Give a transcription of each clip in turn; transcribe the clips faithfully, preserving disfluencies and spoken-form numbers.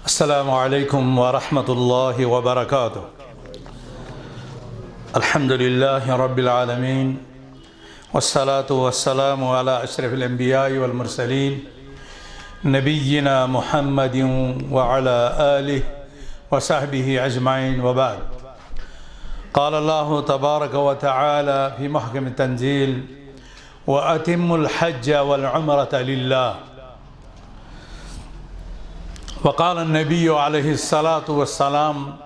السلام عليكم ورحمة الله وبركاته. الحمد لله رب العالمين، والصلاة والسلام على أشرف الأنبياء والمرسلين، نبينا محمد وعلى آله وصحبه أجمعين، وبعد. قال الله تبارك وتعالى في محكم التنزيل: وأتموا الحج والعمرة لله. وقال النبي عليه الصلاة والسلام: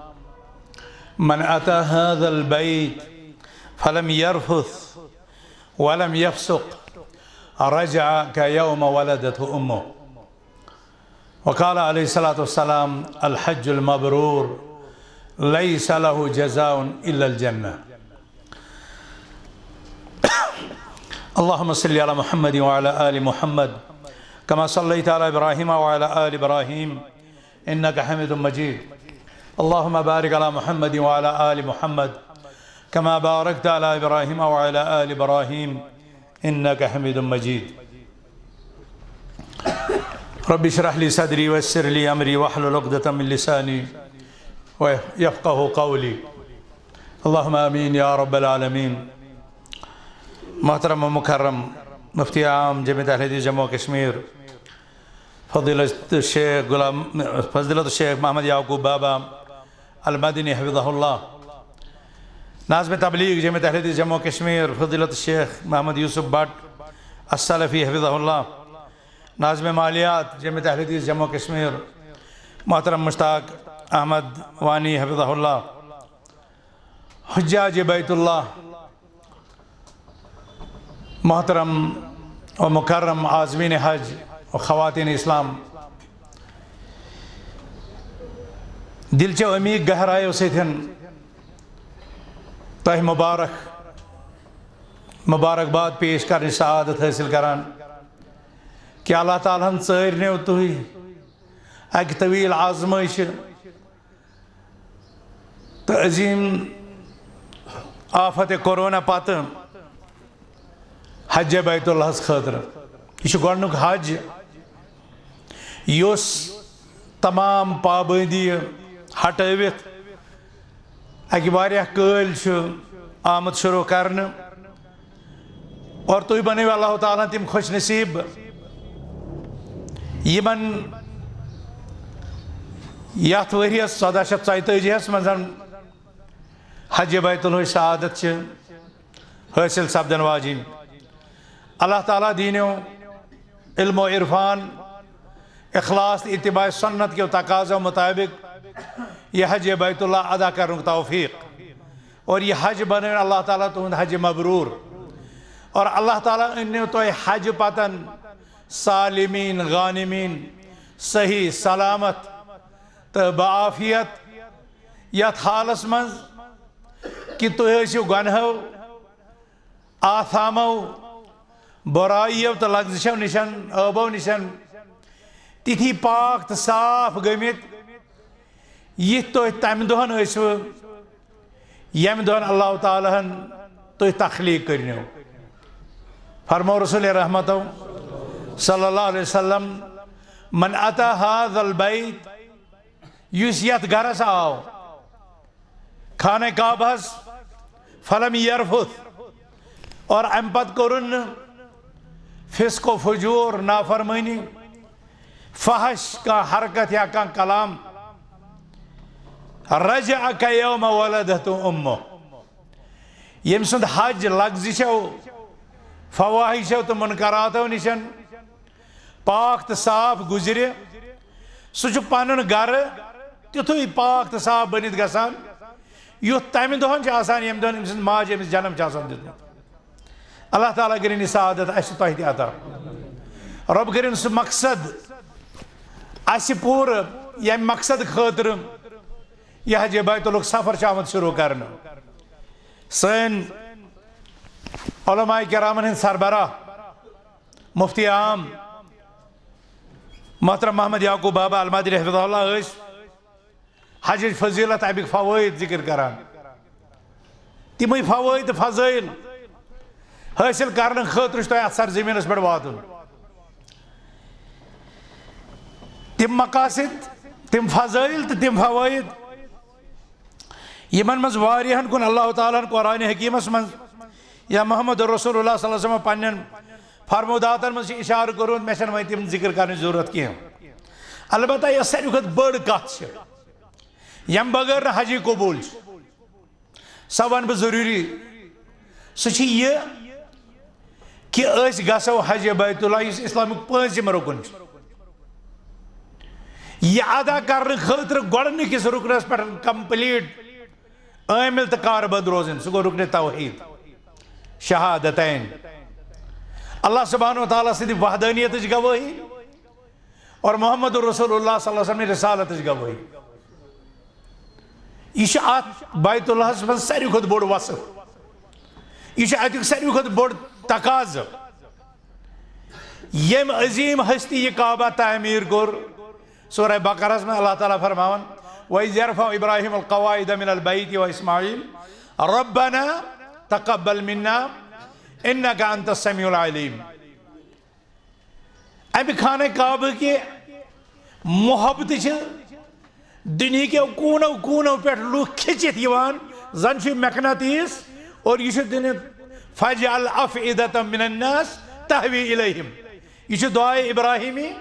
من أتى هذا البيت فلم يرفث ولم يفسق رجع كيوم ولدته أمه. وقال عليه الصلاة والسلام: الحج المبرور ليس له جزاء إلا الجنة. اللهم صل على محمد وعلى آل محمد كما صليت على إبراهيم وعلى آل إبراهيم إنك حميد مجيد. اللهم بارك على محمد وعلى آل محمد كما باركت على إبراهيم وعلى آل إبراهيم إنك حميد مجيد. رب اشرح لي صدري ويسر لي أمري واحلل عقدة من لساني يفقهوا قولي. اللهم آمين يا رب العالمين. محترم و مکرم مفتی عام جمعیت اہل حدیث جموں و کشمیر، فضیلت الشیخ غلام، فضیلت الشیخ محمد یعقوب بابا المدنی حفظہ اللہ، ناظم تبلیغ جمعیت اہل حدیث جموں و کشمیر، فضیلت الشیخ محمد یوسف بٹ السلفی حفظہ اللہ، ناظم مالیات جمعیت اہل حدیث جموں و کشمیر، محترم مشتاق احمد وانی حفظہ اللہ، حجاج بیت اللہ، محترم و مکرم عازمین حج و خواتین اسلام، دل چو عمیق گہرایو سۭتۍ تۄہہِ مبارک، مبارکباد پیش کرنٕچ سعادت حٲصِل کران کہِ اللہ تعالیٰ ہن ژٲرنیو تُہۍ اکہِ طویل آزمٲیشہِ تہٕ عظیم آفت کرونا پتہٕ حج بیت اللہس خٲطرٕ۔ یہِ چھُ گۄڈٕنیُک حج یُس تمام پابندی ہٹٲوِتھ اکہِ واریاہ کٲلۍ چھُ آمُت شروع کرنہٕ۔ اور تُہۍ بنٲیِو اللہ تعالیٰ تِم خوش نصیب یِمن یتھ ؤریس ژۄدہ شیٚتھ ژۄیتٲجی ہس منٛز حج بیت اللہٕچ سعادت چھِ حٲصِل سپدن واجِنۍ۔ اللہ تعالیٰ دیٖنو علم و عرفان، اخلاص تہٕ اتباع سنت کیو تقاضو مطابق یہِ حج بیت اللہ ادا کرنُک توفیق۔ اور یہِ حج بنٲوِن اللہ تعالیٰ تُہُنٛد حج مبرور۔ اور اللہ تعالیٰ أنِو تۄہہِ حج پتن سالمین غانمین، صحیح سلامت تہٕ بعافیت، یتھ حالس منٛز کہِ تُہۍ ٲسِو گۄنہو، آثامو، برایو تہٕ لغزشو نِشن، عٲبو نِشن تِتھی پاک تہٕ صاف گٔمٕتۍ، یِتھ تُہۍ تمہِ دۄہن ٲسوٕ، ییٚمہِ دۄہن اللہ تعالیٰ ہن تُہۍ تخلیق کٔرنو۔ فرمو رسول رحمتو صلی اللہ علیہ وسلم، من اتی هذا البیت، یُس یتھ گرس آو، خانہ کعبہس، فلم یرفث، اور امہِ پتہٕ کوٚرُن نہٕ فسق و فجور، نافرمٲنی، فحش کانٛہہ حرکت یا کانٛہہ کلام، رجع کیوم ولدته امه، ییٚمہِ سُنٛد حج لغزشو، فواحشو تہٕ منکراتو نِشن پاک تہٕ صاف گُزرِ، سُہ چھُ پنُن گرٕ تیُتھُے پاک تہٕ صاف بٔنِتھ گژھان، یُتھ تمہِ دۄہن چھُ آسان، ییٚمہِ دۄہن أمۍ سٕنٛز ماجہِ أمِس جنم چھِ آسان دیُتمُت۔ اللہ تعالیٰ کٔرِنۍ یہِ سعادت اَسہِ تۄہہِ تہِ عطا۔ رۄب کٔرِنۍ سُہ مقصد اَسہِ پوٗرٕ، ییٚمہِ مقصد خٲطرٕ یہِ حج بیت اللہُک سفر چھُ آمُت شروع کرنہٕ۔ سٲنۍ علماء کرامن ہٕنٛدۍ سربراہ، مفتی عام محترم محمد یعقوب بابا المدنی حفظہ اللہ ٲسۍ حجٕچ فضیلت، اَمِکۍ فوٲیِد ذِکِر کران۔ تِمٕے فوٲیِد تہٕ فضٲیِل حٲصِل کرنہٕ خٲطرٕ چھُ تۄہہِ اَتھ سرزٔمیٖنَس پٮ۪ٹھ واتُن۔ تِم مقاصد تِم فضٲیِل تہٕ تِم فوٲیِد، یِمن منٛز واریاہن کُن اللہ تعالیٰ ہن قرآن حکیٖمس منٛز یا محمد رسول اللہ صلی اللہ علیہ وسلم پننٮ۪ن فرموداتن منٛز چھُ اِشارٕ کوٚرمُت، مےٚ چھَنہٕ وۄنۍ تِم ذِکر کرنٕچ ضروٗرت کینٛہہ۔ البتہ یۄس ساروی کھۄتہٕ بٔڑ کَتھ چھِ، ییٚمہِ بغٲر نہٕ حجٕے قبوٗل چھِ، سۄ وَنہٕ بہٕ ضروٗری۔ سُہ چھُ یہِ کہِ أسۍ گژھو حج بیت اللہ، یُس اِسلامُک پٲنٛژِم رُکُن چھُ۔ یہِ ادا کرنہٕ خٲطرٕ گۄڈٕنِکِس رُکنَس پٮ۪ٹھ complete عٲمِل تہٕ کاربند روزٕنۍ، سُہ گوٚو رُکنِ توحیٖد، شہادتین۔ اللہ سبحانہ و تعالیٰ سٕنٛدِ وحدانیتٕچ گوٲہی اور محمد رسول اللہ صلی اللہ علیہ وسلم رسالتٕچ گوٲہی۔ یہِ چھُ اتھ بیت اللہس منٛز ساروی کھۄتہٕ بوٚڑ وصف، یہِ چھُ اتیُک ساروی کھۄتہٕ بوٚڑ تقاضہٕ۔ ییٚمۍ عظیٖم ہستی یہِ کعبہ تعمیٖر کوٚر، سورہ بقرہس منٛز اللہ تعالیٰ فرماوان، وَإِذْ يَرْفَعُ إِبْرَاهِيمُ الْقَوَاعِدَ مِنَ الْبَيْتِ وَإِسْمَاعِيلُ رَبَّنَا تَقَبَّلْ مِنَّا إِنَّكَ أَنْتَ السَّمِيعُ الْعَلِيمُ۔ امہِ خانہ کعبہ کہ محبتہٕ چھِ دُنیہکیو کوٗنو کوٗنو پٮ۪ٹھ لُکھ کھِچِتھ یِوان، زن چھُ مقناطیس، اور یہِ چھُ دِنہٕ، فَاجْعَلْ أَفْئِدَةً مِنَ النَّاسِ تَهْوِي إِلَيْهِمْ۔ یہِ چھُ دعائے ابراہیمی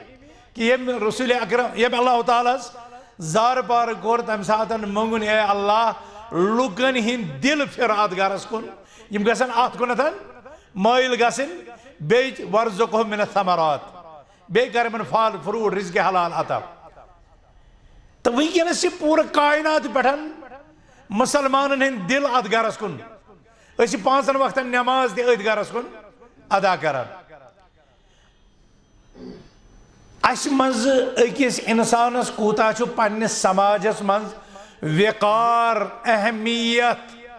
کہ ییٚمۍ رسول اکرم، ییٚمۍ اللہ تعالیٰ ہس زارٕ پارٕ کوٚر، تمہِ ساتہٕ مونٛگُن، اے اللہ، لُکن ہٕنٛدۍ دِل پھِر اتھ گرس کُن، یِم گژھن اتھ کُنتھ مٲیِل گژھٕنۍ، بیٚیہِ وَارْزُقْهُمْ مِنَ الثَّمَرَاتِ، بیٚیہِ کر یِمن پھل فروٹ رزق حلال عطا۔ تہٕ وٕنکیٚنس چھِ پوٗرٕ کائنات پٮ۪ٹھ مسلمانن ہٕنٛدۍ دِل اتھ گرس کُن۔ أسۍ چھِ پانٛژن وقتن نماز تہِ أتھۍ گرس کُن ادا کران۔ اسہِ منٛز أکِس انسانس کوٗتاہ چھُ پننِس سماجس منٛز وقار، اہمیت،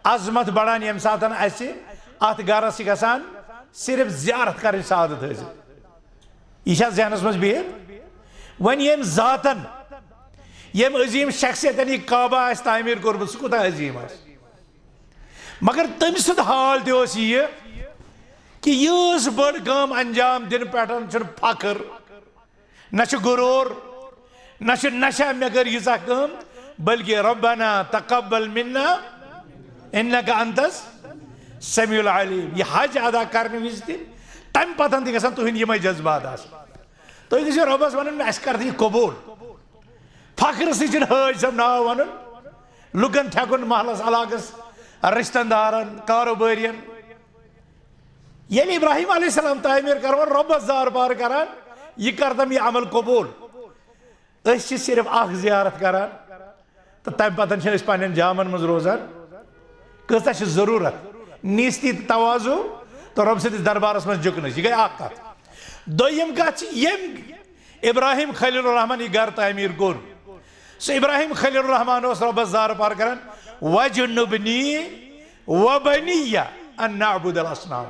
عظمت بڑان، ییٚمہِ ساتہٕ اسہِ اتھ گرس چھِ گژھان صرف زیارت کرٕنۍ سعادت حٲصِل۔ یہِ چھا ذہنس منٛز بِہِتھ؟ وۄنۍ ییٚمۍ ذاتن، ییٚمۍ عظیٖم شخصیتن یہِ کعبہ آسہِ تعمیٖر کوٚرمُت، سُہ کوٗتاہ عظیٖم آسہِ؟ مگر تٔمۍ سُنٛد حال تہِ اوس یہِ کہِ یہِ ٲس بٔڑ کٲم انجام دِنہٕ پٮ۪ٹھ چھُنہٕ فخر، نہ چھُ غرور، نہ چھُ نشہ مےٚ کٔر ییٖژاہ کٲم، بلکہِ ربنا تقبل منا انک انتس سمیع العلیم۔ یہِ حج ادا کرنہٕ وِزِ تہِ، تمہِ پتن تہِ گژھن تُہنٛدۍ یِمے جذبات آسٕنۍ۔ تُہۍ گٔژھِو رۄبس ونُن، اسہِ کر تہٕ یہِ قبول۔ فخرٕ سۭتۍ چھُنہٕ حٲج صٲب ناو ونُن، لُکن تھٮ۪کُن، محلس علاقس، رشتن دارن، کاروبارین۔ ییٚلہِ ابراہیم علیہ السلام تعمیٖر کران، رۄبس زارٕ پار کران، یہِ کر تم یہِ عمل قبول۔ أسۍ چھِ صرف اکھ زیارت کران تہٕ تمہِ پتہٕ چھِ أسۍ پننٮ۪ن جامن منٛز روزان۔ کۭژاہ چھِ ضروٗرت نیستی تہٕ تواضع تہٕ رۄب سٕنٛدِس دربارس منٛز جُکنٕچ۔ یہِ گٔے اکھ کتھ۔ دوٚیِم کتھ چھِ، ییٚمۍ ابراہیم خلیل الرحمان یہِ گرٕ تعمیٖر کوٚر، سُہ ابراہیم خلیل الرحمان اوس رۄبس زارٕ پار کران، وجنبنی وبنی ان نعبد الاصنام۔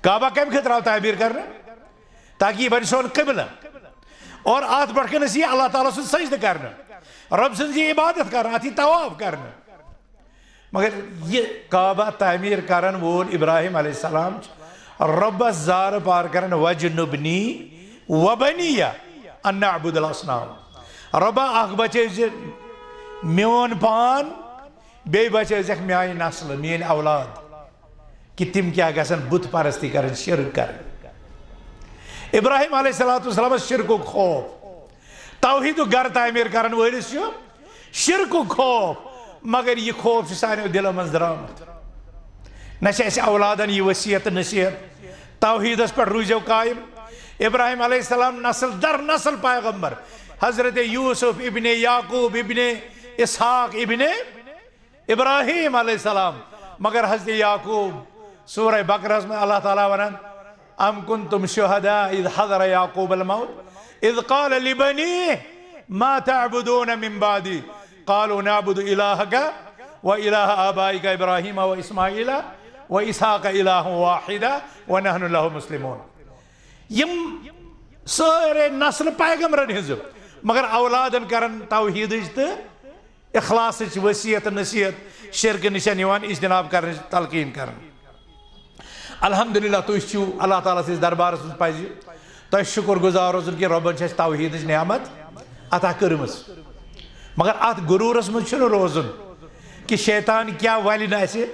کعبہ کمہِ خٲطرٕ آو تعمیٖر کرنہٕ؟ تاکہ یہِ بنہِ سون قبلہٕ اور اتھ برٛونٛہہ کنس یی اللہ تعالیٰ سُنٛد سجدٕ کرنہٕ، رۄب سٕنٛز یہِ عبادت کرنہٕ، اتھ یی طواف کرنہٕ۔ مگر یہِ کعبہ تعمیٖر کرن وول ابراہیم علیہ السلام چھُ رۄبس زارٕ پار کران، وجنبنی وبنی ان نعبد الاصنام۔ رۄبا، اکھ بچٲے زِ میون پان، بیٚیہِ بچٲے زٮ۪کھ میانہِ نسلہٕ، میٲنۍ اولاد، کہِ تِم کیٛاہ گژھن بت پرستی کرٕنۍ، شرک کرٕنۍ۔ ابراہیم علیہ الصلوۃ والسلامس شرکُک خوف، توحیدُک گرٕ تعمیٖر کرن وٲلِس چھُ شرکُک خوف، مگر یہِ خوف چھُ سانیو دِلو منٛز درٛامُت۔ نہ چھِ اَسہِ اولادن یہِ وصیت تہٕ نصیحت توحیدس پٮ۪ٹھ روٗزِو قائم۔ ابراہیم علیہ السلام نسل در نسل پیغمبر، حضرت یوسف ابن یعقوب ابن اسحاق ابن ابراہیم علیہ السلام۔ مگر حضرت یعقوب، سورہ بقرہ منٛز اللہ تعالیٰ ونان، ام کنتم شہداء اذ حضر یعقوب الموت اذ قال لبنيه ما تعبدون من بعدي قالوا نعبد الهك واله آبائك ابراہیم واسماعیل واسحاق الها واحدا ونحن له مسلمون۔ یِم سٲرے نسل پیغمبرن ہٕنٛز، مگر اولادن کرن توحیدٕچ تہٕ اخلاصٕچ وصیت نصیحت، شرکہٕ نِش نِوان اجتناب کرنٕچ تلقین کران۔ الحمدللہ، تُہۍ چھِو اللہ تعالیٰ سٕنٛدِس دربارس منٛز پزِ تۄہہِ شُکر گُزار روزُن کہِ رۄبن چھِ اَسہِ توحیدٕچ نعمت عطا کٔرمٕژ۔ مگر اتھ غرورس منٛز چھُنہٕ روزُن کہِ شیطان کیٛاہ ولہِ نہٕ اسہِ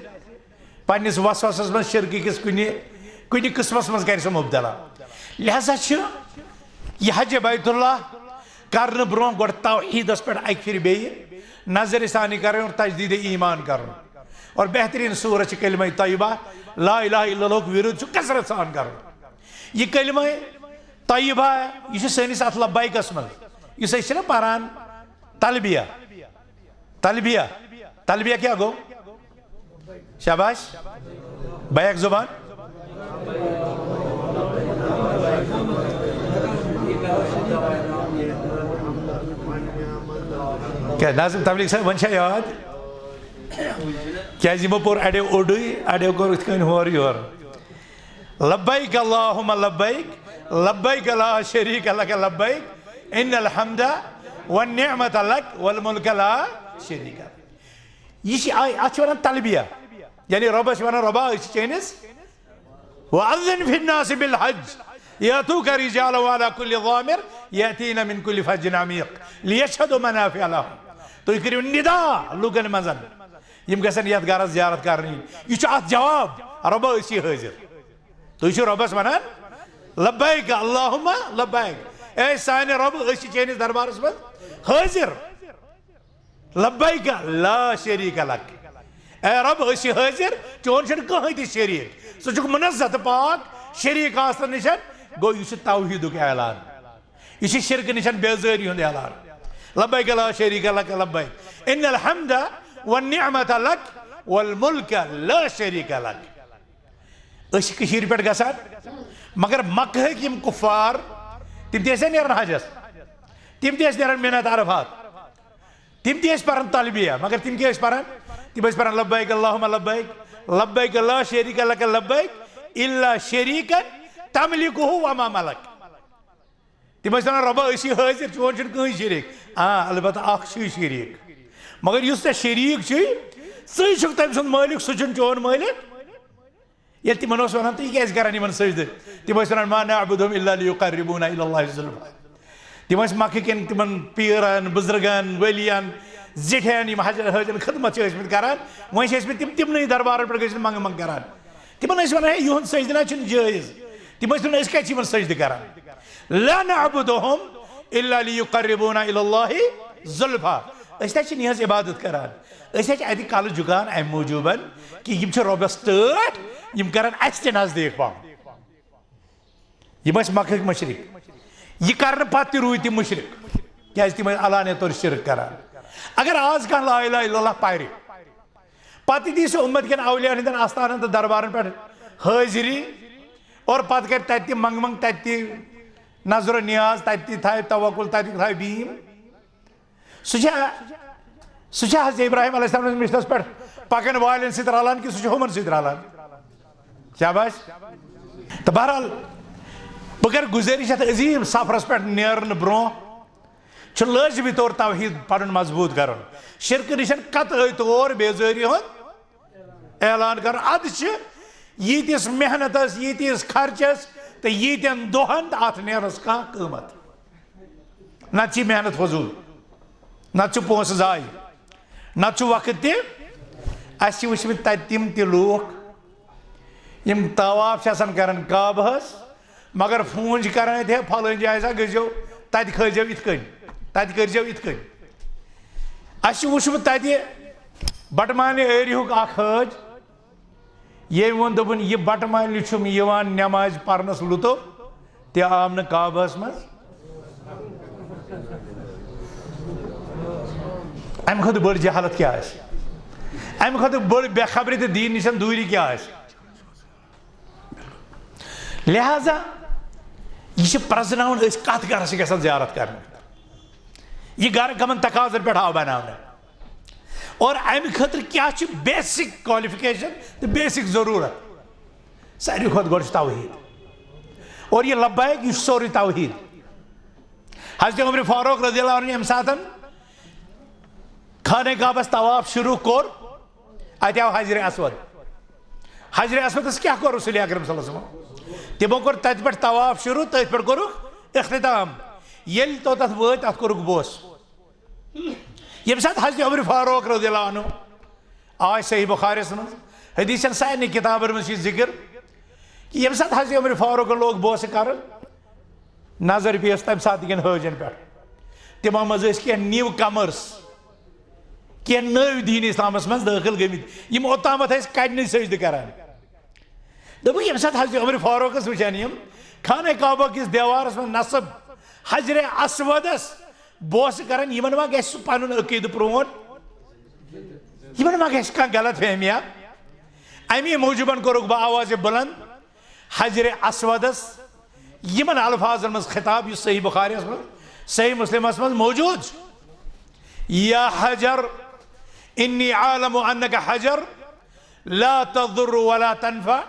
پننِس وسوسس منٛز شرکہٕ کِس کُنہِ، کُنہِ قٕسمس منٛز کرِ سُہ مبتلا۔ لہذا چھُ یہِ حج بیت اللہ کرنہٕ برونٛہہ گۄڈٕ توحیٖدس پٮ۪ٹھ اکہِ پھِرِ بیٚیہِ نظرِ ثانی کرٕنۍ اور تجدید ایمان کرُن۔ اور بہترین صورت چھِ کلمہ طیبہ، لا الہ الا اللہ ہُک ورد چھُ کثرت سان کرُن۔ یہِ کلمہ طیبہ، یہِ چھُ سٲنِس اتھ لبیکس منٛز، یُس أسۍ چھِنہ پران تلبیہ، تلبیہ، تلبیہ کیٛاہ گوٚو؟ شاباش۔ بیک زبان۔ کیٛاہ ناظم تبلیغ صٲب، وۄنۍ چھا یاد؟ کیٛازِ یِمو پوٚر اَڑیو اوٚڑُے، اَڑیو کوٚر یِتھ کٔنۍ ہورٕ یورٕ۔ لبیک اللہم لبیک، لبیک لا شریک لک لبیک، ان الحمد والنعمت لک والملک لا شریک لک۔ یہِ چھِ آے، اَتھ چھِ وَنان تلبیہ، یعنی رۄبَس چھِ وَنان، رۄبا، أسۍ چھِ چٲنِس، وأذن فی الناس بالحج یأتوک رجالا وعلی کل ضامر یأتین من کل فج عمیق لیشهدوا منافع لهم۔ تُہۍ کٔرِو ندا لوٗکَن منٛز، یِم گژھن یَتھ گرَس زیارت کرنہِ یِنۍ۔ یہِ چھُ اَتھ جواب، رۄبا، أسۍ چھِ حٲضِر۔ تُہۍ چھِو رۄبَس وَنان، لبیک اللہم لبیک، اے سانہِ رۄبہٕ، أسۍ چھِ چٲنِس دربارَس منٛز حٲضِر۔ لبیک لا شریک لک۔ اے رب، أسۍ چھِ حٲضِر، چون چھُنہٕ کٕہٕنۍ تہِ شریٖک۔ ژٕ چھُکھ منزہ تہٕ پاک شریٖک آسنہٕ نِش۔ گوٚو، یہِ چھُ توحیٖدُک اعلان، یہِ چھُ شرکہٕ نِش بیزٲری ہُنٛد اعلان۔ لبیک لا شریک لک لبیک، ان الحمد والنعمت لک والملک لا شریک لک۔ أسۍ چھِ کٔشیٖرِ پٮ۪ٹھ گژھان، مگر مکہٕکۍ یِم کُفار، تِم تہِ ٲسۍ نیران حجس، تِم تہِ ٲسۍ نیران مِنت عرفات، تِم تہِ ٲسۍ پران تلبیہ، مگر تِم کیٛاہ ٲسۍ پران؟ تِم ٲسۍ پران، لبیک اللہم لبیک، لبیک لا شریک لک لبیک، الا شریکا تملکہ وما ملک۔ تِم ٲسۍ ونان، رۄبا، أسۍ چھِ حٲضِر، چون چھُنہٕ کٕہٕنۍ شریٖک۔ آ، البتہ اکھ چھُے شریٖک، مگر یُس ژےٚ شریٖک چھُے، ژٕے چھُکھ تٔمۍ سُنٛد مٲلِک، سُہ چھُنہٕ چون مٲلِک۔ ییٚلہِ تِمن اوس ونان، تُہۍ کیٛازِ کران یِمن سجدٕ؟ تِم ٲسۍ ونان، ما نعبدہم الا لیقربونا الی اللہ زلفا۔ تِم ٲسۍ مکہٕ کٮ۪ن تِمن پیٖرن، بُزرگن، ؤلین، زِٹھٮ۪ن، یِم حج-، حٲجن خدمت چھِ ٲسمٕتۍ کران، وۄنۍ چھِ ٲسمٕتۍ تِم تِمنٕے دربارن پٮ۪ٹھ گٔژھِتھ منٛگہٕ منٛگہٕ کران۔ تِمن ٲسۍ ونان، ہے، یِہُنٛد سجدٕ نہ چھُنہٕ جٲیز۔ تِم ٲسۍ ونان، أسۍ کتہِ چھِ یِمن سجدٕ کران؟ لا نعبدہم الا لیقربونا الی اللہ زلفا۔ أسۍ تہِ چھِنہٕ یِہٕنٛز عبادت کران، أسۍ حظ چھِ اَتہِ کَلہٕ جُکان اَمہِ موٗجوٗبَن کہِ یِم چھِ رۄبَس ٹٲٹھۍ، یِم کَرَن اَسہِ تہِ نزدیٖک پَہَم۔ یِم ٲسۍ مَکٕکۍ مُشرِک۔ یہِ کَرنہٕ پَتہٕ تہِ روٗدۍ تِم مُشرِک، کیٛازِ تِم ٲسۍ علانیہ طور شِرک کَران۔ اگر آز کانٛہہ لا الہ الا اللہ پَرِ، پَتہٕ دی سُہ اُمت کٮ۪ن اولیاءَن ہٕنٛدٮ۪ن آستانَن تہٕ دربارَن پٮ۪ٹھ حٲضِری، اور پَتہٕ کَرِ تَتہِ تہِ منٛگہٕ منٛگہٕ، تَتہِ تہِ نظر و نیاز، تَتہِ تہِ تھایہِ توکُل، تَتہِ تہِ تھایہِ بیٖم۔ سُہ چھا، سُہ چھا حضرت ابراہیم علیہ السلام سٕنٛدِس مِشنَس پٮ۪ٹھ پَکَن والٮ۪ن سۭتۍ رَلان کِنہٕ سُہ چھُ ہُمَن سۭتۍ رَلان؟ شاباش۔ تہٕ بہرحال، بہٕ کَرٕ گُزٲرِش، یَتھ عظیٖم سفرَس پٮ۪ٹھ نیرنہٕ برونٛہہ چھُ لٲزمی طور توحیٖد پَنُن مضبوٗط کَرُن۔ شِرکہٕ نِش قطعی طور بیزٲری ہُنٛد اعلان کَرُن۔ اَدٕ چھِ ییٖتِس محنتَس، ییٖتِس خرچَس تہٕ ییٖتٮ۪ن دۄہَن تہٕ اَتھ نیرَس کانٛہہ قۭمَتھ۔ نتہٕ چھِ محنت فضوٗل، نتہٕ چھُ پونٛسہٕ ضایع، نتہٕ چھُ وقت تہِ۔ اَسہِ چھِ وٕچھمٕتۍ تَتہِ تِم تہِ لوٗکھ، یِم طواف چھِ آسان کران کعبہَس، مگر فون چھِ کران اَتہِ، ہے، فلٲنۍ جایہِ ہسا گٔژھۍزیو، تَتہِ کھٲلۍزیو یِتھ کٔنۍ، تَتہِ کٔرۍزیو یِتھ کٔنۍ۔ اَسہِ چھُ وٕچھمُت تَتہِ بٹہٕ مالنہِ ایریہُک اکھ حٲج، ییٚمۍ ووٚن، دوٚپُن، یہِ بٹہٕ مالنہِ چھُم یِوان نٮ۪مازِ پرنَس لُطُف، تہِ آو نہٕ کعبَس منٛز۔ اَمہِ کھۄتہٕ بٔڑ جہالت کیٛاہ آسہِ؟ اَمہِ کھۄتہٕ بٔڑ بے خبری تہٕ دیٖن نِش دوٗری کیٛاہ آسہِ؟ لہذا یہِ چھِ پرٛزناوُن، أسۍ کَتھ گرَس چھِ گژھان زیارت کرنہِ۔ یہِ گرٕ کَمَن تقاضن پٮ۪ٹھ آو بناونہٕ؟ اور اَمہِ خٲطرٕ کیٛاہ چھِ basic qualification تہٕ basic ضروٗرت؟ ساروی کھۄتہٕ گۄڈٕ چھُ توحیٖد۔ اور یہِ لبیک، یہِ چھُ سورُے توحیٖد۔ حضرت عمر فاروق رضی اللہ عنہ ییٚمہِ ساتَن خانہ کعبَس طواف شروٗع کوٚر، اَتہِ آو حجر اسود۔ حجر اسودَس کیٛاہ کوٚر رسول اکرم صلی اللہ علیہ وسلم؟ تِمو کوٚر تَتہِ پٮ۪ٹھ طواف شروٗع، تٔتھۍ پٮ۪ٹھ کوٚرُکھ اختتام۔ ییٚلہِ توٚتَتھ وٲتۍ، تَتھ کوٚرُکھ بوس۔ ییٚمہِ ساتہٕ حضرت عمر فاروق رضی اللہ عنہ آے صحیح بخاریَس منٛز، حدیثن سارنٕے کِتابَن منٛز چھُ یہِ ذِکر، کہِ ییٚمہِ ساتہٕ حضرت عمر فاروقن لوگ بوسہٕ کَرُن، نظر پیٚیَس تَمہِ ساتہٕ کٮ۪ن حٲجن پٮ۪ٹھ۔ تِمو منٛز ٲسۍ کینٛہہ نیو کمرس، کینٛہہ نٔوۍ دیٖن اسلامس منٛز دٲخل گٔمٕتۍ، یِم اوٚتامَتھ ٲسۍ کَنہِ سجدٕ کران۔ دوٚپُکھ، ییٚمہِ ساتہٕ حضرت عمر فاروقس وٕچھان یِم خانہ کعبہ کِس دیوارس منٛز نصب حجر اسودس بوسہٕ کران، یِمن ما گژھِ سُہ پنُن عقیدٕ پرٛون؟ یِمن ما گژھِ کانٛہہ غلط فہمیا؟ امی موٗجوٗبن کوٚرُکھ بہٕ آوازِ بلند حجر اسودس یِمن الفاظن منٛز خطاب، یُس صحیح بخاریس منٛز، صحیح مسلمس منٛز موجود چھُ۔ یا حجر، انی عالم انک حجر، لا تضر ولا تنفع،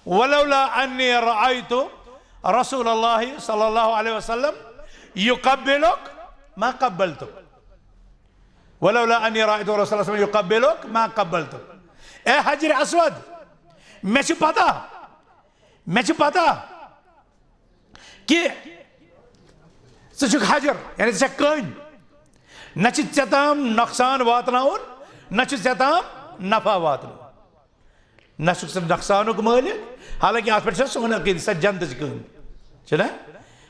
ولولا انی رأیت رسول اللہ صلی اللہ علیہ وسلم یقبلک ما قبلتک۔ ولولا انی رأیت رسول اللہ صلی اللہ علیہ وسلم یقبلک ما قبلتک۔ اے حجر اسود، مےٚ چھِ پتہ، مےٚ چھِ پتہ کہِ ژٕ چھُکھ حجر، یعنی ژےٚ چھےٚ کٔنۍ۔ نہ چھِ ژےٚ تام نۄقصان واتناوُن، نہ چھُ ژےٚ تام نفع واتناوُن۔ نہ چھُکھ ژٕ نۄقصانُک مٲلِک، حالانکہِ اَتھ پٮ۪ٹھ چھےٚ سون عقیدٕ، سۄ جنتٕچ کٔنۍ۔ چھُنہ؟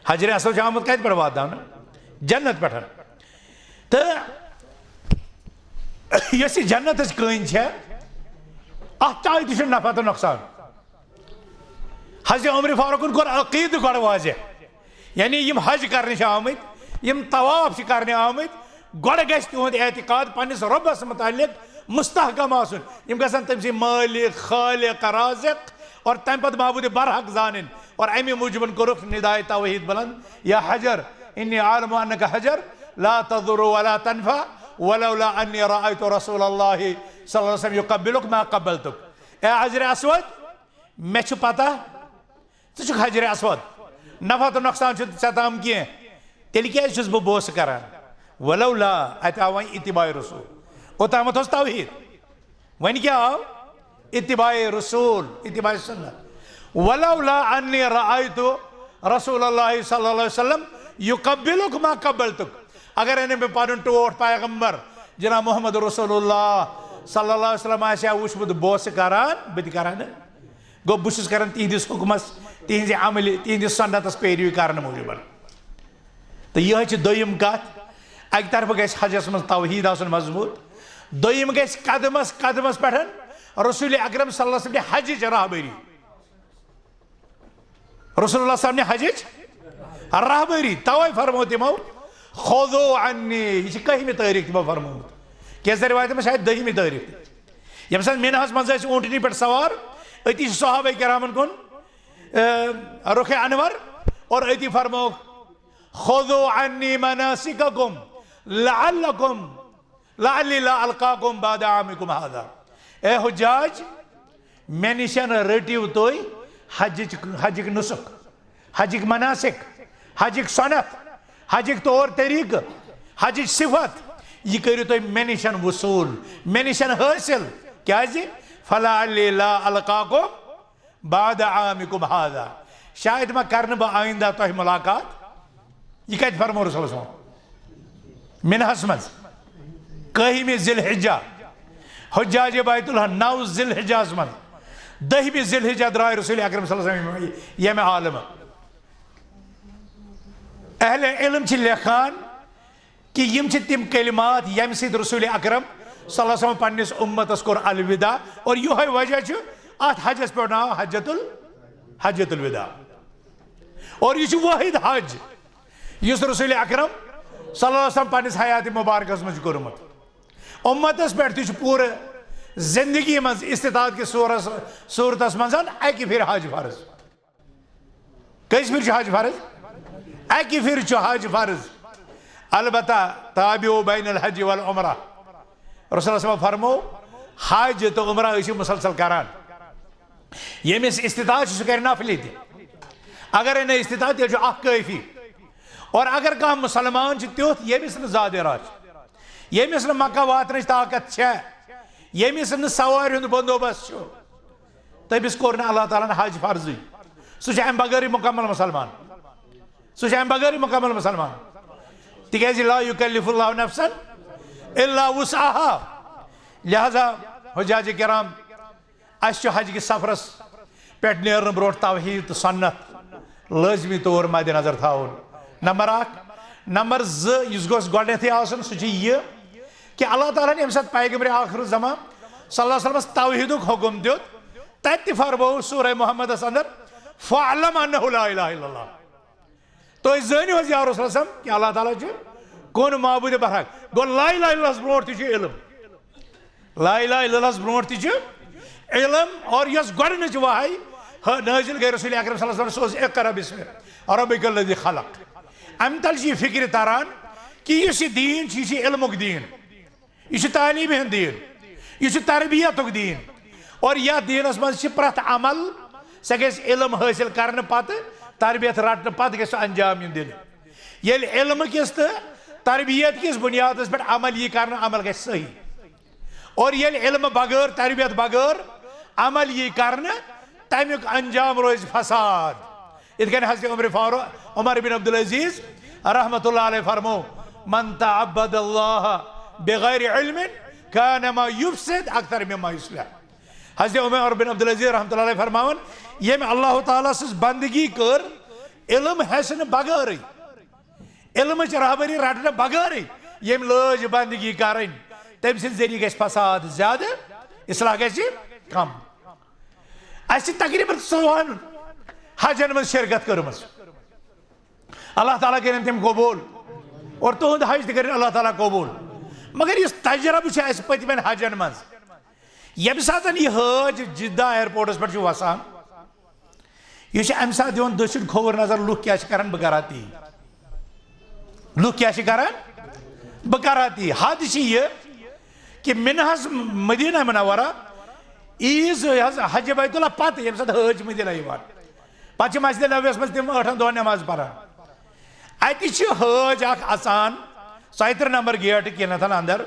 حجر اسود چھُ آمُت کَتہِ پٮ۪ٹھ واتناونہٕ؟ جنت پٮ۪ٹھ۔ تہٕ یۄس یہِ جنتٕچ کٔنۍ چھےٚ، اَتھ تہِ چھُ نفع تہٕ نۄقصان۔ حضرت عمر فاروقن کوٚر عقیدٕ گۄڈٕ واضح، یعنی یِم حج کرنہِ چھِ آمٕتۍ، یِم طواف چھِ کرنہِ آمٕتۍ، گۄڈٕ گژھِ تِہُنٛد اعتقاد پننِس رۄبس متعلق مستحکم آسُن۔ یِم گژھن تٔمۍ سٕے مٲلِک، خالق، رازق اور تمہِ پتہٕ معبوٗدِ برحق زانٕنۍ۔ اور امی موٗجوٗبن کوٚرُکھ ندائے توحید بلند، یا حجر، انی عالم انک حجر، لا تضر ولا تنفع، ولولا انی رأیت رسول اللہ صلی اللہ علیہ وسلم یقبلک ما قبلتک۔ اے حجر اسود، مےٚ چھُ پتہ، ژٕ چھُکھ حجر اسود، نفع تہٕ نۄقصان چھُنہٕ ژےٚ تام کینٛہہ، تیٚلہِ کیٛازِ چھُس بہٕ بوسہٕ کران؟ ولولا، اتہِ آو وۄنۍ اتباع رسول، اوٚتامَتھ اوس توحید، وۄنۍ کیٛاہ آو؟ اتباع رسول، اتباع سنت۔ ولولا انی رأیت رسول اللہ صلی اللہ علیہ وسلم یقبلک ما قبلتک، اگر نہٕ مےٚ پنُن ٹوٹھ پیغمبر جناب محمد رسول اللہ صلی اللہ علیہ وسلم آسہِ ہا وٕچھمُت بوسہٕ کران، بہٕ تہِ کران نہٕ۔ گوٚو، بہٕ چھُس کران تِہنٛدِس حُکمس، تِہنٛزِ عملہِ، تِہنٛدِس سُنتس پیروی کرنہٕ موٗجوٗبن۔ تہٕ یِہوٚے چھِ دوٚیِم کتھ، اکہِ طرفہٕ گژھِ حجس منٛز توحید آسُن مضبوٗط، دوٚیِم گژھِ قدمس قدمس پٮ۪ٹھ رسول اکرم صلی اللہ علیہ وسلم حجٕچ رہبری۔ رسول اللہ صلی اللہ علیہ وسلم حجٕچ رہبری، توے فرموو تِمو، "خذوا عنی"، یہِ چھِ کٔہمہِ تٲریٖخ تِمو فرمومُت؟ کینٛژن رِوایتن منٛز شاید دٔہمہِ تٲریٖخ تہِ۔ ییٚمہِ ساتہٕ مِنہَس منٛز ٲسۍ اوٗنٹنی پٮ۪ٹھ سوار، أتی چھِ صحابہ کرامن کُن، اے، رخ انور، اور أتی فرمووُکھ، "خذوا عنی مناسککم لعلکم، لعلی لا القاکم بعد عامکم هذا"۔ اے حجاج، مےٚ نِشن رٔٹِو تُہۍ حجٕچ، حجٕکۍ نسک، حجٕکۍ مناسک، حجٕکۍ سنت، حجٕکۍ طور طریقہٕ، حجٕچ صفت، یہِ کٔرِو تُہۍ مےٚ نِشن وصول، مےٚ نِشن حٲصِل۔ کیازِ؟ "فلعلی لا القاکم بعد عامکم هذا"، شاید ما کرنہٕ بہٕ آیندہ تۄہہِ ملاقات۔ یہِ کتہِ فرموو رسول صلی اللہ علیہ وسلم؟ مِنہَس منٛز، کٔہمہِ ذی الحجہ، حجاج بیت اللہ، نو ذی الحجہس منٛز، دٔہمہِ ذی الحجہ درٛاے رسول اکرم صلی اللہ علیہ وسلم ییٚمہِ عالمہٕ۔ اہل علم چھِ لیکھان، کہ یِم چھِ تِم کلمات ییٚمہِ سۭتۍ رسول اکرم صلی اللہ علیہ وسلم پننِس اُمتس کوٚر الوداع، اور یِہوٚے وجہ چھُ اتھ حجس پٮ۪ٹھ ناو حجت ال-، حجت الوداع۔ اور یہِ چھُ وٲحد حج یُس رسول اکرم صلی اللہ علیہ وسلم پننِس حیات مبارکس منٛز چھُ کوٚرمُت۔ اُمتس پٮ۪ٹھ تہِ چھُ پوٗرٕ زندگی منٛز استطاعت کِس صورس، صورتس منٛز اکہِ پھِرِ حج فرض۔ کٔژِ پھِرِ چھُ حج فرض؟ اَکہِ پھِرِ چھُ حج فرض۔ البتہ تابعوا بین الحج والعمرہ۔ رسول اللہ صلی اللہ علیہ وسلم فرمو، حج تہٕ عمرہ ٲسِو مسلسل کران۔ ییٚمِس استطاعت چھُ، سُہ کرِ نفلی تہِ۔ اگر نہٕ استطاعت، تیٚلہِ چھُ اکھ کٲفی۔ اور اگر کانٛہہ مسلمان چھُ تیُتھ، ییٚمِس نہٕ زیادٕ ارادٕ چھُ، ییٚمِس نہٕ مکہ واتنٕچ طاقت چھےٚ، ییٚمِس نہٕ سوارِ ہُنٛد بندوبست چھُ، تٔمِس کوٚر نہٕ اللہ تعالیٰ ہن حج فرضٕے۔ سُہ چھُ اَمہِ بغٲرٕے مُکمل مُسلمان۔ سُہ چھُ اَمہِ بغٲرٕے مُکمل مُسلمان۔ تِکیٛازِ لا یُکلِّفُ اللہ نفسا الا وسعها۔ لہذا حجاج کرام، اَسہِ چھُ حج کِس سفرس پٮ۪ٹھ نیرنہٕ برونٛٹھ توحید تہٕ سنت لٲزمی طور مدِ نظر تھاوُن۔ نمبر اکھ۔ نمبر زٕ، یُس گوٚژھ گۄڈٕنیتھٕے آسُن، سُہ چھُ یہِ کہِ اللہ تعالیٰ ہن ییٚمہِ ساتہٕ پیغمبر آخر الزمان صلی اللہ علیہ وسلمس توحیدُک حکم دیُت، تتہِ تہِ فرموو سورہ محمدس اندر، "فاعلم انہ لا الہ الا اللہ۔" تُہۍ زٲنِو حظ یا رسول اللہ صلی اللہ علیہ وسلم کہِ اللہ تعالیٰ چھُ کُن معبوٗدِ برحق۔ گوٚو لا الہ الا اللہس برونٛٹھ تہِ چھُ علم۔ لا الہ الا اللہس برونٛٹھ تہِ چھُ علم، اور یۄس گۄڈٕنِچ وحی ہ-، نٲزِل گٔے رسول اکرم صلی اللہ علیہ وسلم، سُہ اوس اقرا بسم ربک الذی خلق۔ امہِ تل چھُ یہِ فکرِ تران کہِ یُس یہِ دیٖن چھُ، یہِ چھُ علمُک دیٖن، یہِ چھُ تعلیٖمہِ ہُنٛد دیٖن، یہِ چھُ تربیتُک دیٖن۔ اور یتھ دیٖنس منٛز چھِ پرٛٮ۪تھ عمل، سۄ گژھِ علم حٲصِل کرنہٕ پتہٕ، تربیت رٹنہٕ پتہٕ گژھِ سُہ انجام یُن دِنہٕ۔ ییٚلہِ علمہٕ کِس تہٕ تربیت کِس بُنیادس پٮ۪ٹھ عمل یی کرنہٕ، عمل گژھِ صحیح۔ اور ییٚلہِ علمہٕ بغٲر، تربیت بغٲر عمل یی کرنہٕ، تمیُک انجام روزِ فساد۔ یِتھ کٔنۍ حضرت عمر فاروق، عمر بن عبدالعزیز رحمۃ اللہ علیہ فرمو، "من تعبد اللہ بغیر علم کانما یفسد اکثر مما یصلح۔" حضرت عمر بن عبدالعزیز رحمۃ اللہ علیہ فرماوان، ییٚمۍ اللہ تعالیٰ سٕنٛز بندگی کٔر علم ہٮ۪سنہٕ بغٲرٕے، علمٕچ رہبری رٹنہٕ بغٲرٕے ییٚمۍ لٲج بندگی کرٕنۍ، تٔمۍ سٕنٛدِ ذٔریعہٕ گژھِ فساد زیادٕ، اصلاح گژھِ کم۔ اَسہِ چھِ تقریباً ژۄوُہن حجن منٛز شرکت کٔرمٕژ۔ اللہ تعالیٰ کٔرِن تِم قبول اور تُہُنٛد حج تہِ کٔرِن اللہ تعالیٰ قبول۔ مگر یُس تجربہٕ چھُ اَسہِ پٔتمٮ۪ن حجن منٛز، ییٚمہِ ساتہٕ یہِ حٲج جدہ ایئرپورٹس پٮ۪ٹھ چھُ وسان، یہِ چھُ اَمہِ ساتہٕ دِوان دٔچھُن کھووُر نظر، لُکھ کیٛاہ چھِ کران، بہٕ کرٕ ہا تی۔ لُکھ کیٛاہ چھِ کران؟ بہٕ کرٕ ہا تی۔ حد چھِ یہِ کہِ مِنہَس مدینہ منورہ عیٖذ حض-، حج بیت اللہ پتہٕ، ییٚمہِ ساتہٕ حٲج چھِ مدینہ یِوان، پتہٕ چھِ مسجد نبویَس منٛز تِم ٲٹھن دۄہن نماز پران۔ اَتہِ چھِ حٲج اکھ اژان ژۄیہِ ترٕٛہ نمبر گیٹ کِنتھ اندر۔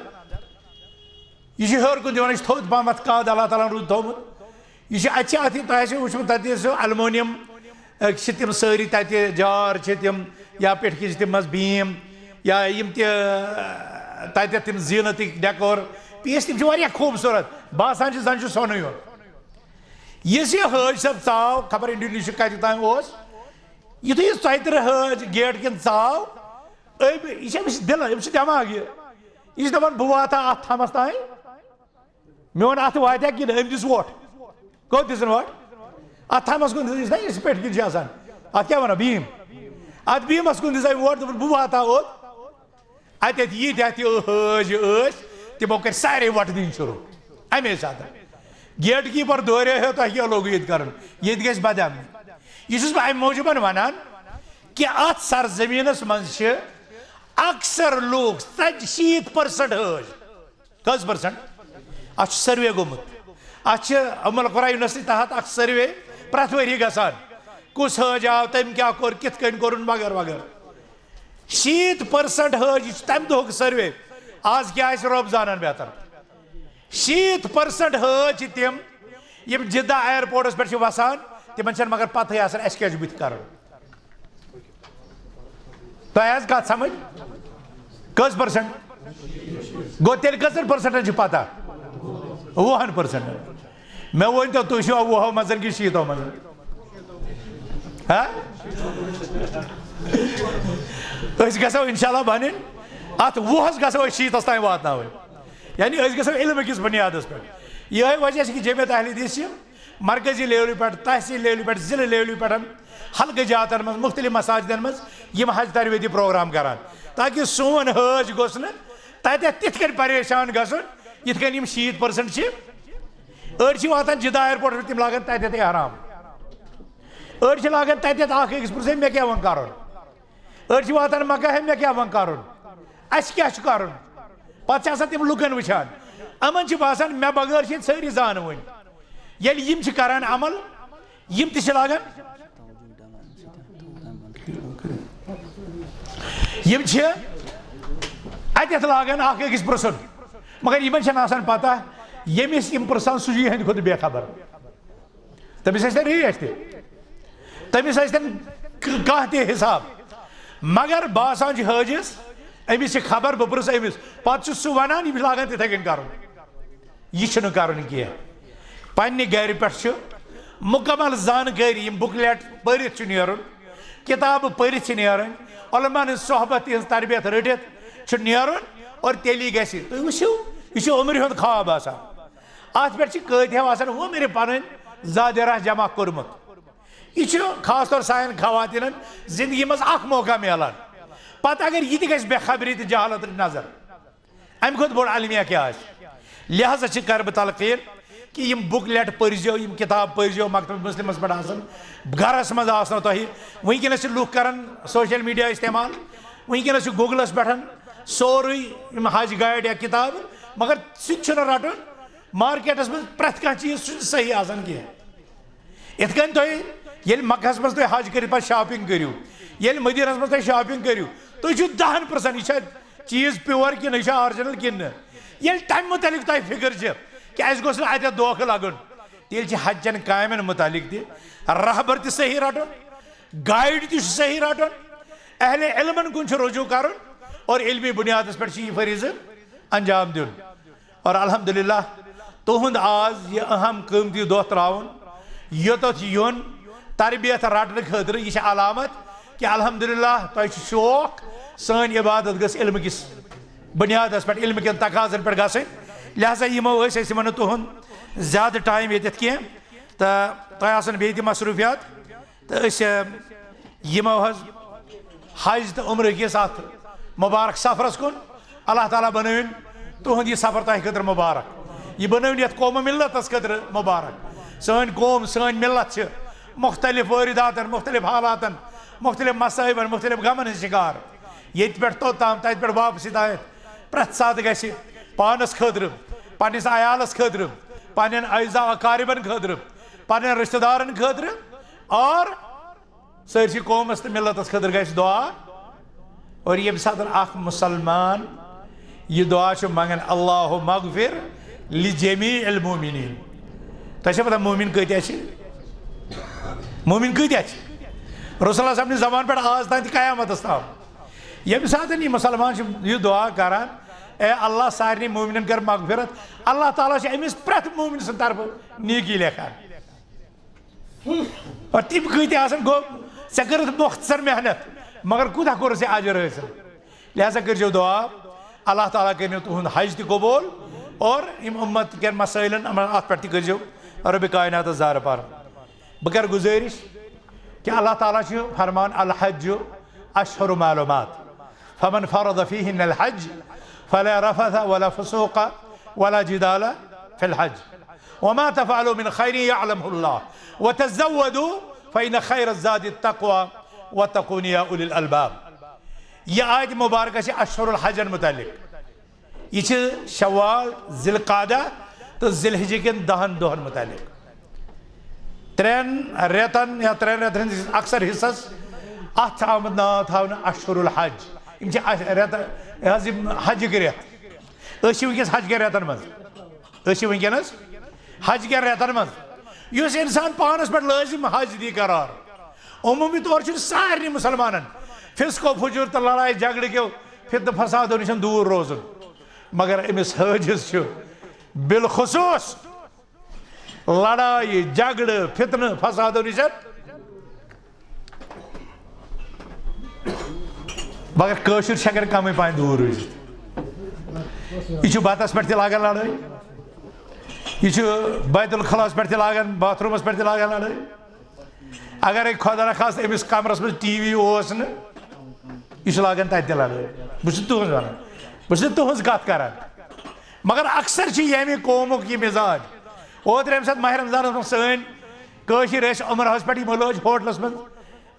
یہِ چھُ ہیوٚر کُن دِوان، یہِ چھُ تھوٚد پہمتھ قد اللہ تعالیٰ ہن روٗد تھوٚومُت۔ یہِ چھُ، اَتہِ چھِ اَتھ، تۄہہِ آسیو وٕچھمُت، تَتہِ سُہ المونیم، أکۍ چھِ تِم سٲری تَتہِ جار چھِ تِم، یا پٮ۪ٹھۍ کِنۍ چھِ تِم منٛز بیٖم، یا یِم تہِ، آ، تَتٮ۪تھ تِم زیٖنتٕکۍ ڈیکور پیٖس، تِم چھِ واریاہ خوٗبصوٗرت، باسان چھِ زَن چھُ سۄنٕے یوت۔ یُس یہِ حٲج صٲب ژاو، خبر انڈونیشیا کَتہِ تام اوس، یُتھُے یہِ ژۄیہِ ترٕٛہ حٲج گیٹ کِنۍ ژاو، أمۍ، یہِ چھِ أمِس دِلہٕ، أمِس چھُ دٮ۪ماغ یہِ، یہِ چھُ دَپان، "بہٕ واتہٕ ہا اَتھ تھَمَس تام۔" میون اَتھٕ واتہِ ہا کِنہٕ؟ أمۍ دِژ وۄٹھ۔ کوٚت دِژٕن وۄٹھ؟ اَتھ تھَمَس کُن دِژٕن، یُس نا یُس پٮ۪ٹھٕ کِنۍ چھِ آسان۔ اَتھ کیٛاہ وَنان؟ بیٖم۔ اَتھ بیٖمَس کُن دِژ أمۍ وۄٹھ، دوٚپُن، "بہٕ واتہٕ ہا اوٚت۔" اَتٮ۪تھ ییٖتیٛاہ تہِ حٲج ٲسۍ، تِمو کٔرۍ سارے وۄٹہٕ دِنۍ شروٗع۔ اَمے ساتہٕ گیٹ کیٖپَر دورے ہیوٚت، "تۄہہِ کیٛاہ لوگوُ ییٚتہِ کَرُن؟ ییٚتہِ گژھِ بدامنی۔" یہِ چھُس بہٕ اَمہِ موٗجوٗبَن وَنان کہِ اَتھ سرزٔمیٖنَس منٛز چھِ اکثر لوٗکھ، ژتجی، شیٖتھ پٔرسنٹ حٲج۔ کٔژ پٔرسنٹ؟ اَتھ چھُ سٔروے گوٚمُت۔ اَتھ چھِ اُم القریٰ یونیورسٹی تحت اَکھ سٔروے پرٛٮ۪تھ ؤری گژھان۔ کُس حٲج آو، تٔمۍ کیٛاہ کوٚر، کِتھ کٔنۍ کوٚرُن، وغٲرٕ وغٲرٕ۔ شیٖتھ پٔرسنٹ حٲج، یہِ چھُ تَمہِ دۄہُک سٔروے۔ آز کیٛاہ آسہِ، رۄب زانان بہتر۔ شیٖتھ پٔرسنٹ حٲج چھِ تِم، یِم جدہ ایئرپورٹس پٮ۪ٹھ چھِ وسان، تِمن چھَنہٕ مگر پتہٕے آسان اَسہِ کیٛاہ چھُ بٕتھِ کَرُن۔ تۄہہِ آسہِ کَتھ سمجھ؟ کٔژ پٔرسنٹ؟ گوٚو، تیٚلہِ کٔژَن پٔرسنٹن چھِ پتہ؟ وُہَن پٔرسنٹن۔ مےٚ ؤنۍ تو، تُہۍ چھِوا وُہو منٛز کِنہٕ شیٖتو منٛز؟ ہا؟ أسۍ گژھو انشاءاللہ بنٕنۍ، اتھ وُہس گژھو أسۍ شیٖتس تام واتناوٕنۍ۔ یعنی أسۍ گژھو علم کِس بنیادس پٮ۪ٹھ۔ یِہوٚے وجہ چھِ کہِ جمعیت اہل حدیث چھِ مرکزی لیولہِ پٮ۪ٹھ، تحصیل لیولہِ پٮ۪ٹھ، ضلع لیولہِ پٮ۪ٹھ، حلقہٕ جاتن منٛز، مختلف مساجدن منٛز یِم حج تربیتی پروگرام کران، تاکہ سون حٲج گوٚژھ نہٕ تتٮ۪تھ تِتھ کٔنۍ پریشان گژھُن یِتھ کٔنۍ یِم شیٖتھ پٔرسنٹ چھِ۔ أڑۍ چھِ واتان جدہ ایئرپورٹس پٮ۪ٹھ، تِم لاگان تتٮ۪تھ احرام۔ أڑۍ چھِ لاگان تتٮ۪تھ اکھ أکِس پرژھٕنۍ، "مےٚ کیٛاہ وۄنۍ کرُن؟" أڑۍ چھِ واتان مکہ، "ہے، مےٚ کیٛاہ وۄنۍ کرُن؟ اَسہِ کیٛاہ چھُ کرُن؟" پتہٕ چھِ آسان تِم لُکن وٕچھان، یِمن چھِ باسان، مےٚ بغٲر چھِ ییٚتہِ سٲری زانہٕ وٕنۍ۔ ییٚلہِ یِم چھِ کران عمل، یِم تہِ چھِ لاگان، یِم چھِ اتٮ۪تھ لاگان اکھ أکِس پرژھُن، مگر یِمن چھنہٕ آسان پتہ، ییٚمِس یِم پرژھان، سُہ چھُ یِہنٛدِ کھۄتہٕ بے خبر۔ تٔمِس ٲسۍ تن ریٹ تہِ، تٔمِس ٲسۍ تن ک-، کانٛہہ تہِ حساب، مگر باسان چھُ حٲجِس، أمِس چھِ خبر، بہٕ پرٛژھٕ أمِس۔ پتہٕ چھُ سُہ ونان، یہِ چھُ لاگان تِتھے کٔنۍ کرُن۔ یہِ چھُنہٕ کرُن کینٛہہ۔ پننہِ گرِ پٮ۪ٹھ چھُ مکمل زانکٲری، یِم بُک لیٹ پٔرِتھ چھُ نیرُن، کتابہٕ پٔرِتھ چھِ نیرٕنۍ، علماء ہٕنٛز صحبت، تِہنٛز تربیت رٔٹِتھ چھُ نیرُن، اور تیٚلی گژھِ۔ تُہۍ وٕچھِو، یہِ چھُ عمرِ ہُنٛد خواب آسان۔ اتھ پٮ۪ٹھ چھِ کٲتیاہ آسان عمرِ پنٕنۍ زادِ راہ جمع کوٚرمُت۔ یہِ چھُ خاص طور سانٮ۪ن خواتیٖنن زندگی منٛز اکھ موقع میلان۔ پتہٕ اگر یہِ تہِ گژھِ بے خبری تہٕ جہالت نظر، امہِ کھۄتہٕ بوٚڑ المیہ کیٛاہ آسہِ؟ لہذا چھِ کرٕ بہٕ تلقین کہِ یِم بُک لیٹ پٔرۍزیو، یِم کِتاب پٔرۍزیو، مکتبہ مسلمس پٮ۪ٹھ آسن، گرس منٛز آسنو تۄہہِ۔ وٕنکیٚنس چھِ لُکھ کران سوشل میڈیا استعمال، وٕنکیٚنس چھُ گوٗگلس پٮ۪ٹھ سورُے، یِم حج گایڈ یا کِتاب، مگر سُہ تہِ چھُنہٕ رٹُن۔ مارکیٹس منٛز پرٛٮ۪تھ کانٛہہ چیٖز چھُنہٕ صحیح آسان کینٛہہ۔ یِتھ کٔنۍ تُہۍ ییٚلہِ مکہس منٛز تُہۍ حج کٔرِتھ پتہٕ شاپنگ کٔرِو، ییٚلہِ مدینس منٛز تُہۍ شاپنگ کٔرِو، تُہۍ چھِو دہن پرژھان، یہِ چھا چیٖز پیور کِنہٕ یہِ چھا آرجنل کِنہٕ نہٕ۔ ییٚلہِ تمہِ متعلق تۄہہِ فکر چھِ کہِ اسہِ گوٚژھ نہٕ اتٮ۪تھ دھوکہٕ لگُن، تیٚلہِ چھِ حج چٮ۪ن کامٮ۪ن متعلق تہِ رہبر تہِ صحیح رٹُن، گائیڈ تہِ چھُ صحیح رٹُن، اہل علمن کُن چھُ رجوع کرُن، اور علمی بنیادس پٮ۪ٹھ چھُ یہِ فریضہٕ انجام دیُن۔ اور الحمدللہ، تُہُنٛد آز یہِ اہم قۭمتی دۄہ ترٛاوُن، یوٚتَتھ یُن، تربیت رٹنہٕ خٲطرٕ، یہِ چھِ علامت کہِ الحمدللہ تۄہہِ چھُ شوق سٲنۍ عبادت گٔژھ علمہٕ کِس بُنیادَس پٮ۪ٹھ، علمہٕ کٮ۪ن تقاضن پٮ۪ٹھ گژھٕنۍ۔ لہذا یِمو أسۍ، أسۍ یِمو نہٕ تُہُنٛد زیادٕ ٹایم ییٚتٮ۪تھ کینٛہہ، تہٕ تۄہہِ آسَن بیٚیہِ تہِ مصروٗفیات۔ تہٕ أسۍ، ٲم، یِمو حظ حج تہٕ عمرٕ کِس اَتھ مُبارک سفرَس کُن۔ اللہ تعالیٰ بنٲوِن تُہُنٛد یہِ سفر تۄہہِ خٲطرٕ مُبارک۔ یہِ بنٲوِن یَتھ قوم و مِلتَس خٲطرٕ مُبارک۔ سٲنۍ قوم، سٲنۍ مِلت چھِ مُختلف وٲرِداتَن، مُختلف حالاتَن، مُختلف مصٲیبَن، مُختلف غمَن ہٕنٛز شِکار۔ ییٚتہِ پٮ۪ٹھ توٚت تام، تَتہِ پٮ۪ٹھ واپسی تام، پرٛٮ۪تھ ساتہٕ گژھِ پانَس خٲطرٕ، پنٛنِس عیالَس خٲطرٕ، پنٛنٮ۪ن اعزا اقاربَن خٲطرٕ، پنٛنٮ۪ن رِشتہٕ دارَن خٲطرٕ اور سٲرسٕے قومس تہٕ مِلتس خٲطرٕ گژھِ دُعا۔ اور ییٚمہِ ساتہٕ اکھ مُسلمان یہِ دُعا چھُ منٛگان، اللہم اغفر لجمیع المومنین۔ تۄہہِ چھا پتہ مومن کۭتیاہ چھِ؟ مومن کۭتیاہ چھِ؟ رسول اللہ صاحب نہِ زمان پٮ۪ٹھ آز تام تہٕ قیامتس تام، ییٚمہِ ساتہٕ یہِ مُسلمان چھُ یہِ دُعا کران، اے اللہ، سارنٕے مومنن کر مغفرت، اللہ تعالیٰ چھُ أمِس پرٛٮ۪تھ مومن سٕنٛدِ طرفہٕ نیکی لیکھان۔ اور تِم کۭتیاہ آسن، گوٚو، ژےٚ کٔرٕتھ مۄختصر محنت، مگر کوٗتاہ کوٚرُتھ ژےٚ اجر حٲصِل؟ لہذا کٔرۍزیو دُعا، اللہ تعالیٰ کٔرِنو تُہُنٛد حج تہِ قبوٗل، اور یِم اُمت کٮ۪ن مسٲیلن، یِمن، اَتھ پٮ۪ٹھ تہِ کٔرۍزیو رۄبِ کائناتس زارٕ پار۔ بہٕ کرٕ گُزٲرِش کہِ اللہ تعالیٰ چھُ فرمان، الحج اشہر معلومات، فمن فرض فیہن الحج فلا رفث ولا فسوق ولا جدال فی الحج، وما تفعلوا من خیر یعلمہ اللہ، وتزودوا فإن خیر الزاد التقوی واتقون یا اولی الالباب۔ یہ آیت مبارکہ چھِ اشہر الحجن متعلق۔ یہ چھِ شوال، ذی القعدہ تہٕ ذی الحجہ کٮ۪ن دہن دۄہن متعلق۔ ترٛٮ۪ن رٮ۪تن یا ترٛٮ۪ن رٮ۪تن ہٕنٛدِس اکثر حصس اتھ چھُ آمُت ناو تھاونہٕ اشہر الحج۔ یِم چھِ اَ-، رٮ۪تہٕ، یہِ حظ یِم حجٕکۍ رٮ۪تھ۔ أسۍ چھِ وٕنکیٚس حج کٮ۪ن رٮ۪تن منٛز۔ أسۍ چھِ وٕنکیٚنس حج کٮ۪ن رٮ۪تن منٛز۔ یُس انسان پانس پٮ۪ٹھ لٲزم حج دی قرار، عموٗمی طور چھُنہٕ سارنٕے مُسلمانن فسق و فجور تہٕ لڑایہِ جھگڑٕ کیو فتنہٕ فسادو نِش دوٗر روزُن، مگر أمِس حٲجِس چھُ بالخصوص لڑایہِ جھگڑٕ فتنہٕ فسادو نِش۔ مگر کٲشُر چھِ ہٮ۪کان کمٕے پہن دوٗر روٗزِتھ۔ یہِ چھُ بتس پٮ۪ٹھ تہِ لاگان لڑٲے، یہِ چھُ بیت الخلاہس پٮ۪ٹھ تہِ لاگان، باتھ روٗمس پٮ۪ٹھ تہِ لاگان لڑٲے۔ اگرے خۄدا نخواستہٕ أمِس کمرس منٛز ٹی وی اوس نہٕ، یہِ چھُ لاگان تتہِ تہِ لڑٲے۔ بہٕ چھُس تُہنٛز ونان، بہٕ چھُس تُہنٛز کتھ کران۔ مگر اکثر چھِ ییٚمہِ قومُک یہِ مِزاج۔ اوترٕ ییٚمہِ ساتہٕ ماہِ رمضانس منٛز سٲنۍ کٲشِرۍ ٲسۍ عمرہس پٮ۪ٹھ، یِمو لٲج ہوٹلس منٛز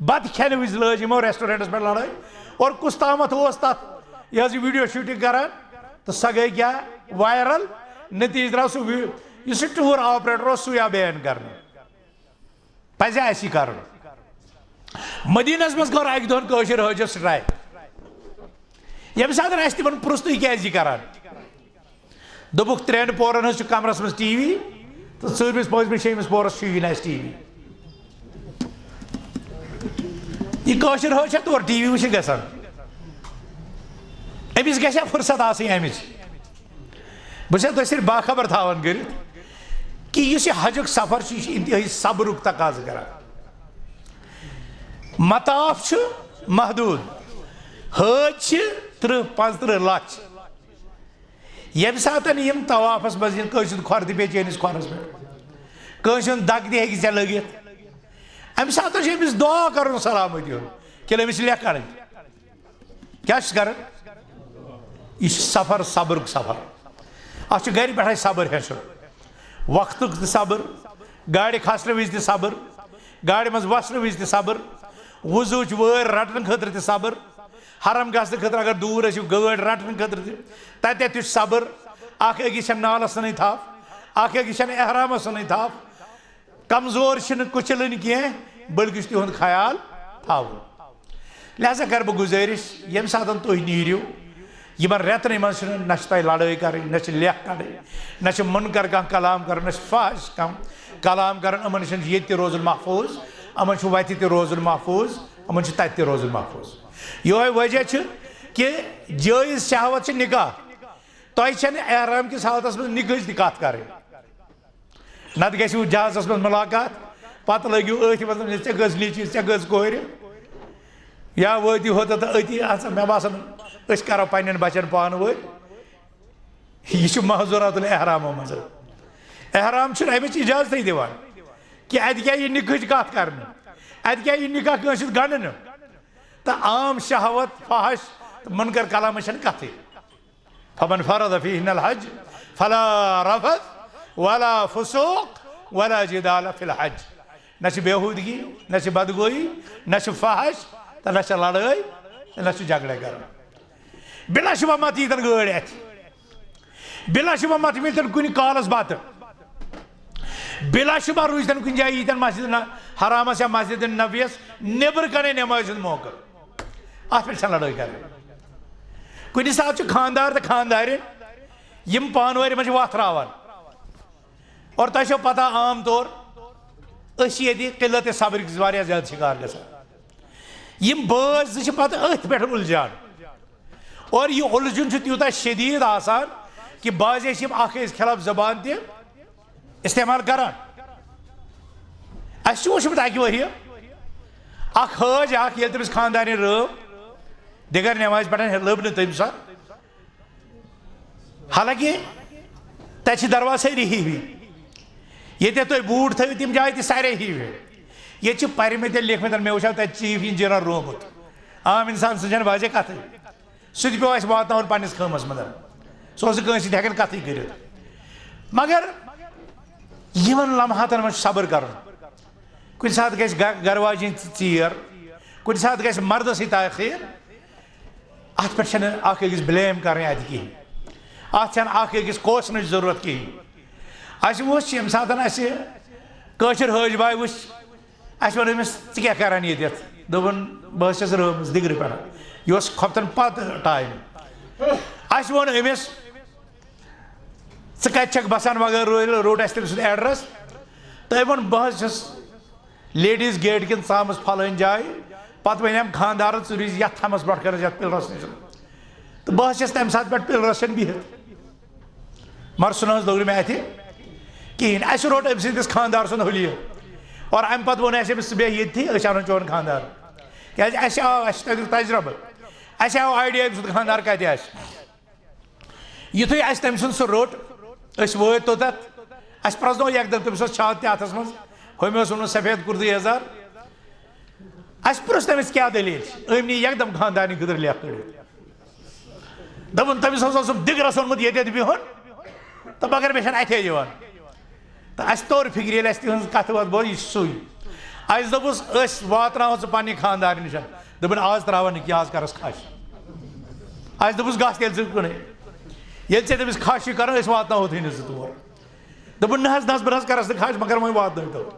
بتہٕ کھٮ۪نہٕ وِزِ لٲج یِمو ریسٹورنٹس پٮ۪ٹھ لڑٲے۔ اور کُس تامتھ اوس تتھ، یہِ حظ یہِ ویڈیو شوٹنگ کران، تہٕ سۄ گٔے کیٛاہ؟ وائرل۔ نتیجہٕ درٛاو سُہ وی-، یُس سُہ ٹور آپریٹر اوس، سُے آو بین کرنہٕ۔ پزِ اَسہِ یہِ کرُن۔ مدینس منٛز کوٚر اکہِ دۄہن کٲشِر حٲجِس سٹرائک۔ ییٚمہِ ساتہٕ اَسہِ تِمن پرُژھ، "تُہۍ کیازِ یہِ کران؟" دوٚپُکھ، "ترٛٮ۪ن پورن ہٕنٛز چھِ کمرس منٛز ٹی وی، تہٕ ژوٗرمِس، پٲنٛژمِس، شیٚیمِس پورس چھُ یہِ نہٕ اَسہِ ٹی وی۔" یہِ کٲشِر حٲج چھا تور ٹی وی وٕچھِتھ گژھان؟ أمِس گژھِ ہا فرصت آسٕنۍ اَمِچ۔ بہٕ چھُسا تۄہہِ صرف باخبر تھاوان کٔرِتھ کہِ یُس یہِ حجُک سفر چھُ، یہِ چھُ انتہٲیی صبرُک تقاضہٕ کران۔ مطاف چھُ محدوٗد، حٲج چھِ تٕرٛہ پانٛژتٕرٛہ لَچھ۔ ییٚمہِ ساتہٕ یِم طوافس منٛز یِن، کٲنٛسہِ ہُنٛد کھۄر تہِ پیٚیہِ چٲنِس کھۄرس پٮ۪ٹھ، کٲنٛسہِ ہُنٛد دگ تہِ ہیٚکہِ ژےٚ لٔگِتھ، اَمہِ ساتہٕ چھُ أمِس دُعا کرُن سلامتی ہُنٛد، کِنہٕ أمِس چھِ لیکھ کڑٕنۍ؟ کیٛاہ چھُس کران؟ یہِ چھُ سفر، صبرُک سفر۔ اَتھ چھُ گرِ پٮ۪ٹھے صبر ہیٚچھُن، وقتُک تہِ صبر، گاڑِ کھسنہٕ وِزِ تہِ صبر، گاڑِ منٛز وسنہٕ وِزِ تہِ صبر، وضوٗچ وٲرۍ رٹنہٕ خٲطرٕ تہِ صبر، حرم گژھنہٕ خٲطرٕ اگر دوٗر ٲسِو، گٲڑۍ رٹنہٕ خٲطرٕ تہِ، تتہِ تہِ چھُ صبر۔ اکھ أکِس چھنہٕ نالس سٕنٕے تھپھ، اکھ أکِس چھنہٕ احرامس سٕنٕے تھپھ۔ کمزور چھِنہٕ کُچلٕنۍ کینٛہہ، بلکہِ چھُ تِہُنٛد خیال تھاوُن۔ لہذا کرٕ بہٕ گُزٲرِش، ییٚمہِ ساتہٕ تُہۍ نیٖرِو، یِمن رٮ۪تنٕے منٛز چھُنہٕ، نہ چھِ تۄہہِ لڑٲے کرٕنۍ، نہ چھِ لیکھ کڑٕنۍ، نہ چھِ منکر کانٛہہ کلام کرُن، نہ چھِ فاحش کانٛہہ کلام کرُن۔ یِمن چھُنہٕ ییٚتہِ تہِ روزُن محفوٗظ، یِمن چھُ وتہِ تہِ روزُن محفوٗظ، یِمن چھُ تتہِ تہِ روزُن محفوٗظ۔ یِہوٚے وجہ چھُ کہِ جٲیز شہوت چھِ نکاح۔ تۄہہِ چھَنہٕ احرام کِس حالتس منٛز نکاحٕچ تہِ کتھ کرٕنۍ۔ نتہٕ گژھِو جہازس منٛز ملاقات، پتہٕ لٲگِو أتھۍ منٛز، "ژےٚ گٔژھ نیٚچی، ژےٚ گٔژھ کورِ، یا وٲتِو ہوٚتتھ تہٕ أتی اژ۔" مےٚ باسان، أسۍ کرو پننٮ۪ن بچن پانہٕ وٲتۍ۔ یہِ چھُ محظورات الاحرامو منٛز۔ احرام چھُنہٕ امِچ اجازتٕے دِوان کہِ اتہِ کیٛاہ یہِ نکاحٕچ کتھ کرنہٕ، اتہِ کیٛاہ یہِ نکاح کٲنٛسہِ سۭتۍ گنٛڈنہٕ، تہٕ عام شہوت، فحش تہٕ منکر کلامٕچ چھنہٕ کتھٕے۔ فمن فرض فیہن الحج فلا رفث ولا فسوق ولا جدال فی الحج۔ نہ چھِ بیہودگی، نہ چھِ بدگویی، نہ چھِ فحش، تہٕ نہ چھِ لڑٲے، تہٕ نہ چھِ جھگڑے کرُن۔ بلا شبہ مت ییٖتن گٲڑۍ اتھِ، بلا شبہ مت مِلتن کُنہِ کالس بتہٕ، بلا شبہ روٗزتن کُنہِ جایہِ ییٖتن مسجد حرامس یا مسجد نبویس نیبر کنہِ نمازِ ہُنٛد موقعہٕ۔ اتھ پٮ۪ٹھ چھنہٕ لڑٲے کرٕنۍ۔ کُنہِ ساتہٕ چھُ خانٛدار تہٕ خانٛدارِنۍ یِم پانہٕ وٲرۍ یِمن چھِ وتھ راوان۔ اور تۄہہِ چھو پتہ، عام طور أسۍ چھِ ییٚتہِ قلت صبرٕکۍ واریاہ زیادٕ شکار گژھان۔ یِم بٲژ زٕ چھِ پتہٕ أتھۍ پٮ۪ٹھ الجھان۔ اور یہِ الجھُن چھُ تیوٗتاہ شدیٖد آسان کہِ بعضے چھِ یِم اکھ أکِس خلاف زبان تہِ استعمال کران۔ اَسہِ چھُ وُچھمُت اَکہِ ؤریہِ اکھ حٲج اکھ، ییٚلہِ تٔمِس خانٛدارِنۍ رٲو، دِگر نٮ۪مازِ پٮ۪ٹھ لٔب نہٕ تٔمۍ سۄ۔ حالانکہِ تَتہِ چھِ دروازٕ سٲری ہِوی۔ ییٚتہِ تُہۍ بوٗٹھ تھٲیِو، تِم جایہِ تہِ سارے ہِوی۔ ییٚتہِ چھِ پَرِمٕتٮ۪ن لیکھمٕتٮ۪ن، مےٚ وٕچھاو تَتہِ چیف انجینئر روومُت۔ عام اِنسان سٕنٛز چھَنہٕ واضح کَتھٕے۔ سُہ تہِ پیوٚو اَسہِ واتناوُن پنٛنِس خٲمَس منٛز۔ سُہ اوس نہٕ کٲنٛسہِ سۭتۍ ہٮ۪کان کَتھٕے کٔرِتھ۔ مگر یِمن لمحاتن منٛز چھُ صبر کرُن۔ کُنہِ ساتہٕ گژھِ گہ-، گرٕ واجِنۍ ژیر، کُنہِ ساتہٕ گژھِ مردسٕے تاخیر۔ اتھ پٮ۪ٹھ چھنہٕ اکھ أکِس blame کرٕنۍ اتہِ کِہینۍ۔ اتھ چھنہٕ اکھ أکِس کوسنٕچ ضروٗرت کِہینۍ۔ اسہِ وُچھ ییٚمہِ ساتہٕ اسہِ کٲشِر حٲج باے وُچھ، اسہِ ووٚن أمِس، "ژٕ کیٛاہ کران ییٚتٮ۪تھ؟" دوٚپُن، "بہٕ حظ چھَس رٲومٕژ دِگرٕ پٮ۪ٹھ۔" یہِ اوس خۄفتن پتہٕ ٹایم۔ اسہِ ووٚن أمِس، "ژٕ کتہِ چھکھ بسان وغٲرٕ؟" روٚٹ اسہِ تٔمۍ سُنٛد ایڈریس۔ تٔمۍ ووٚن، "بہٕ حظ چھَس لیڈیز گیٹ کِنۍ ژامٕژ فلٲنۍ جایہِ۔" پتہٕ وَنیٛام خانٛدارن، "ژٕ روٗزِ یتھ تھمس برونٛٹھ کنس، یتھ پِلرس نِش۔" تہٕ بہٕ حظ چھَس تمہِ ساتہٕ پٮ۪ٹھ پِلرس چھَن بِہِتھ۔ مگر سُہ نہ حظ لوٚگ نہٕ مےٚ اَتھِ کِہیٖنۍ۔ اَسہِ روٚٹ أمۍ سٕنٛدِس خانٛدار سُنٛد حُلیہِ۔ اور اَمہِ پتہٕ ووٚن اَسہِ أمِس، "ژٕ بیٚہہ ییٚتھی، أسۍ اَنو چون خانٛدار۔" کیٛازِ اَسہِ آو، اَسہِ چھُ تَمیُک تجربہٕ۔ اَسہِ آو آیڈیا أمۍ سُنٛد خانٛدار کَتہِ آسہِ۔ یُتھُے اَسہِ تٔمۍ سُنٛد سُہ روٚٹ، أسۍ وٲتۍ توٚتَتھ، اَسہِ پرٛزنوو یَکدَم، تٔمِس اوس چھاتہٕ تہِ اَتھَس منٛز، ہُمۍ اوس اوٚنمُت سفید کُرتہٕ یَزار۔ اَسہِ پرٛژھ تٔمِس، "کیٛاہ دٔلیٖل چھِ؟" أمۍ نی یَکدَم خانٛدارنہِ خٲطرٕ لیکھ کٔڑِتھ۔ دوٚپُن، "تٔمِس اوس اوسُم دِگرَس اوٚنمُت ییٚتٮ۪تھ بِہُن، تہٕ مگر مےٚ چھَنہٕ اَتھے یِوان۔" تہٕ اَسہِ توٚر فِکرِ، ییٚلہِ اَسہِ تِہٕنٛز کَتھٕ وَتھ بوز، یہِ چھُ سُے۔ اَسہِ دوٚپُس، "أسۍ واتناوہون ژٕ پنٛنہِ خانٛدارِ نِش۔" دوٚپُن، "آز ترٛاوَن نہٕ کینٛہہ، آز کَرَس کھَش۔" اَسہِ دوٚپُس، "گژھ تیٚلہِ ژٕ کُنُے۔ ییٚلہِ ژےٚ تٔمِس کھَش چھُے کَرُن، أسۍ واتناوہوتھٕے نہٕ ژٕ تور۔" دوٚپُن، "نہ حظ، نہ حظ، بہٕ نہ حظ کَرَس نہٕ کھَش، مگر وۄنۍ واتنٲوتو۔"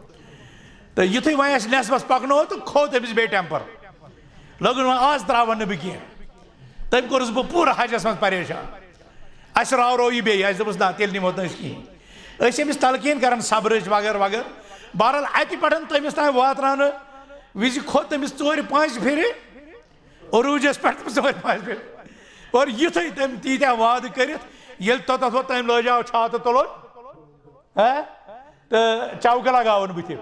تہٕ یُتھُے وۄنۍ اَسہِ نٮ۪صبَس پَکنوو تہٕ کھوٚت أمِس بیٚیہِ ٹٮ۪مپَر۔ لوٚگُن وۄنۍ، "آز ترٛاوَن نہٕ بہٕ کینٛہہ۔" تٔمۍ کوٚرُس بہٕ پوٗرٕ حجَس منٛز پریشان۔ اَسہِ راورو یہِ بیٚیہِ، اَسہِ دوٚپُس، "نہ، تیٚلہِ نِمو نہٕ أسۍ کِہیٖنۍ۔" أسۍ أمِس تلقیٖن کران صبرٕچ وغٲرٕ وغٲرٕ۔ بہرحال، اَتہِ پٮ۪ٹھ تٔمِس تام واتناونہٕ وِزِ کھوٚت تٔمِس ژورِ پانٛژِ پھِرِ عروٗجس پٮ۪ٹھ، تٔمِس ژورِ پانٛژِ پھِرِ۔ اور یُتھُے تٔمۍ تیٖتیٛاہ وعدٕ کٔرِتھ، ییٚلہِ توٚتتھ ووت، تٔمۍ لٲجاو چھاتہٕ تُلُن۔ ہا؟ تہٕ چوکہٕ لگاوُن بٕتھِ۔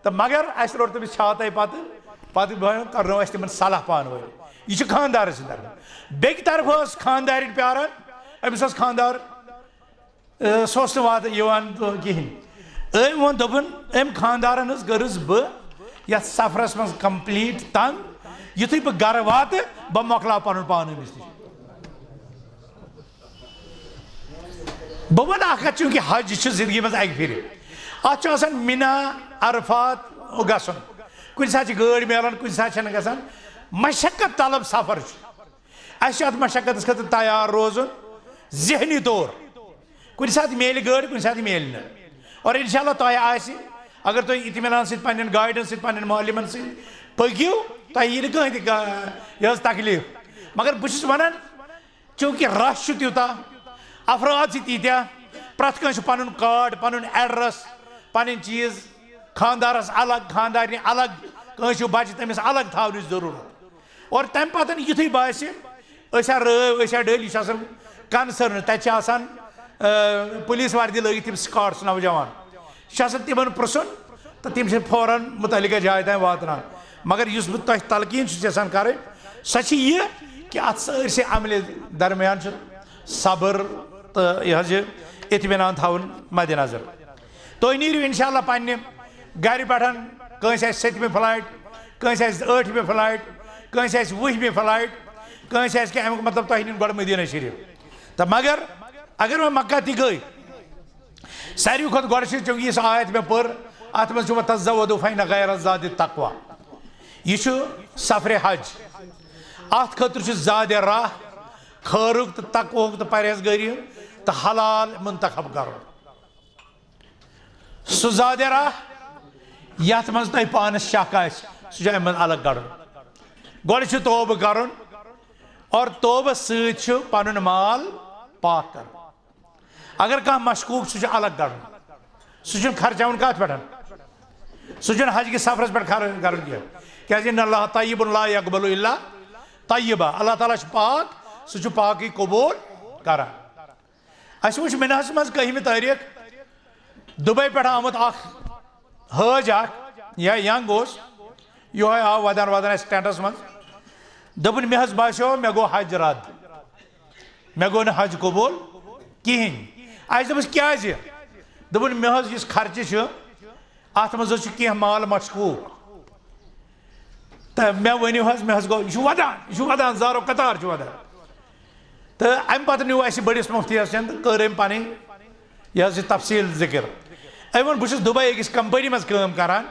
تہٕ مگر اَسہِ روٚٹ تٔمِس چھاتَے پَتہٕ، پَتہٕ کرنو اَسہِ تِمن صلاح پانہٕ ؤنۍ۔ یہِ چھُ خانٛدارَس سٕنٛدِ طرفہٕ۔ بیٚکہِ طرفہٕ ٲس خانٛدارِنۍ پیاران، أمِس اوس خانٛدار، اے، سُہ اوس نہٕ واتان یِوان کِہیٖنۍ۔ أمۍ ووٚن، دوٚپُن، أمۍ خانٛدارَن حظ کٔرٕس بہٕ یَتھ سفرَس منٛز complete تنٛگ، یُتھُے بہٕ گرٕ واتہٕ، بہٕ مۄکلاو پَنُن پان أمِس نِش۔ بہٕ وَنہٕ اَکھ کَتھ، چوٗنٛکہِ حج چھُ زِندگی منٛز اَکہِ پھِرِ، اَتھ چھُ آسان مِنا، عرفات گژھُن۔ کُنہِ ساتہٕ چھِ گٲڑۍ میلان، کُنہِ ساتہٕ چھَنہٕ گژھان۔ مشقت طلب سفر چھُ۔ اَسہِ چھُ اَتھ مشقتَس خٲطرٕ تیار روزُن، ذہنی طور۔ کُنہِ ساتہٕ میلہِ گٲڑۍ، کُنہِ ساتہٕ میلہِ نہٕ۔ اور انشاءاللہ تۄہہِ آسہِ، اگر تُہۍ اطمینان سۭتۍ پننٮ۪ن گایڈن سۭتۍ، پننٮ۪ن معلمن سۭتۍ پٔکِو، تۄہہِ یی نہٕ کٕہٕنۍ تہِ گا-، یہِ حظ تکلیٖف۔ مگر بہٕ چھُس وَنان، چوٗنٛکہِ رش چھُ تیوٗتاہ، افراد چھِ تیٖتیٛاہ، پرٛٮ۪تھ کٲنٛسہِ چھُ پنُن کارڈ، پنُن ایڈریس، پنٕنۍ چیٖز، خانٛدارس الگ، خانٛدارنہِ الگ، کٲنٛسہِ چھُ بچہِ، تٔمِس الگ تھاونٕچ ضروٗرت۔ اور تَمہِ پتہٕ یُتھُے باسہِ، أسۍ ہا رٲو، أسۍ ہا ڈٔلۍ، یہِ چھُ آسان concern، تَتہِ چھِ آسان، آ، پُلیٖس وردی لٲگِتھ تِم سکاٹس نوجوان۔ یہِ چھُ آسان تِمن پرٛژھُن تہٕ تِم چھِ فوراً مُتعلقہ جایہِ تام واتناوان۔ مگر یُس بہٕ تۄہہِ تلقیٖن چھُس یژھان کرٕنۍ، سۄ چھِ یہِ کہِ اَتھ سٲرسٕے عملہِ درمیان چھُ صبر تہٕ یہِ حظ یہِ اطمینان تھاوُن مدِ نظر۔ تُہۍ نیٖرِو انشاءاللہ پننہِ گرِ پٮ۪ٹھ، کٲنٛسہِ آسہِ سٔتمہِ فلایٹ، کٲنٛسہِ آسہِ ٲٹھمہِ فلایٹ، کٲنٛسہِ آسہِ وُہمہِ فلایٹ، کٲنٛسہِ آسہِ کینٛہہ، اَمیُک مطلب تۄہہِ نیُن گۄڈٕ مدینہ شریف۔ تہٕ مگر اگر وۄنۍ مکہ تہِ گٔے، ساروی کھۄتہٕ گۄڈٕ چھِ، چوٗنٛکہِ یُس آیت مےٚ پٔر، اَتھ منٛز چھُ وَتَزَوَّدُوا فَإِنَّ خَیْرَ الزَّادِ التَّقْوَىٰ۔ یہِ چھُ سفرِ حج۔ اَتھ خٲطرٕ چھُ زادِ راہ خٲرُک تہٕ تقوہُک تہٕ پرہیزگٲری ہُنٛد تہٕ حلال منتخب کرُن۔ سُہ زادِ راہ یَتھ منٛز تۄہہِ پانَس شک آسہِ، سُہ چھُ اَمہِ منٛز الگ کڑُن۔ گۄڈٕ چھُ توبہٕ کرُن اور توبہٕ سۭتۍ چھُ پنُن مال پاک کرُن۔ اگر کانٛہہ مشکوک، سُہ چھُ الگ کڑُن۔ سُہ چھُنہٕ خرچاوُن کتھ پٮ۪ٹھ؟ سُہ چھُنہٕ حج کِس سفرس پٮ۪ٹھ خرٕچ کرُن کینٛہہ۔ کیازِ ان اللہ طیب لا یقبل الا طیبا، اللہ تعالیٰ چھُ پاک، سُہ چھُ پاکٕے قبول کران۔ اَسہِ وٕچھ مِناہَس منٛز کٔہمہِ تٲریٖخ، دُبے پٮ۪ٹھ آمُت اکھ حٲج اکھ یا ینگ اوس، یِہوٚے آو ودان ودان اَسہِ ٹینٹس منٛز۔ دوٚپُن، مےٚ حظ باسیو، مےٚ گوٚو حج رد، مےٚ گوٚو نہٕ حج قبول کِہیٖنۍ۔ اَسہِ دوٚپُس، کیٛازِ؟ دوٚپُن، مےٚ حظ یُس خرچہٕ چھُ، اَتھ منٛز حظ چھُ کینٛہہ مال مشکوٗک۔ تہٕ مےٚ ؤنِو حظ، مےٚ حظ گوٚو، یہِ چھُ ودان، یہِ چھُ ودان، زارو قطار چھُ ودان۔ تہٕ اَمہِ پتہٕ نیوٗ اَسہِ بٔڑِس مُفتیَس نِش تہٕ کٔر أمۍ پنٕنۍ یہِ حظ یہِ تفصیٖل ذِکِر۔ أمۍ ووٚن، بہٕ چھُس دُبے أکِس کمپنی منٛز کٲم کران،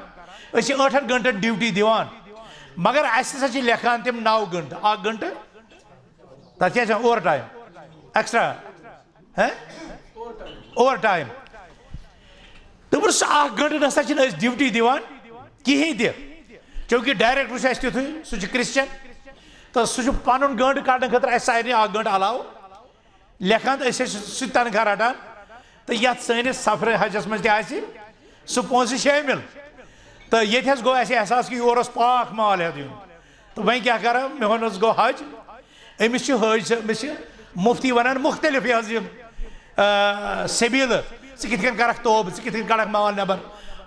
أسۍ چھِ ٲٹھن گھنٹن ڈیوٹی دِوان، مگر اَسہِ ہسا چھِ لیکھان تِم نو گھنٹہٕ، اکھ گھنٹہٕ، تَتھ کیٛاہ چھِ وَنان، اوور ٹایم، ایکسٹرا، ہہ؟ Over time. دوٚپُن، سُہ اکھ گھنٹہٕ نسا چھِنہٕ أسۍ ڈیوٹی دِوان کِہیٖنۍ تہِ، چوٗنٛکہِ ڈایریکٹر چھُ اَسہِ تیُتھُے، سُہ چھُ کرسچن، تہٕ سُہ چھُ پنُن گھنٹہٕ کڑنہٕ خٲطرٕ اَسہِ سارنٕے اکھ گھنٹہٕ علاوٕ لیکھان تہٕ أسۍ ٲسۍ سُہ تنخواہ رٹان۔ تہٕ یتھ سٲنِس سفرِ حجس منٛز تہِ آسہِ سُہ پونٛسہٕ شٲمِل۔ تہٕ ییٚتہِ حظ گوٚو اَسہِ احساس کہِ یور اوس پاک مال ہٮ۪تھ یُن۔ تہٕ وۄنۍ کیٛاہ کرو؟ مےٚ ووٚن، حظ گوٚو حج، أمِس چھِ حٲج صٲب، أمِس چھِ مُفتی ونان مُختٔلِف یہِ حظ یِم، آ، سبیٖلہٕ، ژٕ کِتھ کٔنۍ کرکھ توبہٕ، ژٕ کِتھ کٔنۍ کڑکھ مال نٮ۪بر،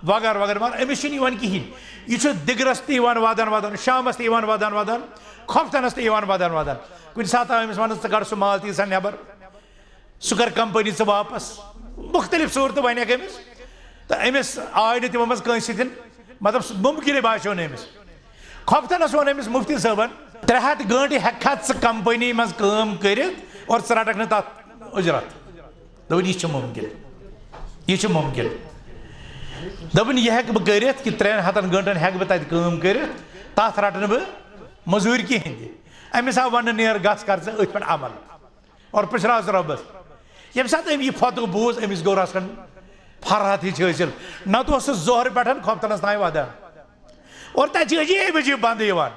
وغٲرٕ وغٲرٕ، مگر أمِس چھُنہٕ یِوان کِہینۍ۔ یہِ چھُ دِگرس تہِ یِوان ودان ودان، شامس تہِ یِوان ودان ودان، خۄفتنس تہِ یِوان ودان ودان۔ کُنہِ ساتہٕ آو أمِس وننہٕ، ژٕ کڑ سُہ مال تیٖژاہ نٮ۪بر، سُہ کر کمپنی ژٕ واپس۔ مُختٔلِف صوٗرتہٕ ونٮ۪کھ أمِس، تہٕ أمِس آے نہٕ تِمو منٛز کٲنٛسہِ سۭتۍ، مطلب، سُہ مُمکِنٕے باسیو نہٕ أمِس۔ خۄفتنس ووٚن أمِس مُفتی صٲبن، ترٛےٚ ہتھ گٲنٛٹہٕ ہٮ۪ککھا ژٕ کمپنی منٛز کٲم کٔرِتھ اور ژٕ رٹکھ نہٕ تتھ اُجرت؟ دوٚپُن، یہِ چھُ مُمکِن، یہِ چھُ مُمکِن۔ دوٚپُن، یہِ ہٮ۪کہٕ بہٕ کٔرِتھ کہِ ترٛٮ۪ن ہتن گٲنٛٹن ہٮ۪کہٕ بہٕ تتہِ کٲم کٔرِتھ، تتھ رٹہٕ نہٕ بہٕ مٔزوٗرۍ کِہینۍ تہِ۔ أمِس آو وننہٕ، نیر گژھ، کر ژٕ أتھۍ پٮ۪ٹھ عمل اور پٔشراو ژٕ رۄبس۔ ییٚمہِ ساتہٕ أمۍ یہِ فتوٕ بوٗز، أمِس گوٚو رژھ کھنڈ فرحت ہِش حٲصِل۔ نتہٕ اوس سُہ ظہرٕ پٮ۪ٹھ خۄفتنس تام ودان۔ اور تتہِ چھِ عجیٖب عجیٖب بندٕ یِوان۔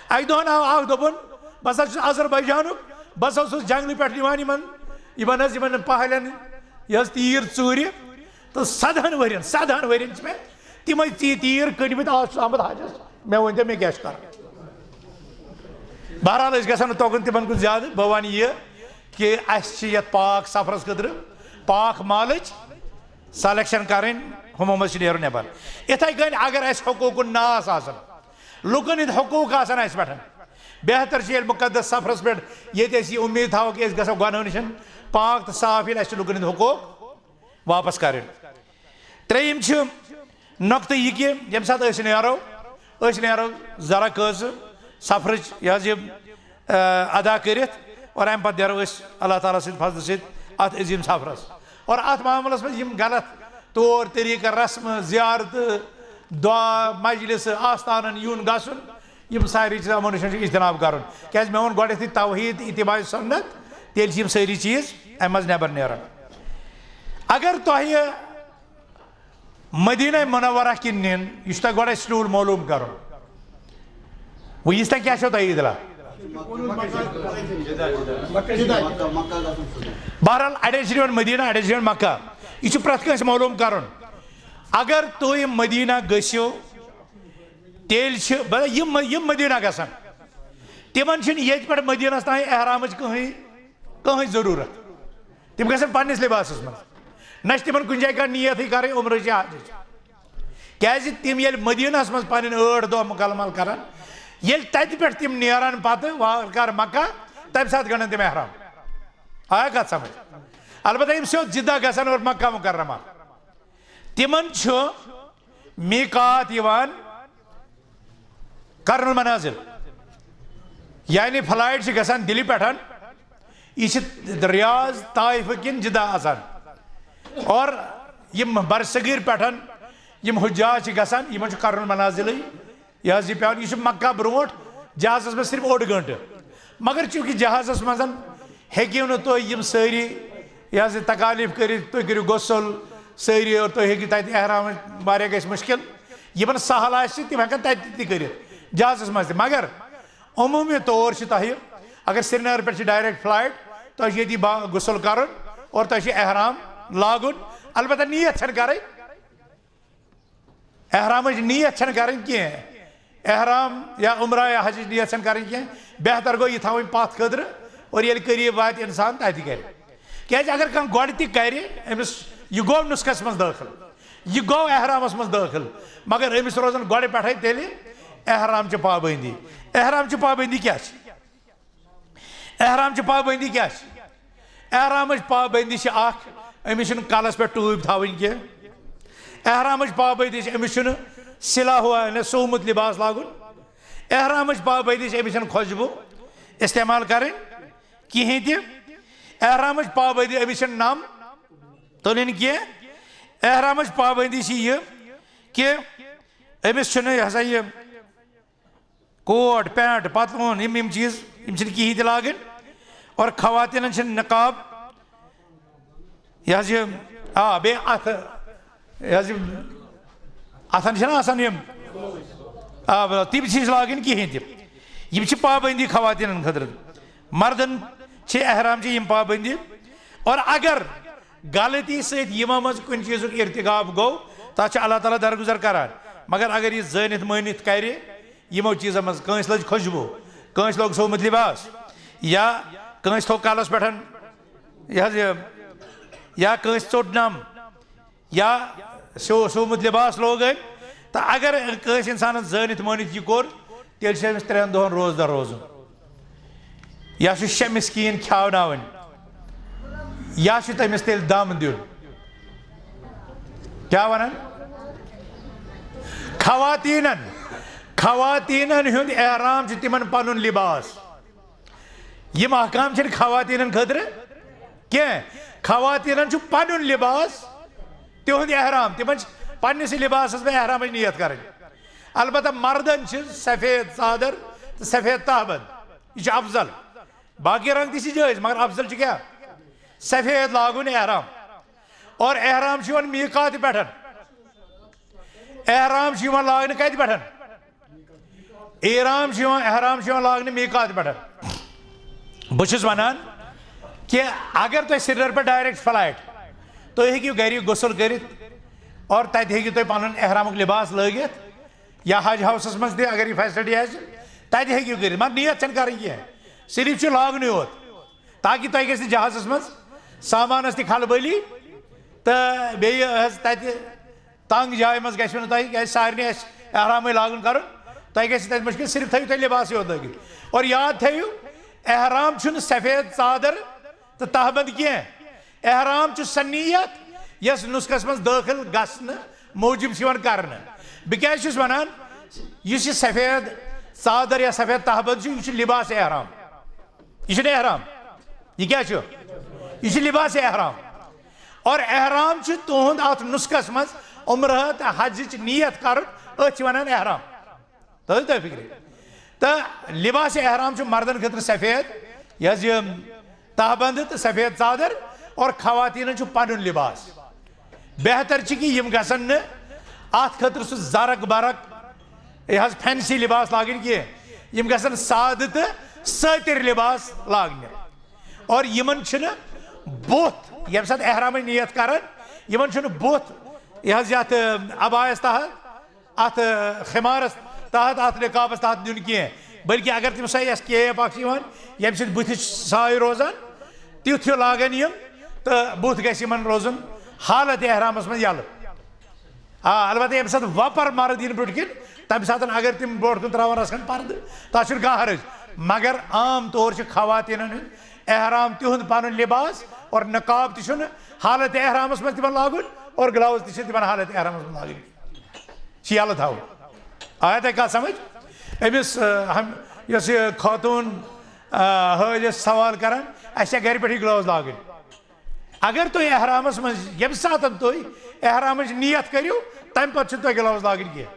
اکہِ دۄہن آو اکھ، دوٚپُن، بہٕ ہسا چھُس آذربایجانُک، بہٕ ہسا اوسُس جنگلہٕ پٮ۪ٹھ نِوان یِمن، یِمن حظ، یِمن پہلٮ۪ن یہِ حظ تیٖر ژوٗرِ۔ تہٕ سدہن ؤرین، سدہن ؤرین چھِ مےٚ تِمے تی-، تیٖر کٔڑمٕتۍ، آز چھُس آمُت حجس۔ مےٚ ؤنۍ تو، مےٚ کیٛاہ چھُ کرُن؟ بہرحال، أسۍ گژھو نہٕ توکُن تِمن کُن زیادٕ۔ بہٕ وَنہٕ یہِ کہِ اَسہِ چھِ یَتھ پاک سفرس خٲطرٕ پاک مالٕچ سلیکشن کرٕنۍ، ہُمو منٛز چھِ نیرُن نٮ۪بر۔ یِتھَے کٔنۍ اگر اَسہِ حقوق الناس آسن، لُکن ہٕنٛدۍ حقوق آسن اَسہِ پٮ۪ٹھ، بہتر چھُ ییٚلہِ مُقدس سفرس پٮ۪ٹھ، ییٚتہِ أسۍ یہِ اُمید تھاوو کہِ أسۍ گژھو گۄنہو نِش پاک تہٕ صاف، ییٚلہِ اَسہِ چھِ لُکن ہٕنٛدۍ حقوق واپس کرٕنۍ۔ ترٛیٚیِم چھِ نۄقطہٕ یہِ کہِ ییٚمہِ ساتہٕ أسۍ نیرو، أسۍ نیرو ذرا کٲژٕ سفرٕچ، یہِ حظ یہِ، آ، ادا کٔرِتھ، اور اَمہِ پتہٕ نیرو أسۍ اللہ تعالیٰ سٕنٛدِ فضلہٕ سۭتۍ اَتھ عظیٖم سفرس۔ اور اَتھ معاملس منٛز یِم غلط طور طریٖقہٕ، رسمہٕ، زیارتہٕ، دعا، مجلس، آستانن یُن گژھُن، یِم ساری چیٖز، یِمو نِش چھُ اجتناب کرُن۔ کیازِ مےٚ ووٚن گۄڈٕنیتھٕے، توحید، اتباع سنت، تیٚلہِ چھِ یِم سٲری چیٖز اَمہِ منٛز نٮ۪بر نیران۔ اگر تۄہہِ مدینہ منورہ کِنۍ نِن، یہِ چھُ تۄہہِ گۄڈٕ اَسہِ رول معلوم کرُن۔ وۄنۍ یِژھ تۄہہِ کیٛاہ چھو تۄہہِ اطلاع؟ بہرحال، اَڑٮ۪ن چھِ نِوان مدینہ، اَڑٮ۪ن چھِ نِوان مکہ۔ یہِ چھُ پرٛٮ۪تھ کٲنٛسہِ معلوم کرُن۔ اگر تُہۍ مدینہ گٔژھِو، تیٚلہِ چھِ، مطلب، یِم، یِم مدینہ گژھن، تِمن چھِنہٕ ییٚتہِ پٮ۪ٹھ مدینس تام احرامٕچ کٕہٕنۍ، کٕہٕنۍ ضروٗرت۔ تِم گژھن پننِس لباسس منٛز۔ نہ چھِ تِمن کُنہِ جایہِ کانٛہہ نیتھٕے کرٕنۍ عمرٕچ یا حجٕچ۔ کیازِ تِم ییٚلہِ مدینس منٛز پنٕنۍ ٲٹھ دۄہ مکمل کرن، ییٚلہِ تتہِ پٮ۪ٹھ تِم نیرن پتہٕ وارٕ کارٕ مکہ، تمہِ ساتہٕ گنڈن تِم احرام۔ آیا کتھ سمجھ؟ البتہ یِم سیوٚد جدہ گژھن اور مکہ مکرمہ، تِمن چھُ میقات یِوان قرن المنازل، یعنی فلائٹ چھِ گژھان دِلہِ پٮ۪ٹھ، یہِ چھِ ریاض، طائف کِنۍ جدہ آسان، اور یِم برصغیر پٮ۪ٹھ یِم حجاج چھِ گژھان، یِمن چھُ قرن المنازلٕے یہِ حظ یہِ پٮ۪وان۔ یہِ چھُ مکہ برونٛٹھ جہازس منٛز صرف اوٚڑ گٲنٛٹہٕ، مگر چوٗنٛکہِ جہازس منٛز ہیٚکِو نہٕ تُہۍ یِم سٲری یہِ حظ یہِ تکالیٖف کٔرِتھ، تُہۍ کٔرِو غسل سٲری اور تُہۍ ہیٚکِو تَتہِ احرام، واریاہ گژھِ مُشکِل۔ یِمن سہل آسہِ، تِم ہٮ۪کن تَتہِ تہِ کٔرِتھ جہازس منٛز تہِ۔ مگر عموٗمی طور چھِ تۄہہِ، اگر سرینگر پٮ۪ٹھ چھِ ڈائریکٹ فلائٹ، تۄہہِ چھُ ییٚتی با-، غسل کرُن اور تۄہہِ چھُ احرام لاگُن۔ البتہ نیت چھنہٕ کرٕنۍ، احرامٕچ نیت چھنہٕ کرٕنۍ کینٛہہ۔ احرام یا عمرہ یا حجٕچ نیت چھنہٕ کرٕنۍ کینٛہہ۔ بہتر گوٚو یہِ تھاوٕنۍ پتھ خٲطرٕ، اور ییٚلہِ قریب واتہِ انسان، تتہِ کرِ۔ کیازِ اگر کانٛہہ گۄڈٕ تہِ کرِ، أمِس یہِ گوٚو نسکس منٛز دٲخل، یہِ گوٚو احرامس منٛز دٲخل، مگر أمِس روزن گۄڈٕ پٮ۪ٹھے تیٚلہِ احرامچہِ پابندی۔ احرامچہِ پابندی کیٛاہ چھِ؟ احرامچہِ پابندی کیٛاہ چھِ؟ احرامٕچ پابندی چھِ اکھ، أمِس چھُنہٕ کلس پٮ۪ٹھ ٹوٗپۍ تھاوٕنۍ کینٛہہ۔ احرامٕچ پابندی چھِ، أمِس چھُنہٕ سِلا ہوا، یعنی سومُت لباس لاگُن۔ احرامٕچ پابندی چھِ، أمِس چھَنہٕ خۄشبوٗ استعمال کرٕنۍ کِہیٖنۍ تہِ۔ احرامٕچ پابندی، أمِس چھَنہٕ نَم تُلٕنۍ کینٛہہ۔ احرامٕچ پابندی چھِ یہِ کہِ أمِس چھُنہٕ، یہِ ہسا یہِ، کوٹ، پینٹ، پتلوٗن، یِم، یِم چیٖز، یِم چھِنہٕ کِہیٖنۍ تہِ لاگٕنۍ۔ اور خواتیٖنَن چھِنہٕ نقاب، یہِ حظ یہِ، آ، بیٚیہِ اَتھٕ، یہِ حظ یہِ، اَتھَن چھِنہٕ آسان یِم، آ، تِم چھِ لاگٕنۍ کِہیٖنۍ تہِ۔ یِم چھِ پابندی خواتیٖنَن خٲطرٕ۔ مردَن چھِ احرام چھِ یِم پابندی۔ اور اگر غلطی سۭتۍ یِمو منٛز کُنہِ چیٖزُک ارتکاب گوٚو، تَتھ چھُ اللہ تعالیٰ درگُزر کران۔ مگر اگر یہِ زٲنِتھ مٲنِتھ کرِ، یِمو چیٖزو منٛز کٲنٛسہِ لٔج خۄشبوٗ، کٲنٛسہِ لوگ سومُت لباس، یا کٲنٛسہِ تھوٚو کَلَس پٮ۪ٹھ، یہِ حظ یہِ، یا کٲنٛسہِ ژوٚٹ نَم، یا سیو-، سومُت لباس لوگ أمۍ، تہٕ اگر کٲنٛسہِ اِنسانَس زٲنِتھ مٲنِتھ یہِ کوٚر، تیٚلہِ چھُ أمِس ترٛٮ۪ن دۄہَن روزدار روزُن۔ یا چھُ شےٚ مسکیٖن کھیاوناوٕنۍ، یا چھُ تٔمِس تیٚلہِ دم دیُن۔ کیٛاہ وَنان؟ خواتیٖنَن، خواتیٖنَن ہُنٛد احرام چھُ تِمَن پَنُن لباس۔ یِم احکام چھِنہٕ خواتیٖنَن خٲطرٕ کینٛہہ۔ خواتیٖنَن چھُ پَنُن لباس، تِہُنٛد احرام، تِمَن چھِ پنٛنِسٕے لباسَس منٛز احرامٕچ نیت کَرٕنۍ۔ البتہ مردَن چھِ سفید ژادر تہٕ سفید تہبند، یہِ چھُ افضل۔ باقی رنگ تہِ چھِ جٲیز، مگر افضل چھُ کیٛاہ؟ سفید لاگُن احرام۔ اور احرام چھُ یِوان میقات پٮ۪ٹھ۔ احرام چھُ یِوان لاگنہٕ کتہِ پٮ۪ٹھ؟ احرام چھُ یِوان، احرام چھُ یِوان لاگنہٕ میقات پٮ۪ٹھ۔ بہٕ چھُس ونان کہِ اگر تۄہہِ سرینگر پٮ۪ٹھ ڈائریکٹ فلائٹ، تُہۍ ہیٚکِو گرِ غسل کٔرِتھ اور تتہِ ہیٚکِو تُہۍ پنُن احرامُک لباس لٲگِتھ۔ یا حج ہاؤسس منٛز تہِ اگر یہِ فیسلٹی آسہِ، تتہِ ہیٚکِو کٔرِتھ، مگر نیت چھنہٕ کرٕنۍ کینٛہہ، صرف چھُ لاگنُے یوت، تاکہِ تۄہہِ گژھِ نہٕ جہازس منٛز سامانس تہِ کھلبلی تہٕ بیٚیہِ حظ تتہِ تنگ جایہِ منٛز گژھِ نہٕ تۄہہِ، کیازِ سارنٕے آسہِ احرامٕے لاگُن کرُن، تۄہہِ گژھِ تتہِ مُشکل، صرف تھٲیِو تُہۍ لباسٕے یوت لٲگِتھ۔ اور یاد تھٲیِو، احرام چھُنہٕ سفید ژادر تہٕ تہبند کینٛہہ۔ احرام چھُ سۄ نیت یۄس نسخس منٛز دٲخل گژھنہٕ موٗجوٗب چھِ یِوان کرنہٕ۔ بہٕ کیازِ چھُس ونان، یُس یہِ سفید ژادر یا سفید تہبند چھُ، یہِ چھُ لباس احرام، یہِ چھُنہٕ احرام۔ یہِ کیٛاہ چھُ؟ یہِ چھُ لباس احرام۔ اور احرام چھُ تُہُنٛد اتھ نسخس منٛز عمرہ تہٕ حجٕچ نیت کرُن، أتھۍ چھِ ونان احرام۔ تۄہہِ تۄہہِ فکرِ؟ تہٕ لباس احرام چھُ مردن خٲطرٕ سفید، یہِ حظ یہِ تہبند تہٕ سفید ژادر، اور خواتینن چھُ پنُن لباس۔ بہتر چھُ کہِ یِم گژھن نہٕ اتھ خٲطرٕ سُہ زرق برق، یہِ حظ فینسی لباس لاگٕنۍ کینٛہہ، یِم گژھن سادٕ تہٕ سٲتِر لباس لاگنہِ۔ اور یِمن چھُنہٕ بُتھ، ییٚمہِ ساتہٕ احرامٕچ نیت کرن، یِمن چھُنہٕ بُتھ، یہِ حظ یتھ، ابایس تحت، اتھ خمارس تحت، اتھ نقابس تحت دیُن کینٛہہ، بلکہِ اگر تِم سۄ یۄس کیپ اکھ چھِ یِوان، ییٚمہِ سۭتۍ بُتھِچ ساے روزان، تیُتھ ہیوٗ لاگن یِم، تہٕ بُتھ گژھِ یِمن روزُن حالت احرامس منٛز یَلہٕ۔ آ، البتہ ییٚمہِ ساتہٕ وۄپر مرد یِن برٛونٛٹھ کِنۍ، تمہِ ساتہٕ اگر تِم برٛونٛٹھ کُن ترٛاوان رژھ کھنٛڈ پردٕ، تتھ چھُنہٕ کانٛہہ حرج۔ مگر عام طور چھُ خواتینن ہُنٛد احرام تِہُنٛد پنُن لباس اور نقاب تہِ چھُنہٕ حالت احرامس منٛز تِمن لاگُن اور گلاوز تہِ چھِ تِمن حالت احرامس منٛز لاگٕنۍ۔ چھِ یَلہٕ تھاوُن۔ آیا تۄہہِ کَتھ سمجھ؟ أمِس، آ، ہم-، یۄس یہِ خاتوٗن، آ، حٲج ٲس سوال کران، اَسہِ چھا گرِ پٮ۪ٹھٕے گلاوز لاگٕنۍ؟ اگر تُہۍ احرامس منٛز، ییٚمہِ ساتہٕ تُہۍ احرامٕچ نیت کٔرِو، تَمہِ پتہٕ چھِنہٕ تۄہہِ گلاوز لاگٕنۍ کینٛہہ۔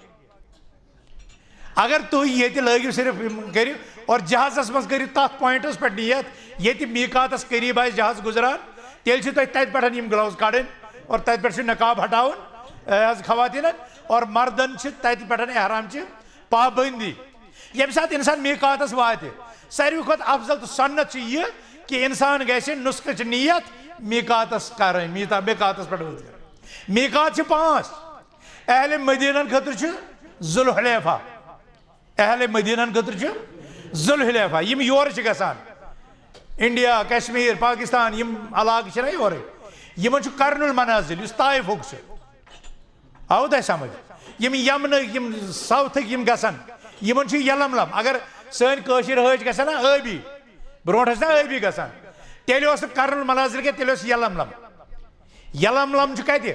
اگر تُہۍ ییٚتہِ لٲگِو صرف یِم کٔرِو اور جہازس منٛز کٔرِو تَتھ پوینٹس پٮ۪ٹھ نیت، ییٚتہِ میقاتس قریب آسہِ جہاز گُزران، تیٚلہِ چھِ تۄہہِ تَتہِ پٮ۪ٹھ یِم گلاوز کڑٕنۍ اور تَتہِ پٮ۪ٹھ چھُ نقاب ہٹاوُن، اے، حظ خواتینن، اور مردن چھِ تَتہِ پٮ۪ٹھ احرام چہِ پابندی۔ ییٚمہِ ساتہٕ انسان میقاتس واتہِ، ساروی کھۄتہٕ افضل تہٕ سنت چھِ یہِ کہِ انسان گژھِ نسخٕچ نیت میقاتس کرٕنۍ، میتا-، میقاتس پٮ۪ٹھ وٲتِتھ کرٕنۍ۔ میقات چھِ پانٛژھ۔ اہل مدینن خٲطرٕ چھُ ذوالحلیفہ۔ اہل مدینن خٲطرٕ چھُ ذوالحلیفہ۔ یِم یورٕ چھِ گژھان، انڈیا، کشمیر، پاکستان، یِم علاقہٕ چھِنہ یورٕ، یِمن چھُ قرن المنازل، یُس طائفُک چھُ۔ آوٕ تۄہہِ سمجھ؟ یِم یمنہٕ، یِم ساؤتھٕکۍ یِم گژھن، یِمن چھُ یلملم۔ اگر سٲنۍ کٲشِر حٲج گژھن نا ٲبی، برونٛٹھ ٲسۍ نا ٲبی گژھان، تیٚلہِ اوس نہٕ قرن المنازل کینٛہہ، تیٚلہِ اوس یلملم۔ یلملم چھُ کتہِ؟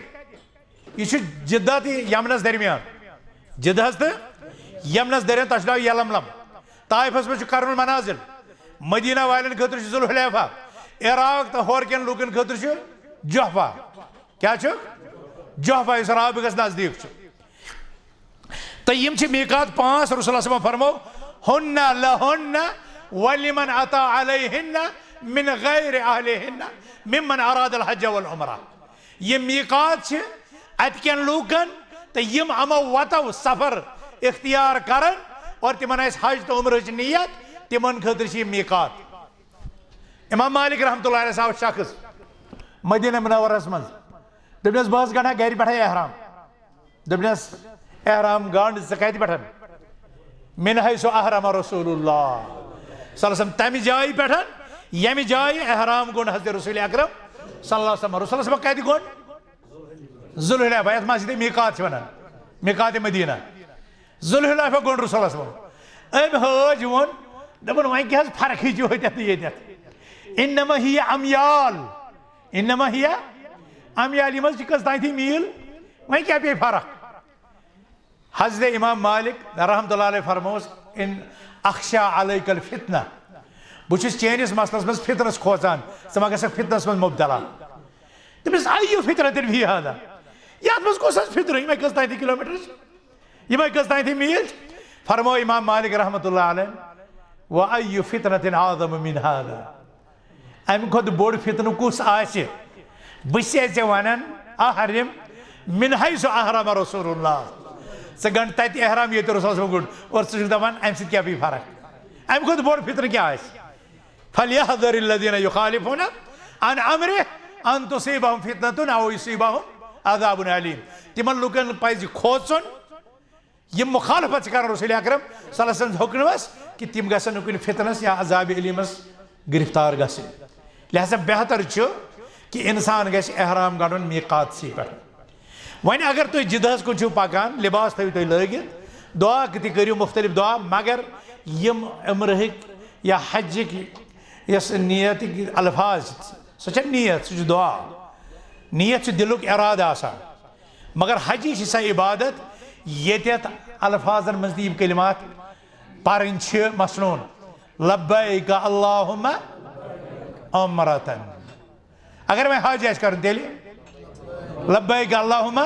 یہِ چھُ جدہ تہٕ یمنس درمیان۔ جدہس تہٕ یمنس درمیان، تتھ چھُ ناو یلملم۔ طائفس منٛز چھُ قرن المنازل۔ مدینہ والٮ۪ن خٲطرٕ چھُ ذوالحلیفہ۔ عراق تہٕ ہورٕ کٮ۪ن لوٗکن خٲطرٕ چھُ جحفہ۔ کیٛاہ چھُ؟ جحفہ، یُس رابغس نزدیٖک چھُ۔ تہٕ یِم چھِ میقات پانٛژھ، رسول اللہ صلی اللہ علیہ وسلم فرمو، "ہن لہن ولمن اتی علیہن من غیر اہلہن ممن اراد الحج والعمرہ۔" یِم میقات چھِ اتہِ کٮ۪ن لوٗکن تہٕ یِم یِمو وتو سفر اختیار کرن اور تِمن آسہِ حج تہٕ عمرٕچ نیت، تِمن خٲطرٕ چھِ یِم میقات۔ امام مالک رحمتہ اللہ علیہ آو شخص مدینہ منورس منٛز، دوٚپنس، "بہٕ حظ گنڈٕ ہا گرِ پٮ۪ٹھے احرام۔" دوٚپنس، "احرام گنڈ ژٕ کتہِ پٮ۪ٹھ؟" "من حیث احرم رسول اللہ صلی اللہ علیہ وسلم۔" تمہِ جایہِ پٮ۪ٹھ، ییٚمہِ جایہِ احرام گوٚنڈ حضرت رسول اکرم صلی اللہ علیہ وسلم۔ رسول اللہ صلی اللہ علیہ وسلم کتہِ گوٚنڈ؟ ذوالحلیفہ، یتھ مسجد میقات چھِ ونان، میقات مدینہ۔ ذوالحلیفہ گوٚنڈ رسول اللہ صلی اللہ علیہ وسلم۔ أمۍ حٲج ووٚن، دوٚپُن، "وۄنۍ کیٛاہ حظ فرقٕے چھِ ہوٚتٮ۪تھ تہٕ ییٚتٮ۪تھ؟ انما ہی امیال، انما ہی امیال، یِم حظ چھِ کٔژ تانۍ تھی میٖل، وۄنۍ کیٛاہ پیٚیہِ فرق؟" حضرت امام مالک رحمتہ اللہ علیہ فرموس، "ان اخشا علیک الفتنہ، بہٕ چھُس چٲنِس مسلس منٛز فتنس کھوژان، ژٕ ما گژھکھ فتنس منٛز مبتلا۔" دوٚپمس، "ایو فتنہ فی ہذا، یتھ منٛز کُس حظ فتنہ، یِمے کٔژ تانۍ تھی کلومیٹر چھِ، یِمے کٔژ تانۍ تھی میٖل چھِ؟" فرمو امام مالک رحمتہ اللہ علیہ، "و ای فتنہ اعظم من ہذا، امہِ کھۄتہٕ بوٚڑ فتنہٕ کُس آسہِ؟ بہٕ چھسے ژےٚ ونان، احرم من حیث احرم رسول اللہ، ژٕ گنڈ تتہِ احرام ییٚتہِ رسول صٲب گنڈ، اور ژٕ چھُکھ دپان امہِ سۭتۍ کیٛاہ پیٚیہِ فرق؟ امہِ کھۄتہٕ بوٚڑ فتنہٕ کیٛاہ آسہِ؟" فلیحذر الذین یخالفون عن امرہ ان تصیبہم فتنة او یصیبہم عذاب علیم۔ تِمن لوٗکن پزِ کھوژُن یِم مخالفت چھِ کران رسول اکرم صلی اللہ علیہ وسلم حکمس، کہِ تِم گژھن نہٕ کُنہِ فتنس یا عذاب علیمس گرفتار گژھٕنۍ۔ لہذا بہتر چھُ کہِ انسان گژھِ احرام گنڈُن میقاتسٕے پٮ۪ٹھ۔ وۄنۍ اگر تُہۍ جدہس کُن چھِو پکان، لباس تھٲیِو تُہۍ لٲگِتھ، دعا تہِ کٔرِو مختلف دعا، مگر یِم عمرٕہٕکۍ یا حجٕکۍ یۄس نیتٕکۍ الفاظ چھِ، سۄ چھےٚ نیت، سُہ چھُ دعا۔ نیت چھُ دِلُک ارادٕ آسان۔ مگر حجی چھِ سۄ عبادت ییٚتٮ۪تھ الفاظن منٛز تہِ یِم کلمات پرٕنۍ چھِ مسنون، لبیک اللہم عمرتن۔ اگر وۄنۍ حج آسہِ کرُن تیٚلہِ لبیک اللہم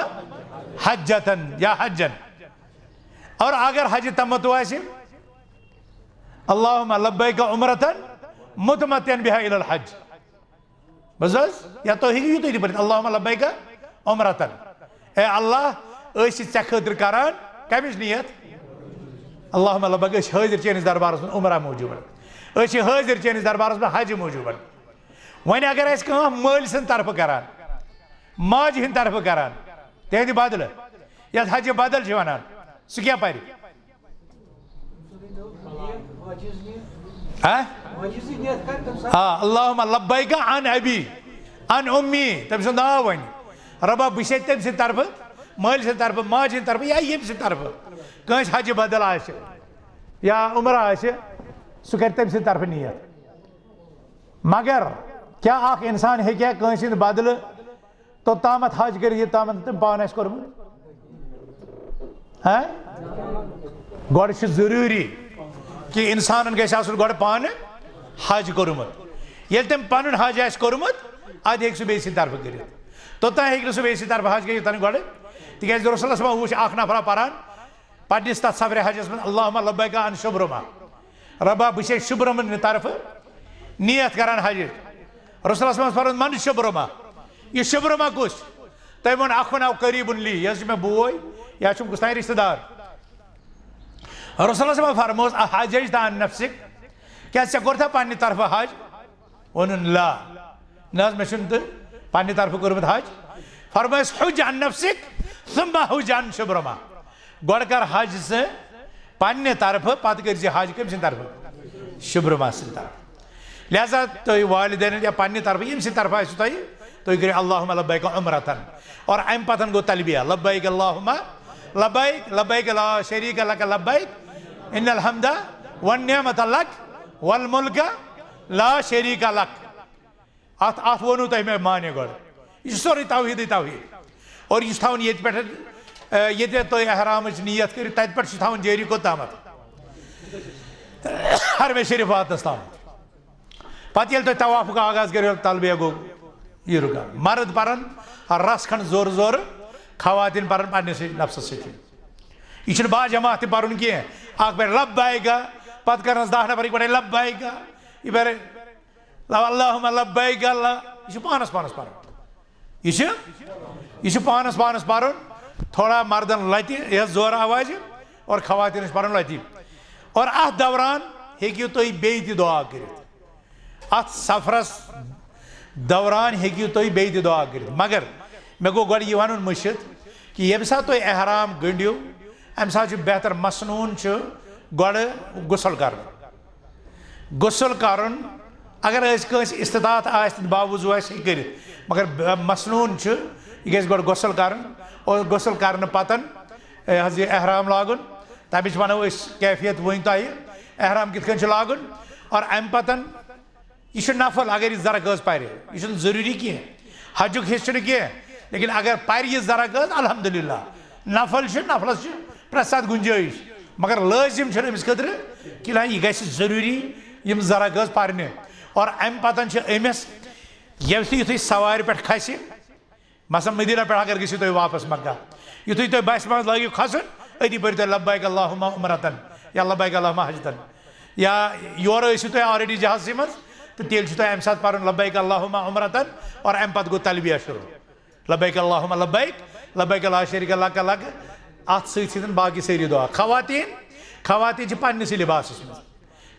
حجتن یا حجن۔ اور اگر حج تمتع آسہِ، اللہم لبیک عمرتن متمتعن بها الی الحج۔ بوز حظ، یا تُہۍ ہیٚکِو یِتُے تہِ پٔرِتھ، اللہم لبیک عمرتن۔ اے اللہ، أسۍ چھِ ژےٚ خٲطرٕ کران کَمِچ نیت؟ اللہم لبیک، أسۍ چھِ حٲضِر چٲنِس دربارس منٛز عمرہ موٗجوٗبن۔ أسۍ چھِ حٲضِر چٲنِس دربارس منٛز حج موٗجوٗبن۔ وۄنۍ اگر آسہِ کانٛہہ مٲلۍ سٕنٛدِ طرفہٕ کران، ماجہِ ہٕنٛدِ طرفہٕ کران، تِہنٛدِ بدلہٕ، یتھ حجہِ بدل چھِ ونان، سُہ کیٛاہ پرِ؟ ہا؟ آ، اللہم لبیک عن ابی، عن امی، تٔمۍ سُنٛد ناو ونہِ۔ رۄبا، بہٕ چھُسے تٔمۍ سٕنٛدِ طرفہٕ، مٲلۍ سٕنٛدِ طرفہٕ، ماجہِ ہٕنٛدِ طرفہٕ یا ییٚمہِ سٕنٛدِ طرفہٕ کٲنٛسہِ حجہِ بدل آسہِ یا عمرہ آسہِ، سُہ کرِ تٔمۍ سٕنٛدِ طرفہٕ نیت۔ مگر کیٛاہ اکھ انسان ہیٚکیٛاہ کٲنٛسہِ ہٕنٛدِ بدلہٕ توٚتامَتھ حج کٔرِتھ، یوٚتامَتھ تٔمۍ پانہٕ آسہِ کوٚرمُت؟ ہاں؟ گۄڈٕ چھُ ضروٗری کہِ اِنسانَن گژھِ آسُن گۄڈٕ پانہٕ حج کوٚرمُت۔ ییٚلہِ تٔمۍ پَنُن حج آسہِ کوٚرمُت، اَدٕ ہیٚکہِ سُہ بیٚیہِ سٕنٛدِ طرفہٕ کٔرِتھ۔ توٚتام ہیٚکہِ نہٕ سُہ بیٚیہِ سٕنٛدِ طرفہٕ حج کٔرِتھ یوٚتام گۄڈٕ، تِکیٛازِ رسول اللہ صلی اللہ علیہ وسلم وُچھ اَکھ نفرا پَران، پننِس تتھ سفرِ حجس منٛز، اللہم لبیک عن شبرمہ، رۄبا، بہٕ چھُسے شبرمہٕ نہِ طرفہٕ نیت کران حجٕچ۔ رسول اللہ صلی اللہ علیہ وسلم فرموو، من شبرمہ؟ یہِ شبرمہ کُس؟ تٔمۍ ووٚن، اخن او قریب لی، یہِ حظ چھُ مےٚ بوے یا چھُم کُس تام رشتہٕ دار۔ رسول اللہ صلی اللہ علیہ وسلم فرمووس، احججت عن نفسک؟ کیٛاہ ژےٚ کوٚرتھا پننہِ طرفہٕ حج؟ ووٚنُن، لا، نہ حظ، مےٚ چھُنہٕ تہٕ پننہِ طرفہٕ کوٚرمُت حج۔ فرمٲیِس، حج عن نفسک ثم حج عن شبرمہ۔ گۄڈٕ کر حج ژٕ پننہِ طرفہٕ، پتہٕ کٔرۍ زِ حج کٔمۍ سٕنٛدِ طرفہٕ؟ شبرمہ سٕنٛدِ طرفہٕ۔ لہذا تُہۍ والدینن یا پننہِ طرفہٕ، ییٚمہِ سٕنٛدِ طرفہٕ آسہِ تۄہہِ، تُہۍ کٔرِو اللہم لبیک عمرتن۔ اور امہِ پتن گوٚو تلبیہ، لبیک اللہم لبیک، لبیک لا شریک لک لبیک، ان الحمد والنعمت لک والملک لا شریک لک۔ اتھ، اتھ ووٚنوٕ تۄہہِ مےٚ معنی گۄڈٕ۔ یہِ چھُ سورُے توحیٖدٕے توحیٖد۔ اور یہِ چھُ تھاوُن ییٚتہِ پٮ۪ٹھ، اے، ییٚتہِ تۄہہِ احرامٕچ نیت کٔرِو، تتہِ پٮ۪ٹھ چھُ تھاوُن جٲری کوٚت تامَتھ؟ حرمِ شریٖف واتنَس تامَتھ۔ پتہٕ ییٚلہِ تۄہہِ طوافُک آغاز کٔرِو، تلبیہ گوٚو یہِ رُکان۔ مرد پرن رژھ کھنڈ زورٕ زورٕ، خواتین پرن پننِسٕے نفسس سۭتۍ۔ یہِ چھُنہٕ با جماعت تہِ پرُن کینٛہہ۔ اکھ پرِ لبیک، پتہٕ کرنس دہ نفر یِکوٹے لبیک۔ یہِ پرِ اللہم لبیک اللہ۔ یہِ چھُ پانس پانس پرُن۔ یہِ چھُ، یہِ چھُ پانس پانس پرُن۔ تھوڑا مردن لتہِ، یتھ زورٕ آوازِ، اور خواتین چھِ پرُن لتہِ۔ اور اتھ دوران ہیٚکِو تُہۍ بیٚیہِ تہِ دعا کٔرِتھ۔ اتھ سفرس دوران ہیٚکِو تُہۍ بیٚیہِ تہِ دعا کٔرِتھ، مگر مےٚ گوٚو گۄڈٕ یہِ ونُن مٔشِتھ کہِ ییٚمہِ ساتہٕ تُہۍ احرام گٔنڈِو، امہِ ساتہٕ چھُ بہتر، مسنون چھُ گۄڈٕ غسل کرُن۔ غسل کرُن، اگر أسۍ کٲنٛسہِ استطاعت آسہِ تہٕ باوضوٗ آسہِ، ہیٚکہِ کٔرِتھ، مگر ب-، مسنون چھُ، یہِ گژھِ گۄڈٕ غسل کرُن اور غسل کرنہٕ پتن، اے، حظ، یہِ احرام لاگُن۔ تمِچ ونو أسۍ کیفیت وۄنۍ تۄہہِ، احرام کِتھ کٔنۍ چھُ لاگُن۔ اور امہِ پتن یہِ چھُ نفل، اگر یہِ زٕ رکٲژ پرِ، یہِ چھُنہٕ ضروٗری کینٛہہ۔ حجُک حصہٕ چھُنہٕ کینٛہہ، لیکن اگر پرِ یہِ زٕ رکٲژ، الحمدللہ۔ نفل چھُ، نفلس چھُ پرٛٮ۪تھ ساتہٕ گُنجٲیِش، مگر لٲزِم چھُنہٕ أمِس خٲطرٕ کینٛہہ۔ یہِ گژھِ ضروٗری یِم زٕ رکٲژ پرنہِ۔ اور امہِ پتن چھِ أمِس یُتھُے، یُتھُے سوارِ پٮ۪ٹھ کھسہِ، مثلاً مدینہ پٮ۪ٹھ اگر گٔژھِو تُہۍ واپس مکہ، یُتھُے تُہۍ بسہِ منٛز لٲگِو کھسُن، أتی پٔرِو تُہۍ لبیک اللہم عمرتن یا لبیک اللہم حجتن۔ یا یورٕ ٲسِو تُہۍ already جہازسٕے منٛز، تہٕ تیٚلہِ چھُ تۄہہِ اَمہِ ساتہٕ پَرُن لبیک اللہم عمرتن، اور اَمہِ پَتہٕ گوٚو تلبیہ شروٗع، لبیک اللہم لبیک، لبیک لا شریک لک لک۔ اَتھ سۭتۍ سۭتۍ باقٕے سٲری دعا۔ خواتین، خواتین چھِ پننِسٕے لباسَس منٛز۔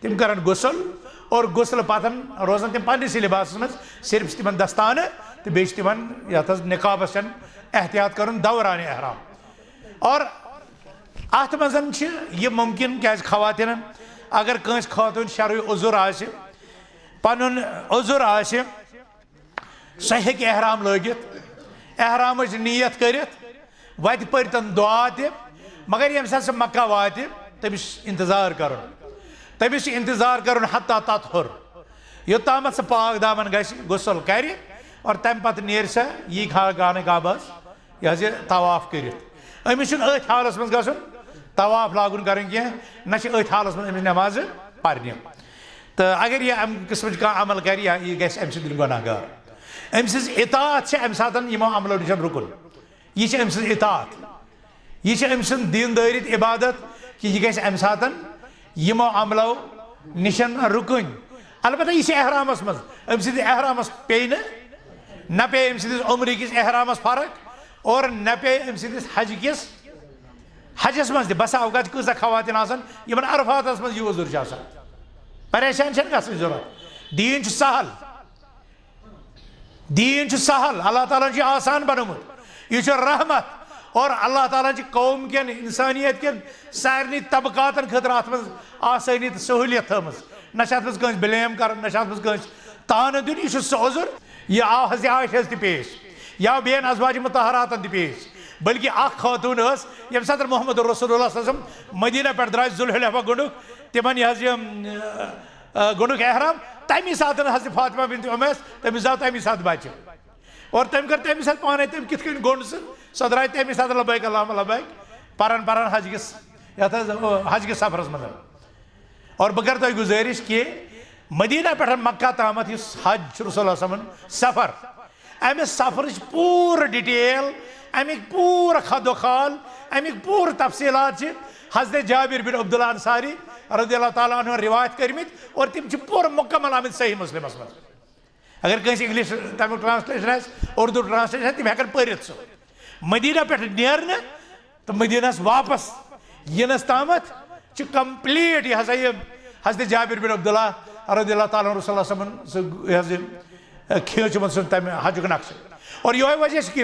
تِم کرن غسل، اور غسل پتن روزن تِم پننِسٕے لباسس منٛز، صرف چھِ تِمن دستانہٕ تہٕ بیٚیہِ چھِ تِمن یتھ حظ نقابس چھن احتیاط کرُن دوران احرام۔ اور اتھ منٛز چھِ یہِ مُمکِن، کیازِ خواتینن اگر کٲنٛسہِ خاتوٗن شرعی عذر آسہِ، پنُن عذر آسہِ، سۄ ہیٚکہِ احرام لٲگِتھ، احرامٕچ نیت کٔرِتھ، وتہِ پٔرۍتن دعا تہِ، مگر ییٚمہِ ساتہٕ سۄ مکہ واتہِ، تٔمِس چھُ انتظار کرُن، تٔمِس چھُ انتظار کرُن حتی تطہر، یوٚتامَتھ سۄ پاک دامن گژھِ، غسل کرِ، اور تمہِ پتہٕ نیرِ سۄ، یی خانہ کعبس، یہِ حظ یہِ طواف کٔرِتھ۔ أمِس چھُنہٕ أتھۍ حالس منٛز گژھُن، طواف لاگُن کرُن کینٛہہ، نہ چھِ أتھۍ حالس منٛز أمِس نمازٕ پرنہِ۔ تہٕ اگر یہِ امہِ قٕسمٕچ کانٛہہ عمل کرِ، یا یہِ گژھِ امہِ سۭتۍ گۄناہ گار۔ أمۍ سٕنٛز اطاعت چھِ امہِ ساتن یِمو عملو نِش رُکُن۔ یہِ چھِ أمۍ سٕنٛز اطاعت۔ یہِ چھِ أمۍ سٕنٛز دیٖندٲری تہٕ عبادت، کہِ یہِ گژھِ امہِ ساتن یِمو عملو نِش رُکٕنۍ۔ البتہ یہِ چھِ احرامس منٛز، أمۍ سٕنٛدِ احرامس پیٚیہِ نہٕ، نہ پیٚیہِ أمۍ سٕنٛدِس عمرٕ کِس احرامس فرق، اور نہ پیٚیہِ أمۍ سٕنٛدِس حج کِس، حجس منٛز تہِ۔ بسا اوقات چھِ کۭژاہ خواتین آسان، یِمن عرفاتس منٛز یہِ عذر چھُ آسان۔ پریشان چھنہٕ گژھنٕچ ضروٗرت۔ دیٖن چھُ سہل۔ دیٖن چھُ سہل، اللہ تعالیٰ ہن چھُ آسان بنومُت۔ یہِ چھُ رحمت، اور اللہ تعالیٰ ہن چھِ قوم کٮ۪ن، انسانیت کٮ۪ن سارنٕے طبقاتن خٲطرٕ اتھ منٛز آسٲنی تہٕ سہوٗلیت تھٲومٕژ۔ نہ چھِ اتھ منٛز کٲنٛسہِ blame کرُن، نہ چھِ اتھ منٛز کٲنٛسہِ طعنہٕ دیُن۔ یہِ چھُ سُہ عذر، یہِ آو حضرت عائشہ ہس تہِ پیش، یہِ آو بیٚین ازواج مطہراتن تہِ پیش۔ بلکہ اکھ خاتون ٲس، ییٚمہِ ساتہٕ محمد رسول اللہ صلی اللہ علیہ وسلم مدینہ پٮ۪ٹھ درٛاے ذوالحلیفہ گوٚنڈُکھ، تِمن یہِ حظ یہِ، آ، گوٚنڈُکھ احرام، تمی ساتہٕ حضرت فاطمہ بنت عمیس، تٔمِس آو تمی ساتہٕ بچہِ۔ اور تٔمۍ کٔر تمی ساتہٕ پانے، تٔمۍ کِتھ کٔنۍ گوٚنڈ سُہ، سۄ درٛاے تمی ساتہٕ لبیک اللہم لبیک، پران پران حج کِس، یتھ حظ، آ، حج کِس سفرس منٛز۔ اور بہٕ کرٕ تۄہہِ گُزٲرِش کہِ مدینہ پٮ۪ٹھ مکہ تامتھ یُس حج چھُ رسول اللہ صلی اللہ علیہ وسلمن سفر، امہِ سفرٕچ پوٗرٕ detail، امیِکۍ پوٗرٕ خد و خال، امیِکۍ پوٗرٕ تفصیٖلات چھِ حضرت جابر بن عبداللہ انصاری رضی اللہ تعالیٰ عنہ روایت کٔرمٕتۍ، اور تِم چھِ پوٗرٕ مکمل آمٕتۍ صحیح مسلمس منٛز۔ اگر کٲنٛسہِ English تمیُک translation آسہِ، اردو translation آسہِ، تِم ہٮ۪کن پٔرِتھ سُہ۔ مدینہ پٮ۪ٹھ نیرنہٕ تہٕ مدینہس واپس یِنس تامتھ چھُ complete یہِ ہسا یہِ حضرت جابر بن عبداللہ رضی اللہ تعالیٰ عنہ، رسول اللہ صلی اللہ علیہ وسلمن سُہ، یہِ حظ یہِ، کھینٛچمُت سُہ تمہِ حجُک نقشہٕ۔ اور یِہوٚے وجہ چھُ کہِ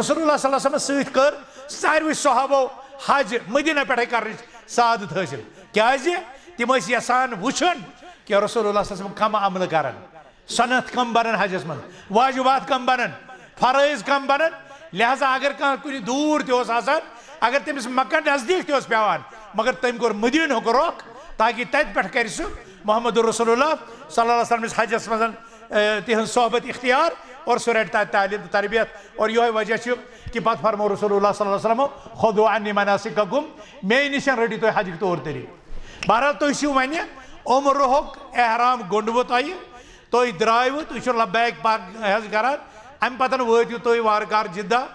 رسول اللہ صلی اللہ علیہ وسلمس سۭتۍ کٔر ساروٕے صحابو حج مدینہ پٮ۪ٹھے کرنٕچ سعادت حٲصِل۔ کیازِ؟ تِم ٲسۍ یژھان وٕچھُن کہِ رسول اللہ صلی اللہ علیہ وسلم کم عملہٕ کرن۔ سنت کم بنن حجس منٛز، واجبات کم بنن، فرٲیض کم بنن۔ لہذا اگر کانٛہہ کُنہِ دوٗر تہِ اوس آسان، اگر تٔمِس مکہ نزدیٖک تہِ اوس پٮ۪وان، مگر تٔمۍ کوٚر مدیٖنہُک رۄخ، تاکہِ تتہِ پٮ۪ٹھ کرِ سُہ محمد رسول اللہ صلی اللہ علیہ وسلمس حجس منٛز، اے، تِہنٛز صحبت اختیار، اور سُہ رٹہِ تتہِ تعلیٖم تہٕ تربیت۔ اور یِہوٚے وجہ چھُ کہِ پتہٕ فرموو رسول اللہ صلی اللہ علیہ وسلم، "خذوا عنی مناسککم"، مے نِش رٔٹِو تُہۍ حجٕکۍ طور طریٖقہٕ۔ بہرحال، تُہۍ چھِو وۄنۍ عمرُہُک احرام گوٚنڈوٕ تۄہہِ، تُہۍ درٛایوٕ، تُہۍ چھِو لبیک پاک حظ کران، امہِ پتہٕ وٲتِو تُہۍ وارٕ کارٕ جدہ۔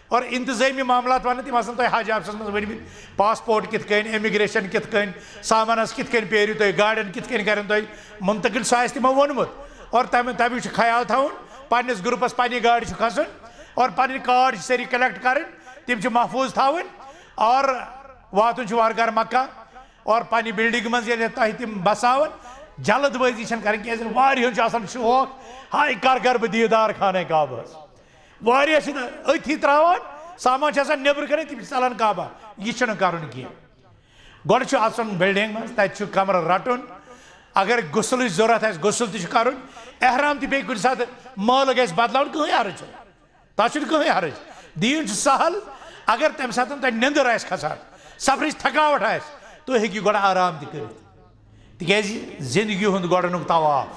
اور انتظٲمی معاملات ونہٕ، تِم آسن تۄہہِ حج آفسس منٛز ؤنمٕتۍ، passport کِتھ کٔنۍ، immigration کِتھ کٔنۍ، سامانس کِتھ کٔنۍ پیرِو تُہۍ، گاڑٮ۪ن کِتھ کٔنۍ کرن تۄہہِ منتقل، سُہ آسہِ تِمو ووٚنمُت۔ اور تمہِ، تمیُک چھُ خیال تھاوُن، پننِس گروپس پننہِ گاڑِ چھُ کھسُن اور پنٕنۍ کارڈ چھِ سٲری collect کرٕنۍ، تِم چھِ محفوظ تھاوٕنۍ اور واتُن چھُ وارٕ کارٕ مکہ۔ اور پننہِ building منٛز ییٚلہِ تۄہہِ تِم بساون، جلد بٲزی چھنہٕ کرٕنۍ، کیازِ واریاہن چھُ آسان شوق، ہاے کر کر بہٕ دیٖدار خانہ کعبہس۔ واریاہ چھِ أتھی تراوان، سامان چھِ آسان نیٚبرٕ کَنہِ، تِم چھِ ژَلان کعبہ۔ یہِ چھُنہٕ کَرُن کینٛہہ۔ گۄڈٕ چھُ اَژُن building منٛز، تَتہِ چھُ کَمرٕ رَٹُن۔ اگر غسلٕچ ضروٗرت آسہِ، غسل تہِ چھُ کَرُن۔ احرام تہِ بیٚیہِ کُنہِ ساتہٕ مٲلہٕ گژھِ بدلاوُن، کٕہٕنۍ حرج چھُنہٕ۔ تَتھ چھُنہٕ کٕہٕنۍ حرج۔ دیٖن چھُ سہل۔ اگر تَمہِ ساتہٕ تۄہہِ نیٚنٛدٕر آسہِ کھسان، سفرٕچ تھکاوٹ آسہِ، تُہۍ ہیٚکِو گۄڈٕ آرام تہِ کٔرِتھ۔ تِکیٛازِ زندگی ہُنٛد گۄڈٕنیُک طواف،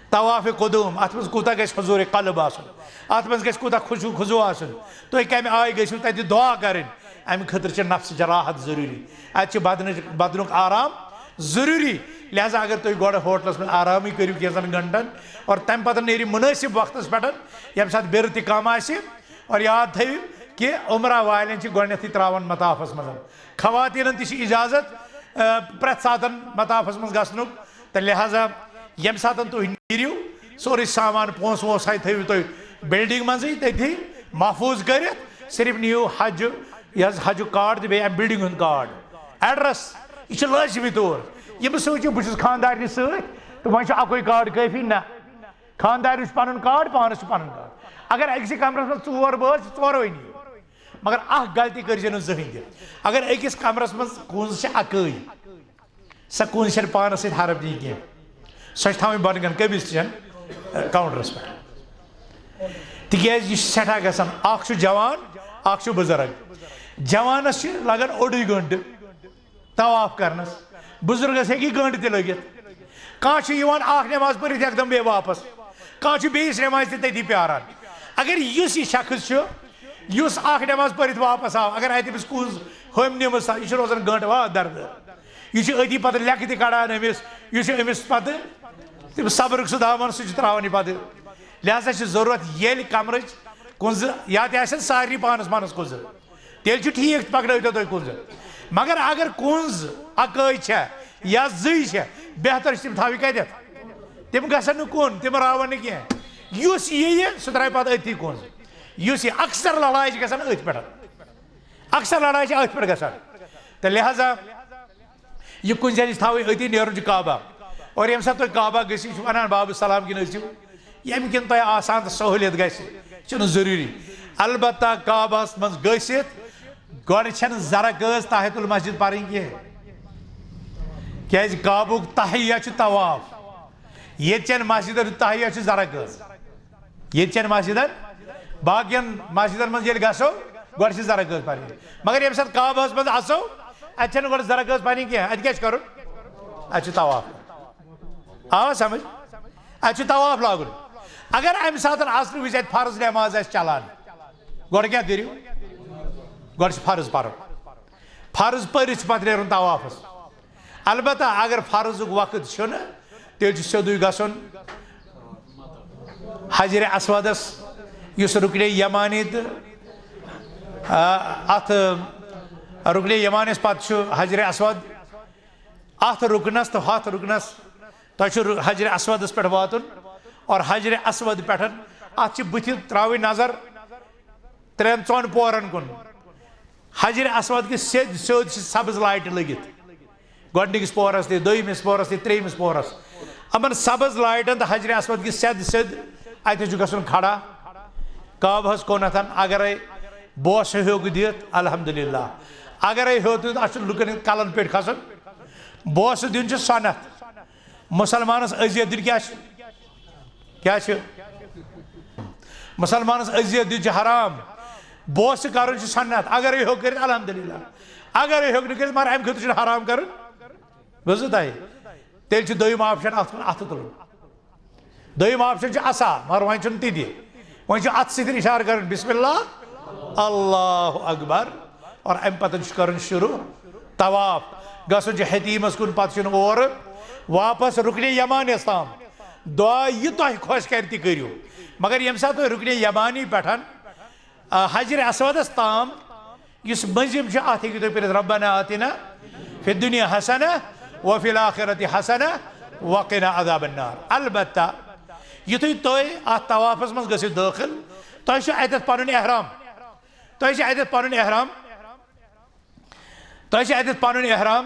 طواف قدوم، اَتھ منٛز کوٗتاہ گژھِ حضور قلب آسُن، اَتھ منٛز گژھِ کوٗتاہ خشوع خضوع آسُن، تُہۍ کَمہِ آیہِ گٔژھِو تَتہِ دُعا کَرٕنۍ، اَمہِ خٲطرٕ چھِ نفسٕچ راحت ضروٗری، اَتہِ چھِ بدنٕچ، بدنُک آرام ضروٗری۔ لہذا اگر تُہۍ گۄڈٕ ہوٹلَس منٛز آرامٕے کٔرِو کینٛژَن گھنٹَن اور تَمہِ پَتہٕ نیرِو مُنٲسِب وقتَس پٮ۪ٹھ، ییٚمہِ ساتہٕ بیرٕ تہِ کَم آسہِ، اور یاد تھٲیِو کہِ عمرہ والٮ۪ن چھِ گۄڈٕنٮ۪تھٕے ترٛاوان مطافَس منٛز۔ خواتیٖنَن تہِ چھِ اِجازت، آ، پرٛٮ۪تھ ساتَن مطافَس منٛز گژھنُک۔ تہٕ لہذا ییٚمہِ ساتَن تُہۍ نیٖرِو، سورُے سامان، پونٛسہٕ وونٛسہٕ ہَے تھٲیِو تُہۍ building منٛزٕے تٔتھی محفوٗظ کٔرِتھ۔ صرف نِیِو حجہِ، یہِ حظ حجُک کارڈ تہٕ بیٚیہِ اَمہِ building ہُنٛد کارڈ۔ Address، یہِ چھُ لٲزمی طور۔ یہِ مہٕ سوٗنٛچِو بہٕ چھُس خانٛدارنہِ سۭتۍ تہٕ وۄنۍ چھُ اَکُے کارڈ کٲفی، نہ۔ خانٛدارنہِ چھُ پَنُن کارڈ، پانَس چھُ پَنُن کارڈ۔ اگر أکسٕے کمرَس منٛز ژور بٲژ چھِ، ژورَے نِیِو۔ مگر اکھ غلطی کٔرۍ زیو نہٕ زٕہٕنۍ تہِ۔ اگر أکِس کمرس منٛز کُنٛز چھِ اکٲے، سۄ کُنٛز چھَنہٕ پانس سۭتۍ حرف نی کینٛہہ، سۄ چھِ تھاوٕنۍ بۄنہٕ کَنہِ، قمیٖض تہِ چھَنہٕ، اَ، کاوُنٹرس پٮ۪ٹھ۔ تِکیٛازِ یہِ چھُ سٮ۪ٹھاہ گژھان، اکھ چھُ جوان، اکھ چھُ بُزرگ۔ جوانس چھِ لگان اوٚڑُے گٲنٛٹہٕ طواف کرنس، بُزرگس ہیٚکہِ یہِ گٲنٛٹہٕ تہِ لٔگِتھ۔ کانٛہہ چھُ یِوان اکھ نٮ۪ماز پٔرِتھ یکدم بیٚیہِ واپس، کانٛہہ چھُ بیٚیِس نٮ۪مازِ تہِ تٔتی پیاران۔ اگر یُس یہِ شخص چھُ، یُس اکھ نٮ۪ماز پٔرِتھ واپس آو، اگر اتہِ أمِس کُنٛز ہُمۍ نِمٕژ، یہِ چھُ روزان گٲنٛٹہٕ واد دربدر۔ یہِ چھُ أتی پتہٕ لیٚکھٕ تہِ کڑان أمِس، یہِ چھُ أمِس پتہٕ تِم صبرُک سُہ دامن، سُہ چھُ تراوان یہِ پتہٕ۔ لہذا چھِ ضروٗرت ییٚلہِ کمرٕچ کُنٛزٕ یا تہِ آسن سارنٕے پانس پانس کُنٛزٕ، تیٚلہِ چھُ ٹھیٖک، پکنٲوتو تُہۍ کُنٛزٕ۔ مگر اگر کُنٛز اکٲے چھےٚ یا زٕے چھےٚ، بہتر چھِ تِم تھاوٕنۍ کتٮ۪تھ؟ تِم گژھن نہٕ کُن، تِم راون نہٕ کینٛہہ۔ یُس یِیہِ، سُہ ترٛاوِ پتہٕ أتھی کُنٛز۔ یُس یہِ اکثر لڑایہِ چھِ گژھان أتھۍ پٮ۪ٹھ، اکثر لڑایہِ چھِ أتھۍ پٮ۪ٹھ گژھان۔ تہٕ لہذا یہِ کُنٛزِ ہَنِچ تھاوٕنۍ أتی، نیرُن چھُ کعبہ۔ اور ییٚمہِ ساتہٕ تُہۍ کعبہ گٔژھِو، یہِ چھُ وَنان بابہٕ سلام کِنۍ ٲسِو، ییٚمہِ کِنۍ تۄہہِ آسان تہٕ سہوٗلیت گژھِ، چھُنہٕ ضروٗری۔ البتہ کعبہس منٛز گٔژھِتھ گۄڈٕ چھَنہٕ زٕ رکٲژ تحیت المسجد پَرٕنۍ کینٛہہ، کیٛازِ کعبُک تحیہ چھُ طواف، ییٚتہِ چٮ۪ن مسجدن ہُنٛد تحیہ چھُ زٕ رکٲژ۔ ییٚتہِ چٮ۪ن مسجدن، باقین مسجدن منٛز ییٚلہِ گژھو، گۄڈٕ چھِ زٕ رکٲژ پرٕنۍ۔ مگر ییٚمہِ ساتہٕ کعبہس منٛز اژو، اتہِ چھنہٕ گۄڈٕ زٕ رکٲژ پرٕنۍ کینٛہہ۔ اتہِ کیٛاہ چھُ کرُن؟ اتہِ چھُ طواف۔ آوا سمجھ؟ اتہِ چھُ طواف لاگُن۔ اگر امہِ ساتہٕ عصرٕ وِزِ اتہِ فرض نماز آسہِ چلان، گۄڈٕ کیٛاہ کٔرِو؟ گۄڈٕ چھُ فرض پرُن۔ فرض پٔرِتھ چھُ پتہٕ نیرُن طوافس۔ البتہ اگر فرضُک وقت چھُنہٕ، تیٚلہِ چھُ سیوٚدُے گژھُن حجرِ اسودس، یُس رُکنِ یمانی تہٕ، آ، اتھ رُکنِ یمانِس پتہٕ چھُ حجرِ اسود۔ اتھ رُکنس تہٕ ہتھ رُکنس، تۄہہِ چھُ حجرِ اسودس پٮ۪ٹھ واتُن، اور حجرِ اسود پٮ۪ٹھ اتھ چھِ بٕتھِ ترٛاوٕنۍ نظر ترٛٮ۪ن ژۄن پورن کُن۔ حجرِ اسود کِس سیٚدۍ سیوٚد چھِ سبز لایٹہٕ لٔگِتھ۔ گۄڈٕنِکِس پورس تہِ، دوٚیمِس پورس تہِ، ترٛیٚیمِس پورس۔ یِمن سبز لایٹن تہٕ حجرِ اسود کِس سیٚدۍ سیوٚد اَتہِ چھُ گژھُن کھڑا۔ کعبہس کُنتھ۔ اگرے بوسہٕ ہیوٚک دِتھ، الحمدللہ۔ اگرے ہیوٚت نہٕ، اتھ چھُ لُکن ہٕنٛدۍ کلن پٮ۪ٹھ کھسُن۔ بوسہٕ دیُن چھُ سنت۔ مسلمانس اذیت دیُن کیٛاہ چھُ؟ کیٛاہ چھُ؟ مسلمانس اذیت دیُن چھُ حرام۔ بوسہٕ کرُن چھُ سنت، اگرے ہیوٚک کٔرِتھ الحمدللہ، اگرے ہیوٚک نہٕ کٔرِتھ، مگر امہِ خٲطرٕ چھُنہٕ حرام کرُن۔ بوٗزوٕ تۄہہِ؟ تیٚلہِ چھُ دوٚیِم آپشن اتھ کُن اتھٕ تُلُن۔ دوٚیِم آپشن چھُ عصا، مگر وۄنۍ چھُنہٕ تہِ دِ۔ وۄنۍ چھُ اتھٕ سۭتۍ اشارٕ کرُن، بسم اللہ، اللہ اکبر، اور امہِ پتہٕ چھُ کرُن شروع طواف۔ گژھُن چھُ حطیمس کُن، پتہٕ چھُنہٕ اورٕ واپس رُکنِ یمانیس تام۔ دعا یہِ تۄہہِ خۄش کرِ تہِ کٔرِو، مگر ییٚمہِ ساتہٕ تُہۍ رُکنِ یمانی پٮ۪ٹھ، آ، حجرِ اسودس تام یُس مٔنٛزِم چھُ، اتھ ہیٚکِو تُہۍ پٔرِتھ، ربنا آتنا فی الدنیا حسنہ وفی الآخرۃ حسنہ وقنا عذاب النار۔ البتہ یُتھُے تُہۍ اتھ طوافس منٛز گٔژھِو دٲخل، تۄہہِ چھُ اتٮ۪تھ پنُن احرام، تۄہہِ چھُ اتٮ۪تھ پنُن احرام، تۄہہِ چھُ اتٮ۪تھ پنُن احرام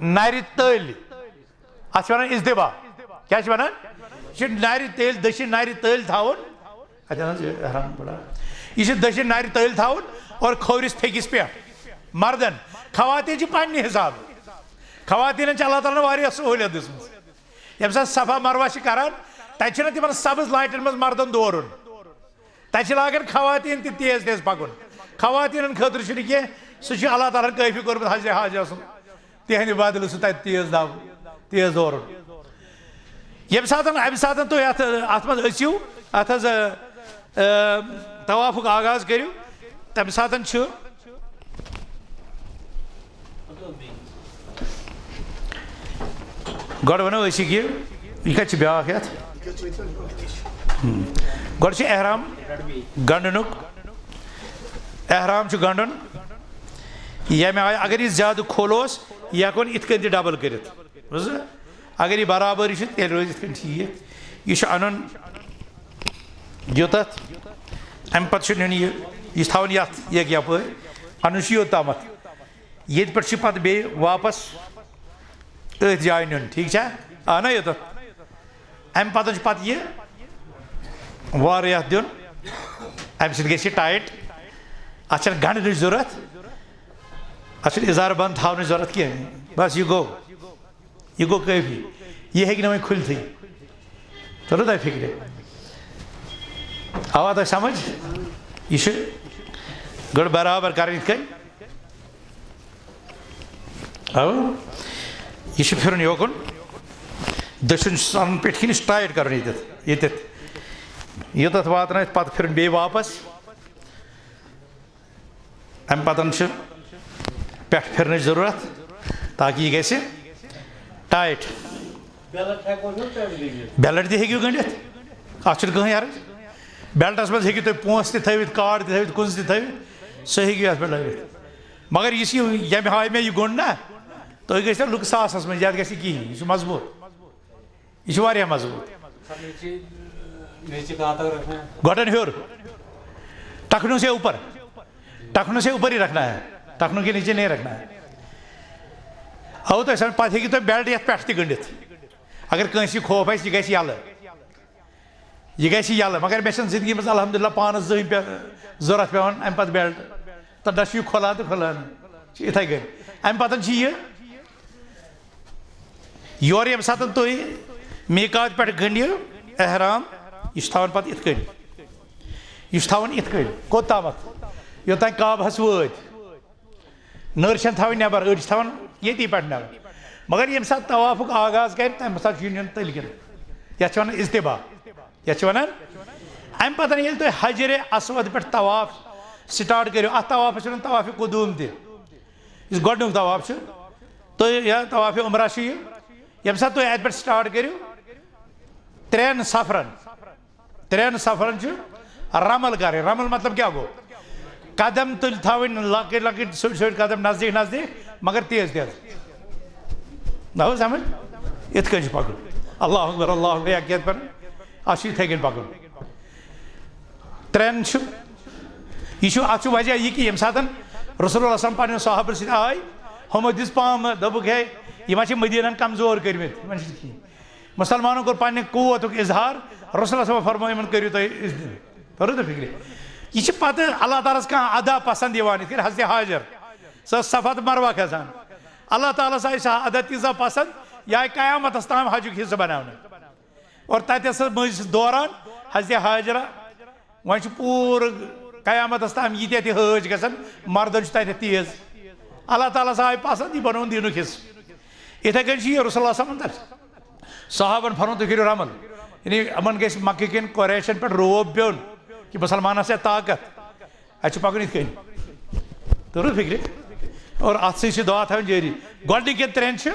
نرِ تٔلۍ۔ اتھ چھِ ونان ازدبا۔ کیٛاہ چھِ ونان؟ یہِ چھُ نرِ تٔلۍ، دٔچھِنۍ نرِ تٔلۍ تھاوُن۔ اتہِ حظ یہِ احرام پڑا۔ یہِ چھُ دٔچھِنۍ نرِ تٔلۍ تھاوُن اور کھوورِس پھیٚکِس پٮ۪ٹھ۔ مردن، خواتین چھِ پننہِ حسابہٕ۔ خواتینن چھِ اللہ تعالیٰ ہن واریاہ سہوٗلیت دِژمٕژ۔ ییٚمہِ ساتہٕ صفا مروہ چھِ کران، تتہِ چھُنہٕ تِمن سبز لایٹن منٛز مردن دورُن۔ تتہِ چھِ لاگان خواتین تہِ تیز تیز پکُن۔ خواتینن خٲطرٕ چھُنہٕ کینٛہہ، سُہ چھُ اللہ تعالیٰ ہن کٲفی کوٚرمُت حجرِ حاجہ سُنٛد۔ تِہنٛدِ بدلہٕ سُہ تتہِ تیز دو-، تیز دورُن۔ ییٚمہِ ساتہٕ، امہِ ساتہٕ تُہۍ اتھ، اتھ منٛز أژِو، اتھ حظ، آ، آ، طوافُک آغاز کٔرِو، تمہِ ساتہٕ چھُ گۄڈٕ ونو أسۍ یہِ کہِ یہِ کتہِ چھِ بیٛاکھ یتھ؟ ہم۔ گۄڈٕ چھُ احرام گنڈنُک۔ احرام چھُ گنڈُن۔ ییٚمہِ آیہِ اگر یہِ زیادٕ کھوٚل اوس، یہِ ہٮ۪کون یِتھ کٔنۍ تہِ ڈبل کٔرِتھ۔ بوٗزُو؟ اگر یہِ برابر چھُ، تیٚلہِ روزِ یِتھ کٔنۍ ٹھیٖک۔ یہِ چھُ انُن یوٚتتھ، امہِ پتہٕ چھُ نیُن یہِ، یہِ چھُ تھاوُن یتھ، یہِ یپٲرۍ۔ انُن چھُ یوٚت تامتھ۔ ییٚتہِ پٮ۪ٹھ چھُ پتہٕ بیٚیہِ واپس أتھۍ جایہِ نیُن، ٹھیٖک چھا؟ آ، نہ یوٚتتھ۔ امہِ پتہٕ چھُ پتہٕ یہِ وارٕ یتھ دیُن، امہِ سۭتۍ گژھِ یہِ ٹایٹ۔ اَتھ چھَنہٕ گنٛڈنٕچ ضوٚرَتھ، اَتھ چھُنہٕ اِزار بنٛد تھاونٕچ ضوٚرَتھ کینٛہہ۔ بس، یہِ گوٚو، یہِ گوٚو کٲفی، یہِ ہیٚکہِ نہٕ وۄنۍ کھُلتھٕے۔ توٚرُو تۄہہِ فِکرِ؟ آوا تۄہہِ سمجھ؟ یہِ چھُ گۄڈٕ برابر کرٕنۍ یِتھ کٔنۍ۔ اَوٕ، یہِ چھُ پھِرُن یوکُن، دٔچھُن چھُس اَنُن پیٚٹھۍ کِنۍ، یہِ چھُ ٹایٹ کَرُن ییٚتٮ۪تھ، ییٚتٮ۪تھ۔ یوٚتَتھ واتنٲیِتھ پَتہٕ پھِرُن بیٚیہِ واپَس۔ اَمہِ پَتَن چھِ پٮ۪ٹھ پھِرنٕچ ضروٗرت، تاکہِ یہِ گژھِ ٹایٹ۔ بیلٹ ہٮ۪کو نہٕ پٮ۪ٹھ گٔنٛڈِتھ؟ بیلٹ تہِ ہیٚکِو گٔنٛڈِتھ، اَتھ چھُنہٕ کٕہٕنۍ حرج۔ بیلٹَس منٛز ہیٚکِو تُہۍ پونٛسہٕ تہِ تھٲوِتھ، کارڈ تہِ تھٲوِتھ، کُنٛز تہِ تھٲوِتھ، سُہ ہیٚکِو یَتھ پٮ۪ٹھ لٲگِتھ۔ مگر یُس یہِ، ییٚمہِ ہاوِ مےٚ یہِ گوٚنٛڈ نا، تُہۍ گٔژھِو لُکہٕ ساسَس منٛز، یَتھ گژھِ نہٕ کِہیٖنۍ، یہِ چھُ مضبوٗط۔ یہ چھُ واریاہ مضبوٗط۔ سر، نیچے، نیچے کہاں تک رکھنا ہے؟ گۄڈن ہیوٚر۔ ٹخنوں سے اوپر۔ ٹخنوں سے اوپر ہی رکھنا ہے۔ ٹخنوں کے نیچے نہیں رکھنا ہے۔ او تۄہہِ سمجھ، پتہٕ ہیٚکِو تُہۍ بیلٹ یتھ پٮ۪ٹھ تہِ گٔنٛڈِتھ۔ اگر کٲنٛسہِ یہِ خوف آسہِ، یہِ گژھِ یَلہٕ۔ یہِ گژھِ یَلہٕ۔ مگر مےٚ چھَنہٕ زندگی منٛز الحمدللہ پانَس زٕہٕنۍ پے-، ضوٚرَتھ پٮ۪وان اَمہِ پَتہٕ بیلٹ۔ تہٕ نہ چھُ یہِ کھُلان تہٕ کھُلان۔ چھُ یِتھَے کٔنۍ۔ اَمہِ پَتہٕ چھُ یہِ یورٕ ییٚمہِ ساتہٕ تُہۍ میٖقات پٮ۪ٹھ گٔنٛڈِو احرام، یہِ چھُ تھاوان پَتہٕ یِتھ کٔنۍ۔ یہِ چھُ تھاوان یِتھ کٔنۍ۔ کوٚت تامَتھ؟ یوٚتام کعبہَس وٲتۍ۔ نٔر چھَنہٕ تھاوٕنۍ نٮ۪بَر، أڑۍ چھِ تھاوان ییٚتی پٮ۪ٹھ نٮ۪بَر۔ مگر ییٚمہِ ساتہٕ طوافُک آغاز کَرِ، تَمہِ ساتہٕ چھُ یُن یُن تٔلۍ کِنۍ۔ یَتھ چھِ وَنان اجتبا۔ یَتھ چھِ وَنان، اَمہِ پَتہٕ ییٚلہِ تُہۍ حجرِ اسود پٮ۪ٹھ طواف سٹارٹ کٔرِو، اَتھ طوافَس چھِ وَنان طواف قدوٗم تہِ۔ یُس گۄڈٕنیُک طواف چھُ، تُہۍ یا طواف عمرہ چھُ یہِ، ییٚمہِ ساتہٕ تُہۍ اَتہِ پٮ۪ٹھ سٹارٹ کٔرِو، ترٛٮ۪ن سفرن، ترٛٮ۪ن سفرن چھُ رمل کَرٕنۍ۔ رمل مطلب کیٛاہ گوٚو؟ قدم تُلۍ تھاوٕنۍ لۄکٕٹۍ لۄکٕٹۍ، سٔٹۍ سٔٹۍ قدم نزدیٖک نزدیٖک، مگر تیز تیز۔ نہ حظ سمجھ؟ یِتھ کٔنۍ چھُ پَکُن۔ اللہ اکبر، اللہ اکبر، اَکہِ یَتہِ پٮ۪ٹھ، اَتھ چھُ یِتھَے کٔنۍ پَکُن۔ ترٛٮ۪ن چھُ، یہِ چھُ، اَتھ چھُ وجہ یہِ کہِ ییٚمہِ ساتَن رسول اللہ صلی اللہ علیہ وسلم پنٛنٮ۪ن صحابَن سۭتۍ آے، ہُمو دِژ پامہٕ، دوٚپُکھ، "ہے، یِم ہا چھِ مدیٖنَن کمزور کٔرۍمٕتۍ، یِمَن چھِنہٕ کِہیٖنۍ۔" مُسلمانَن کوٚر پنٛنہِ قوتُک اظہار، رسول اللہ صلی اللہ علیہ وسلم فرموو یِمَن، "کٔرِو تُہۍ اِذن۔" توٚرُو تۄہہِ فِکرِ؟ یہِ چھِ پَتہٕ اللہ تعالیٰ ہَس کانٛہہ ادا پسنٛد یِوان، یِتھ کٔنۍ حضرت حاجر، سۄ ٲس صفا تہٕ مروہ کھسان۔ اللہ تعالیٰ ہَس آیہِ سۄ ادا تیٖژاہ پسنٛد، یہِ آیہِ قیامتَس تام حجُک حصہٕ بناونہٕ۔ اور تَتہِ ٲس سۄ مٔنٛزۍ دوران حضرت حاجرہ۔ وۄنۍ چھُ پوٗرٕ قیامتَس تام ییٖتیٛاہ تہِ حٲج گژھن، مردن چھُ تَتہِ تیز۔ اللہ تعالیٰ ہَس آیہِ پسنٛد، یہِ بنووُن دیٖنُک حصہٕ۔ یِتھَے کٔنۍ چھُ یہِ رسول اللہ صلی اللہ علیہ وسلم تَتہِ۔ صحابن فرموو، "تُہۍ کٔرِو رمل۔" یعنی یِمن گژھِ مکہٕ کٮ۪ن قریشن پٮ۪ٹھ رعب پیوٚن کہِ مسلمانس چھےٚ طاقت، اَسہِ چھُ پکُن یِتھ کٔنۍ۔ توٚرُو فِکرِ؟ اور اَتھ سۭتۍ چھِ دعا تھاوٕنۍ جٲری۔ گۄڈٕنِکٮ۪ن ترٛٮ۪ن چھِ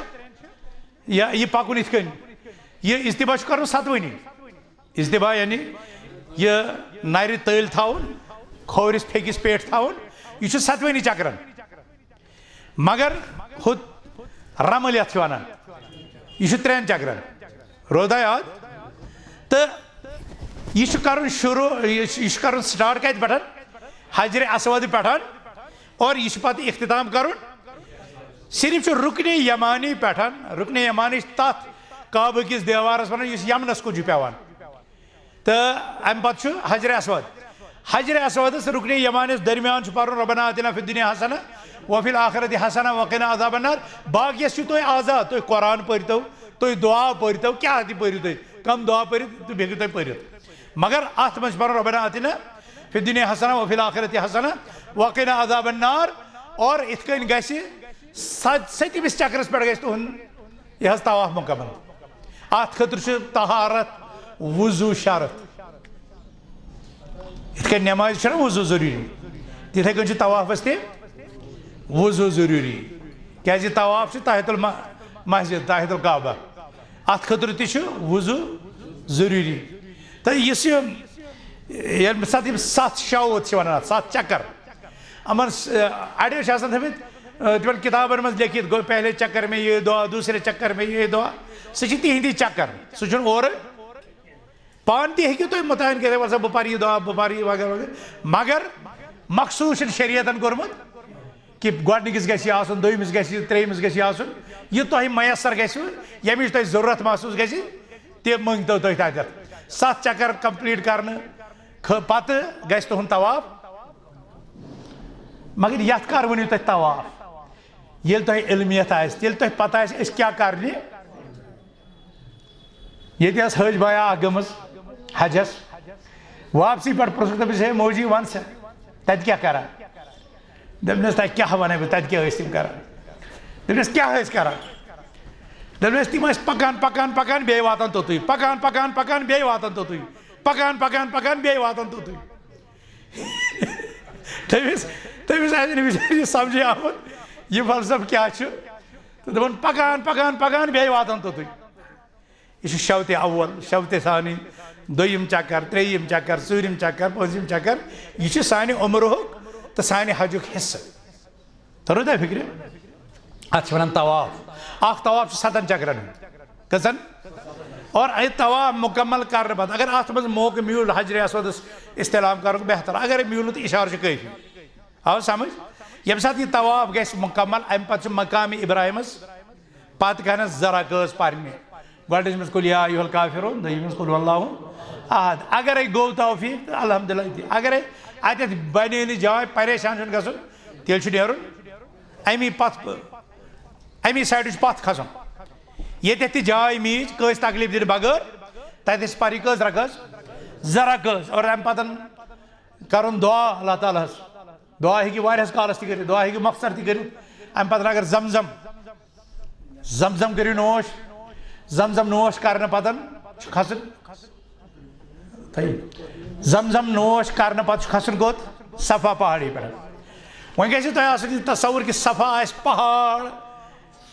یا یہِ پکُن یِتھ کٔنۍ۔ یہِ اجتبا چھُ کرُن ستوٕنی۔ اجتبا یعنی یہِ نرِ تٔلۍ تھاوُن، کھوورِس پھیٚکِس پیٚٹھۍ تھاوُن، یہِ چھُ ستوٕنی چکرن۔ مگر ہُہ رمل یتھ چھِ ونان، یہِ چھُ ترٛٮ۪ن چکرن۔ رودا یاد؟ تہٕ یہِ چھُ کرُن شروع، یہِ چھُ، یہِ چھُ کرُن سٹارٹ کتہِ پٮ۪ٹھ؟ حجرِ اسود پٮ۪ٹھ، اور یہِ چھُ پتہٕ اختتام کرُن۔ صرف چھُ رُکنِ یمانی پٮ۪ٹھ، رُکنِ یمانی چھُ تتھ کعبہٕ کِس دیوارس ونان یُس یمنس کُن چھُ پٮ۪وان۔ تہٕ امہِ پتہٕ چھُ حجرِ اسود۔ حجرِ اسودس رُکنِ یمانِس درمیان چھُ پرُن ربنا آتنا فی الدنیا حسنہ وفی الآخرۃ حسنہ وقنا عذاب النار۔ باقیس چھُ تُہۍ آزاد، تُہۍ قرآن پٔرۍتو، تُہۍ دعا پٔرۍتو، کیٛاہ تہِ پٔرِو تُہۍ، کم دعا پٔرِو تُہۍ ہیٚکِو تُہۍ پٔرِتھ۔ مگر اتھ منٛز چھُ پرُن ربنا آتنا فی الدنیا حسنہ وفی الآخرۃ حسنہ وقنا عذاب النار۔ اور اِتھ کٔنۍ گژھِ ست-، سٔتمِس چکرس پٮ۪ٹھ گژھِ تُہُنٛد یہِ حظ طواف مکمل۔ اتھ خٲطرٕ چھُ طہارت، وضو شرط۔ یِتھ کٔنۍ نٮ۪مازِ چھُنہ وضو ضروٗری، تِتھَے کٔنۍ چھُ طوافس تہِ وضو ضروٗری۔ کیٛازِ طواف چھُ تحت الم-، مسجد، تحت الکعبہ۔ اتھ خٲطرٕ تہِ چھُ وضو ضروٗری۔ تہٕ یُس یہِ، ییٚمہِ ساتہٕ یِم ستھ شوط چھِ ونان، اتھ ستھ چکر، یِمن س-، اڑیو چھِ آسان تھٲومٕتۍ، آ، تِمن کِتابن منٛز لیکھِتھ، گوٚو پہلے چکر میں یہ دعا، دوسرے چکر میں یہ دعا۔ سُہ چھِ تِہِنٛدی چکر، سُہ چھُنہٕ اورٕ پانہٕ تہِ ہیٚکِو تُہۍ مُتعین کٔرِتھ، وَلہٕ سا بہٕ پَرٕ یہِ دُعا، بہٕ پَرٕ یہِ وغیرہ وغیرہ۔ مگر مخصوٗص چھُنہٕ شریعتن کوٚرمُت کہِ گۄڈٕنِکِس گژھِ یہِ آسُن، دوٚیمِس گژھِ یہِ، ترٛیٚیِمِس گژھِ یہِ آسُن۔ یہِ تۄہہِ میسر گژھِوٕ، ییٚمِچ تۄہہِ ضروٗرت محسوٗس گژھِ، تہِ مٔنٛگتو تُہۍ تَتٮ۪تھ۔ ستھ چکر کمپلیٖٹ کرنہٕ خٲ-، پتہٕ گژھِ تُہُنٛد طواف مگر یتھ کر ؤنِو تُہۍ طواف؟ ییٚلہِ تۄہہِ علمیت آسہِ، ییٚلہِ تۄہہِ پتہ آسہِ أسۍ کیٛاہ کرنہِ۔ ییٚتہِ ٲس حٲج بایا اکھ گٔمٕژ حجس، واپسی پٮ۪ٹھ پرٛژھُکھ تٔمِس، "ہے موجی، وَن سا، تَتہِ کیٛاہ کران؟" دوٚپنَس، "تَتہِ کیٛاہ وَنَے بہٕ، تَتہِ کیٛاہ ٲسۍ تِم کران؟" دوٚپنَس، "کیٛاہ ٲسۍ کران؟" دوٚپنَس، "تِم ٲسۍ پکان، پکان، پکان، بیٚیہِ واتان توٚتُے، پکان، پکان، پکان، بیٚیہِ واتان توٚتُے، پکان، پکان، پکان، بیٚیہِ واتان توٚتُے۔" تٔمِس، تٔمِس آسہِ نہٕ بِچٲرِس یہِ سمجھے آمُت، یہِ فلسفہٕ کیٛاہ چھُ۔ تہٕ دوٚپُن، پکان، پکان، پکان، بیٚیہِ واتان توٚتُے۔ یہِ چھُ شوتِ اول، شوتِ ثانی، دوٚیِم چکر، ترٛیٚیِم چکر، ژوٗرِم چکر، پٲنٛژِم چکر۔ یہِ چھُ سانہِ عمرُک تہٕ سانہِ حجُک حصہٕ۔ توٚرُو تۄہہِ فِکرِ؟ اَتھ چھِ وَنان طواف۔ اَکھ طواف چھُ سَتَن چکرَن ہُنٛد۔ کٔژَن؟ اور یہِ طواف مُکمل کرنہٕ پتہٕ اگر اَتھ منٛز موقعہٕ میوٗل حجرِ اسودَس استلام کرُن بہتر، اگر میوٗل نہٕ تہٕ اِشارٕ چھُ کٲفی۔ آو سمجھ؟ ییٚمہِ ساتہٕ یہِ طواف گژھِ مُکمل، اَمہِ پتہٕ چھُ مقامِ ابراہیمس پتہٕ کنس زٕ رکٲژ پرنہِ۔ گۄڈٕنِچ منٛز قل یا ایھا الکافرون، دوٚیِمِس قل ھو اللہ احد۔ اگرے گوٚو توفیق تہٕ الحمدللہ تہِ۔ اگرے اتٮ۪تھ بنے نہٕ جاے، پریشان چھُنہٕ گژھُن، تیٚلہِ چھُ نیرُن امی پتھ، امی سایڈٕ چھُ پتھ کھسُن۔ ییٚتٮ۪تھ تہِ جاے میٖج، کٲنٛسہِ تکلیف دِنہٕ بغٲر، تتٮ۪تھ پری کٔژ رکٲژ؟ زٕ رکٲژ۔ اور امہِ پتہٕ کرُن دعا اللہ تعالیٰ ہس۔ دعا ہیٚکہِ واریاہس کالس تہِ کٔرِتھ، دعا ہیٚکہِ مۄخصر تہِ کٔرِتھ۔ امہِ پتہٕ اگر زمزم، زمزم کٔرِو نوش۔ زمزم نوش کرنہٕ پتہٕ چھُ کھسُن۔ صحیح۔ زمزم نوش کرنہٕ پتہٕ چھُ کھسُن کوٚت؟ صفا پہاڑی پٮ۪ٹھ۔ وۄنۍ گژھِ تۄہہِ آسُن یہِ تصور کہِ صفا آسہِ پہاڑ،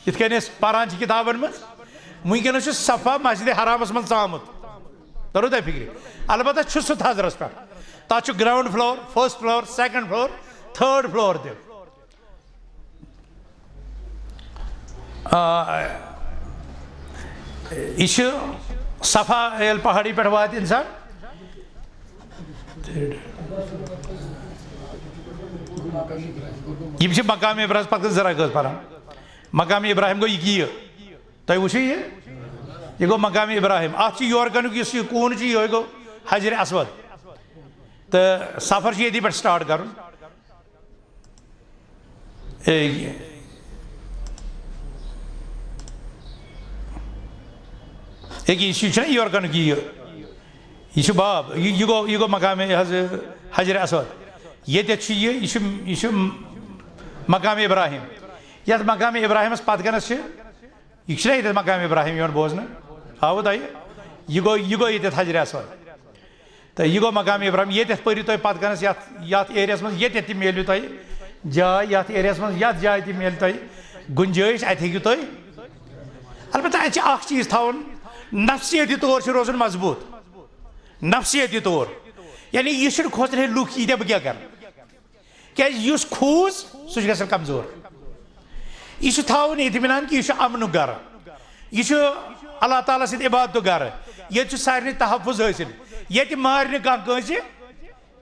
یِتھ کٔنۍ أسۍ پران چھِ کتابن منٛز۔ وٕنکیٚنس چھُ صفا مسجد حرامس منٛز ژامُت۔ توٚرُو تۄہہِ فِکرِ؟ البتہ چھُ سُہ تھزرس پٮ۪ٹھ۔ تتھ چھُ ground floor، first floor، second floor، third floor تہِ۔ آ، یہِ چھُ صفا، ییٚلہِ پہاڑی پٮ۪ٹھ واتہِ انسان، یِم چھِ مقام ابراہیمس پتہٕ زٕ رکٲژ پران۔ مقام ابراہیم گوٚو یہِ کہِ یہِ۔ تۄہہِ وٕچھِو یہِ؟ یہِ گوٚو مقام ابراہیم۔ اتھ چھُ یورٕ کنُک یُس یہِ کوٗنہٕ چھُ، یِہوٚے گوٚو حجر اسود۔ تہٕ سفر چھُ ییٚتی پٮ۪ٹھ start کرُن۔ اے، اے، یہِ چھُ، یہِ چھُنہ یورٕ کنُک یہِ، یہِ چھُ باب، یہِ، یہِ گوٚو، یہِ گوٚو مقام حض-، حجر اسود۔ ییٚتٮ۪تھ چھُ یہِ، یہِ چھُ، یہِ چھُ مقام ابراہیم۔ یتھ مقام ابراہیمس پتہٕ کنس چھِ، یہِ چھُنہ ییٚتٮ۪تھ مقام ابراہیم یِوان بوزنہٕ؟ آوٕ تۄہہِ؟ یہِ گوٚو، یہِ گوٚو ییٚتٮ۪تھ حجر اسود۔ تہٕ یہِ گوٚو مقام ابراہیم۔ ییٚتٮ۪تھ پٔرِو تُہۍ پتہٕ کنس یتھ، یتھ ایریاہس منٛز، ییٚتٮ۪تھ تہِ میلوٕ تۄہہِ جاے، یتھ ایریاہس منٛز یتھ جایہِ تہِ میلہِ تۄہہِ گُنجٲیش، اتہِ ہیٚکِو تُہۍ۔ البتہ اتہِ چھِ اکھ چیٖز تھاوُن، نفسیٲتی طور چھُ روزُن مضبوٗط، نفسیٲتی طور۔ یعنی یہِ چھُنہٕ کھوژُن، ہے لُکھ ییٖتیٛاہ، بہٕ کیٛاہ کرٕ؟ کیٛازِ یُس کھوٗژ، سُہ چھُ گژھان کمزور۔ یہِ چھُ تھاوُن اطمینان کہِ یہِ چھُ امنُک گرٕ، یہِ چھُ اللہ تعالیٰ سٕنٛدِ عبادتُک گرٕ، ییٚتہِ چھُ سارنٕے تحفظ حٲصِل، ییٚتہِ مارِ نہٕ کانٛہہ کٲنٛسہِ۔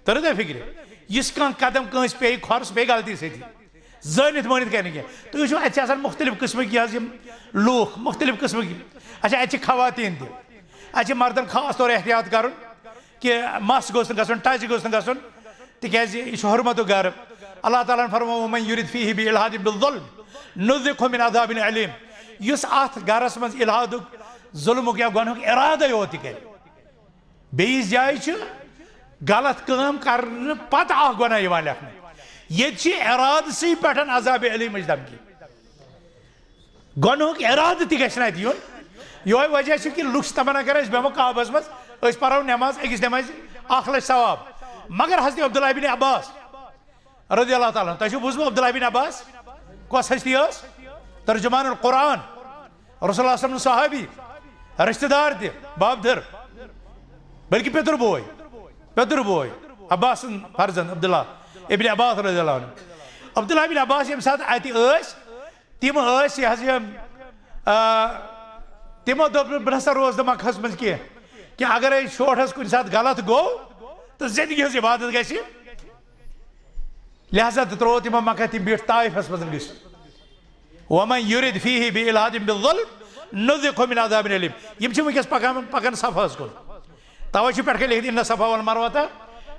تٔرٕو تۄہہِ فِکرِ؟ یُس کانٛہہ قدم کٲنٛسہِ پیٚیہِ کھۄر، سُہ پیٚیہِ غلطی سۭتی، زٲنِتھ مٲنِتھ کرِ نہٕ کینٛہہ۔ تُہۍ وٕچھِو، اَتہِ چھِ آسان مُختٔلِف قٕسمٕکۍ یہِ حظ یِم لوٗکھ، مُختٔلِف قٕسمٕکۍ۔ اچھا، اَتہِ چھِ خواتیٖن تہِ، اَتہِ چھِ مردن خاص طور احتیاط کرُن۔ کہِ مَس گوٚژھ نہٕ گژھُن، touch گوٚژھ نہٕ گژھُن، تِکیٛازِ یہِ چھُ حُرمتُک گرٕ۔ اللہ تعالیٰ ہن فرموو، "ومن یرد فیہ بالحاد بالظلم نذقہ من عذاب الیم"۔ یُس اَتھ گرس منٛز الحادُک، ظلمُک یا گۄنہُک ارادے یوت تہِ کرِ۔ بیٚیِس جایہِ چھُ غلط کٲم کرنہٕ پتہٕ اکھ گۄناہ یِوان لیکھنہٕ۔ ییٚتہِ چھِ ارادسٕے پٮ۪ٹھ عذاب الیمٕچ دھمکی۔ گۄنہُک ارادٕ تہِ گژھِ نہٕ اَتہِ یُن۔ یِہوٚے وجہ چھُ کہِ لُکھ چھِ تمنا کران، أسۍ بیٚہمو کعبس منٛز، أسۍ پرو نٮ۪ماز، أکِس نٮ۪مازِ اکھ لچھ ثواب۔ مگر حضرت عبداللہ بن عباس رضی اللہ تعالیٰ عنہ، تۄہہِ چھُو بوٗزمُت عبداللہ بن عباس کۄس ہستی ٲس؟ ترجمان القرآن، رسول اللہ صلی اللہ علیہ وسلم صحابی، رشتہٕ دار تہِ، بابدھر، بلکہِ پیٚتٕر بوے، پیٚتٕر بوے، عباس سُنٛد فرزند عبداللہ ابن عباس رضی اللہ عنہ۔ عبداللہ بن عباس ییٚمہِ ساتہٕ اَتہِ ٲسۍ، تِم ٲسۍ یہِ حظ یہِ، آ، تِمو دوٚپ نہٕ، "بہٕ نسا روزٕ نہٕ مکہس منٛز کینٛہہ، کہِ اگرے شوٹھس کُنہِ ساتہٕ غلط گوٚو تہٕ زندگی ہٕنٛز عبادت گژھِ۔" لہذا تہٕ ترٛوو تِمو مکہ، تِم بیٖٹھۍ طائفس منٛز گٔژھِتھ۔ "ومن یرد فیہ بالحاد بالظلم نذقہ من عذاب الیم"۔ یِم چھِ وٕنکیٚس پکان، پکان صفاہس کُن۔ توے چھُ پٮ۪ٹھ کَنۍ لیکھِتھ، "ان الصفا والمروۃ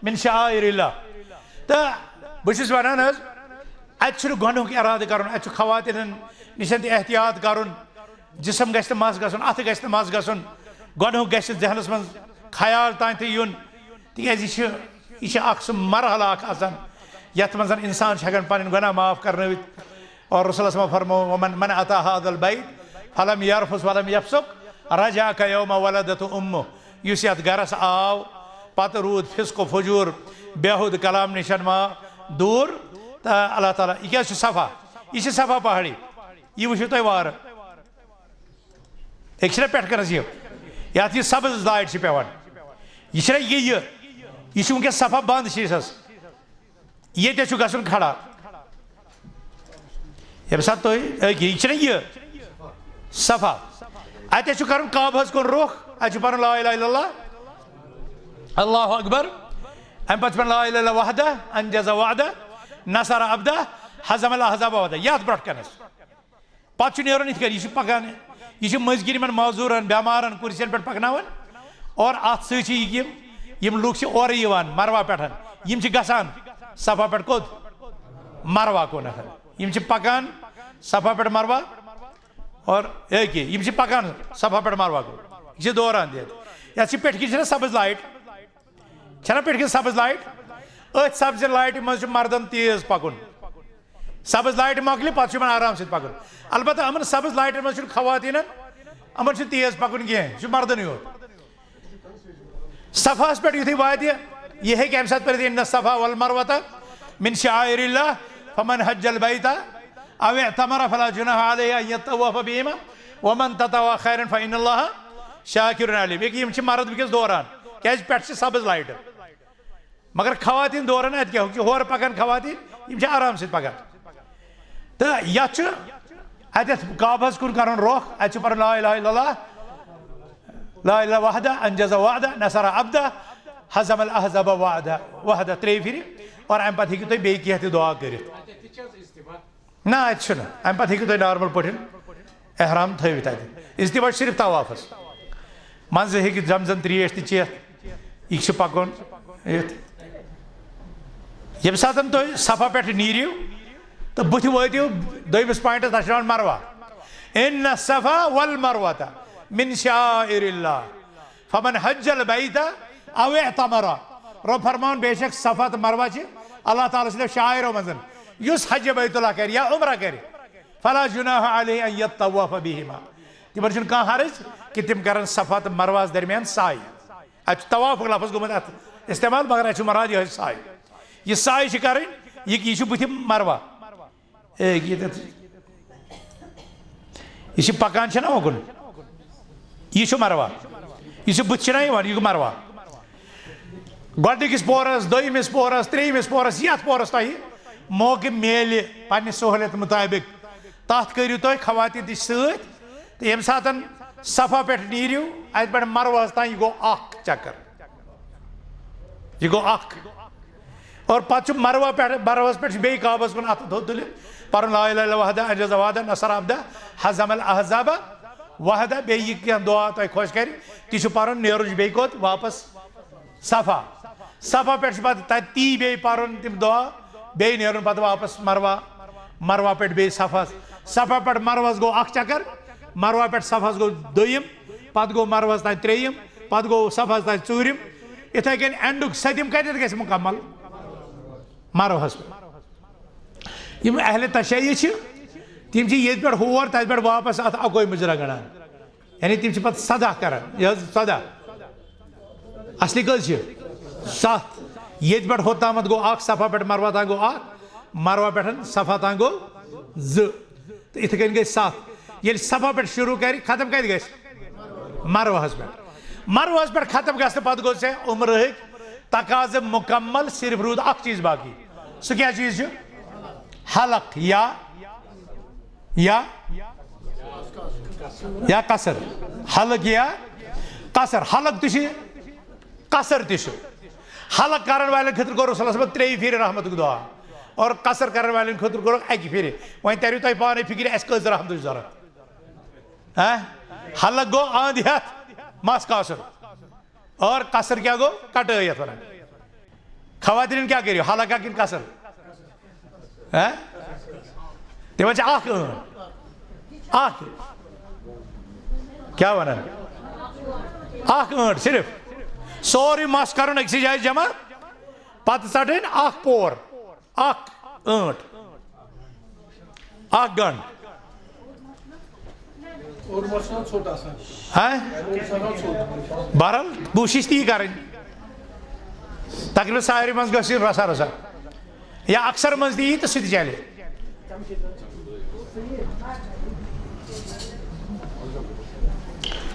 من شعائر اللہ"۔ تہٕ بہٕ چھُس وَنان حظ، اتہِ چھُنہٕ گۄنہُک ارادٕ کرُن، اتہِ چھُ خواتینن نِش تہِ احتیاط کرُن۔ جسم گژھِ نہٕ مس گژھُن، اتھٕ گژھِ نہٕ مس گژھُن، گۄنہُک گژھِ نہٕ ذہنس منٛز خیال تام تہِ یُن، تِکیازِ یہِ چھُ، یہِ چھُ اکھ سُہ مرحلہٕ اکھ آسان، یتھ منٛز انسان چھُ ہٮ۪کان پنٕنۍ گۄناہ معاف کرنٲوِتھ۔ اور رسول اللہ صلی اللہ علیہ وسلم فرمو، "ومن، من اتى هذا البيت فلم يرفث ولم يفسق رجع كيوم ولدته امه"۔ یُس یتھ گرس آو، پتہٕ روٗد فسق و فجور، بیہود کلام نِش ما دوٗر، تہٕ اللہ تعالیٰ، یہِ کیٛاہ چھُ صفا؟ یہِ چھِ صفا پہاڑی۔ یہِ وٕچھِو تُہۍ وارٕ۔ أکۍ چھِنہ پٮ۪ٹھ کنس یہِ، یتھ یہِ سبز لایٹ چھِ پٮ۪وان۔ یہِ چھِنہ یہِ، یہِ، یہِ چھُ وٕنکیٚس صفا بند شیٖشس۔ ییٚتہِ چھُ گژھُن کھڑا۔ ییٚمہِ ساتہٕ تُہۍ، أکہِ، یہِ چھِنہ یہِ صفا۔ اتہِ چھُ کرُن کعبہس کُن رُخ، اتہِ چھُ پرُن لا الہ الا اللہ، اللہ اکبر۔ امہِ پتہٕ چھُ پرُن لا الہ الا وحدہ، انجز وعدہ، نصر عبدہ، ہزم الاحزاب وحدہ۔ یتھ برونٛٹھ کنس۔ پتہٕ چھُ نیرُن یِتھ کٔنۍ، یہِ چھُ پکان، یہِ چھُ مٔنٛزۍ کِنۍ یِمن معذوٗرن، بٮ۪مارن، کُرسین پٮ۪ٹھ پکناوان۔ اور اتھ سۭتۍ چھِ یِم، یِم لُکھ چھِ اورٕ یِوان مروہ پٮ۪ٹھ، یِم چھِ گژھان صفا پٮ۪ٹھ کوٚت؟ مروہ کُن۔ یِم چھِ پکان صفا پٮ۪ٹھ مروہ۔ اور، اے کہِ، یِم چھِ پکان صفا پٮ۪ٹھ مروہ کُن۔ یہِ چھِ دوران دِتھ۔ یتھ چھِ پٮ۪ٹھۍ کِنۍ چھِنہ سبز لایٹ؟ چھَنہ پٮ۪ٹھۍ کِنۍ سبز لایٹ؟ أتھۍ سبزِ لایٹہِ منٛز چھُ مردن تیز پکُن۔ سبز لایٹ مۄکلہِ، پتہٕ چھُ یِمن آرام سۭتۍ پکُن۔ البتہ یِمن سبز لایٹن منٛز چھُنہٕ خواتیٖنن، یِمن چھُنہٕ تیز پکُن کینٛہہ، یہِ چھُ مردنٕے یوت۔ صفاہس پٮ۪ٹھ یُتھُے واتہِ، یہِ ہیٚکہِ اَمہِ ساتہٕ پٔرِتھ، "ان الصفا والمروة من شعائر اللہ، فمن حج البیت او اعتمر فلا جناح علیہ ان یطوف بہما، ومن تطوع خیرا فان اللہ شاکر علیم"۔ ییٚکیٛاہ یِم چھِ مرد وٕنکیٚس دوران، کیٛازِ پٮ۪ٹھٕ چھِ سبز لایٹہٕ۔ مگر خواتین دوران اتہِ کیٛاہ؟ ہُہ چھِ ہورٕ پکان خواتین، یِم چھِ آرام سۭتۍ پکان۔ تہٕ یتھ چھُ اتٮ۪تھ کعبس کُن کرُن رۄخ، اتہِ چھُ پرُن لا الہ الا اللہ، لا الہ وحدہ، انجز وعدہ، نصر عبدہ، ہزم الاحزاب وعدہ، وحدہ ترٛیٚیہِ پھرِ، اور امہِ پتہٕ ہیٚکِو تُہۍ بیٚیہِ کینٛہہ تہِ دعا کٔرِتھ۔ نہ، اتہِ چھُنہٕ۔ امہِ پتہٕ ہیٚکِو تُہۍ normal پٲٹھۍ احرام تھٲوِتھ اتہِ۔ التباس چھُ صرف طوافس۔ منٛزٕ ہیٚکِو زمزم ترٛیش تہِ چٮ۪تھ۔ یہِ چھُ پکُن یُتھ۔ ییٚمہِ ساتہٕ تُہۍ صفا پٮ۪ٹھ نیٖرِو تہٕ بُتھِ وٲتِو دوٚیمِس پوینٹس، تتھ چھِ وَنان مروہ۔ ان الصفا والمروة من شعائر اللہ۔ فمن حج البیت او اعتمر۔ رۄب فرماوان، بے شک صفا تہٕ مروہ چھِ اللہ تعالیٰ سٕنٛدیو شاعرو منٛز۔ یُس حج بیت اللہ کرِ یا عمرہ کرِ، فلا جناح علیہ ان یطوف بہما۔ تِمن چھُنہٕ کانٛہہ حرج کہِ تِم کرن صفا تہٕ مروہس درمیان سعی۔ اتہِ چھُ طوافُک لفظ گوٚمُت اتھ استعمال، مگر اتہِ چھُ مراد یِہوٚے سعی۔ یہِ سعی چھِ کرٕنۍ، یہِ، یہِ چھُ بُتھِ مروہ۔ اے، ییٚتٮ۪تھ۔ یہِ چھِ پکان چھِنہ اُکُن۔ یہِ چھُ مروہ۔ یہِ چھُ بُتھِ چھِنہ یِوان، یہِ گوٚو مروہ۔ گۄڈٕنِکِس پورس، دوٚیمِس پورس، ترٛیٚیمِس پورس، یتھ پورس تۄہہِ موقعہٕ میلہِ پننہِ سہوٗلیت مُطٲبِق، تتھ کٔرِو تُہۍ خواتین تہِ سۭتۍ۔ تہٕ ییٚمہِ ساتن صفا پٮ۪ٹھ نیٖرِو، اتہِ پٮ۪ٹھ مروہس تام، یہِ گوٚو اکھ چکر۔ یہِ گوٚو اکھ۔ اور پتہٕ چھُ مروہ پٮ۪ٹھ، مروہس پٮ۪ٹھ چھُ بیٚیہِ کعبس کُن اتھٕ تھوٚد تُلِتھ پرُن لا الہ الا وحدہ، انجز وعدہ، نصر عبدہ، ہزم الاحزاب وحدہ، بیٚیہِ یہِ کینٛہہ دعا تۄہہِ خۄش کرِ، تہِ چھُ پرُن، نیرُن چھُ بیٚیہِ کوٚت؟ واپس صفا۔ صفا پٮ۪ٹھ چھُ پتہٕ تتہِ تی بیٚیہِ پرُن تِم دعا، بیٚیہِ نیرُن پتہٕ واپس مروہ، مروہ پٮ۪ٹھ بیٚیہِ صفاہس۔ صفا پٮ۪ٹھ مروہس گوٚو اکھ چکر، مروہ پٮ۪ٹھ صفاہس گوٚو دوٚیِم، پتہٕ گوٚو مروہس تام ترٛیٚیِم، پتہٕ گوٚو صفاہس تام ژوٗرِم۔ یِتھے کٔنۍ اینڈُک سٔتِم کتٮ۪تھ گژھِ مُکمل؟ مروہس پٮ۪ٹھ۔ یِم اہل تشیع چھِ، تِم چھِ ییٚتہِ پٮ۪ٹھ ہور، تتہِ پٮ۪ٹھ واپس اتھ اکوے مُجرا گنڈان۔ یعنی تِم چھِ پتہٕ سداہ کران، یہِ حظ سداہ۔ اصلی کٔژ چھِ؟ ستھ۔ ییٚتہِ پٮ۪ٹھ ہوٚتامتھ گوٚو اکھ، صفا پٮ۪ٹھ مروہ تام گوٚو اکھ، مروہ پٮ۪ٹھ صفا تام گوٚو زٕ۔ تہٕ یِتھٕ کٔنۍ گٔے ستھ۔ ییٚلہِ صفا پٮ۪ٹھ شروع کرِ، ختم کتہِ گژھِ؟ مروہس پٮ۪ٹھ۔ مروہس پٮ۪ٹھ ختم گژھنہٕ پتہٕ گوٚو ژےٚ عمرٕہٕکۍ تقاضہٕ مکمل، صرف روٗد اکھ چیٖز باقی۔ سُہ کیٛاہ چیٖز چھُ؟ حلق یا، یا، یا قصر۔ حلق یا قصر۔ حلق تہِ چھُ، قصر تہِ چھُ۔ حلق کرن والٮ۪ن خٲطرٕ کوٚر رسول اللہ صلی اللہ علیہ وسلمن ترٛیٚیہِ پھِرِ رحمتُک دعا، اور قصر کرن والٮ۪ن خٲطرٕ کوٚرُکھ اکہِ پھِرِ۔ وۄنۍ تریو تۄہہِ پانے فکرِ، اسہِ کٔژ رحمتٕچ ضروٗرت؟ ہاں؟ حلق گوٚو اند ہیتھ مس کاسُن، اور قصر کیٛاہ گوٚو؟ کٹٲے یتھ ونان۔ خواتین کیٛاہ کٔرِو، حلق ہا کِنہٕ قصر؟ ہاں؟ تِمن چھِ اکھ ٲنٹ۔ اکھ۔ کیٛاہ وَنان؟ اکھ ٲنٹ صرف۔ سورُے مَس کَرُن أکسٕے جایہِ جمع، پَتہٕ ژَٹٕنۍ اکھ پور، اکھ ٲنٹ، اکھ گنٛڈ۔ اور مَس چھُنہ ژھوٚٹ آسان۔ ہاں؟ اور چھُنہ ژھوٚٹ۔ بہرحال، کوٗشِش تی کَرٕنۍ۔ تقریٖباً ساروی منٛز گژھِ یہِ رَژھا رَژھا۔ یا اکثر منٛز تہِ یی تہٕ سُہ تہِ چلہِ۔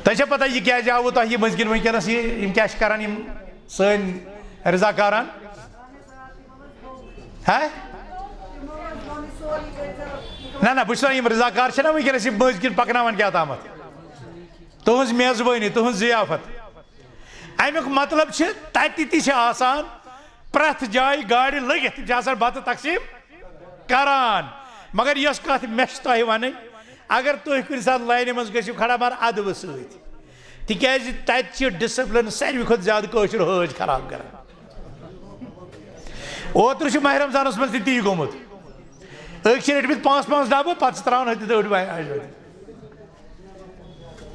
تۄہہِ چھا پتہ یہِ کیٛازِ آوٕ تۄہہِ یہِ مٔنٛزۍ کِنۍ وٕنکیٚنَس یہِ، یِم کیٛاہ چھِ کران یِم سٲنۍ رضاکاران؟ ہہ؟ نہ، نہ، بہٕ چھُس وَنان یِم رضاکار چھِنہ وٕنکیٚنَس یِم مٔنٛزۍ کِنۍ پَکناوان کیٛاہ تامَتھ؟ تُہٕنٛز میزبٲنی، تُہٕنٛز ضیافت۔ اَمیُک مطلب چھُ، تَتہِ تہِ چھِ آسان پرٛٮ۪تھ جایہِ گاڑِ لٔگِتھ، تِم چھِ آسان بَتہٕ تقسیٖم کران۔ مگر یۄس کَتھ مےٚ چھِ تۄہہِ وَنٕنۍ، اگر تُہۍ کُنہِ ساتہٕ لاینہِ منٛز گٔژھِو کھڑا، مگر ادبہٕ سۭتۍ، تِکیٛازِ تَتہِ چھِ ڈسپلن ساروی کھۄتہٕ زیادٕ کٲشُر حٲج خراب کران۔ اوترٕ چھُ ماہِ رمضانَس منٛز تہِ تی گوٚمُت۔ أکۍ چھِ رٔٹمٕتۍ پانٛژھ پانٛژھ ڈبہٕ، پَتہٕ چھِ ترٛاوان ہُتہِ تہٕ أڑۍ وَ-، اَڑِ وَتہِ۔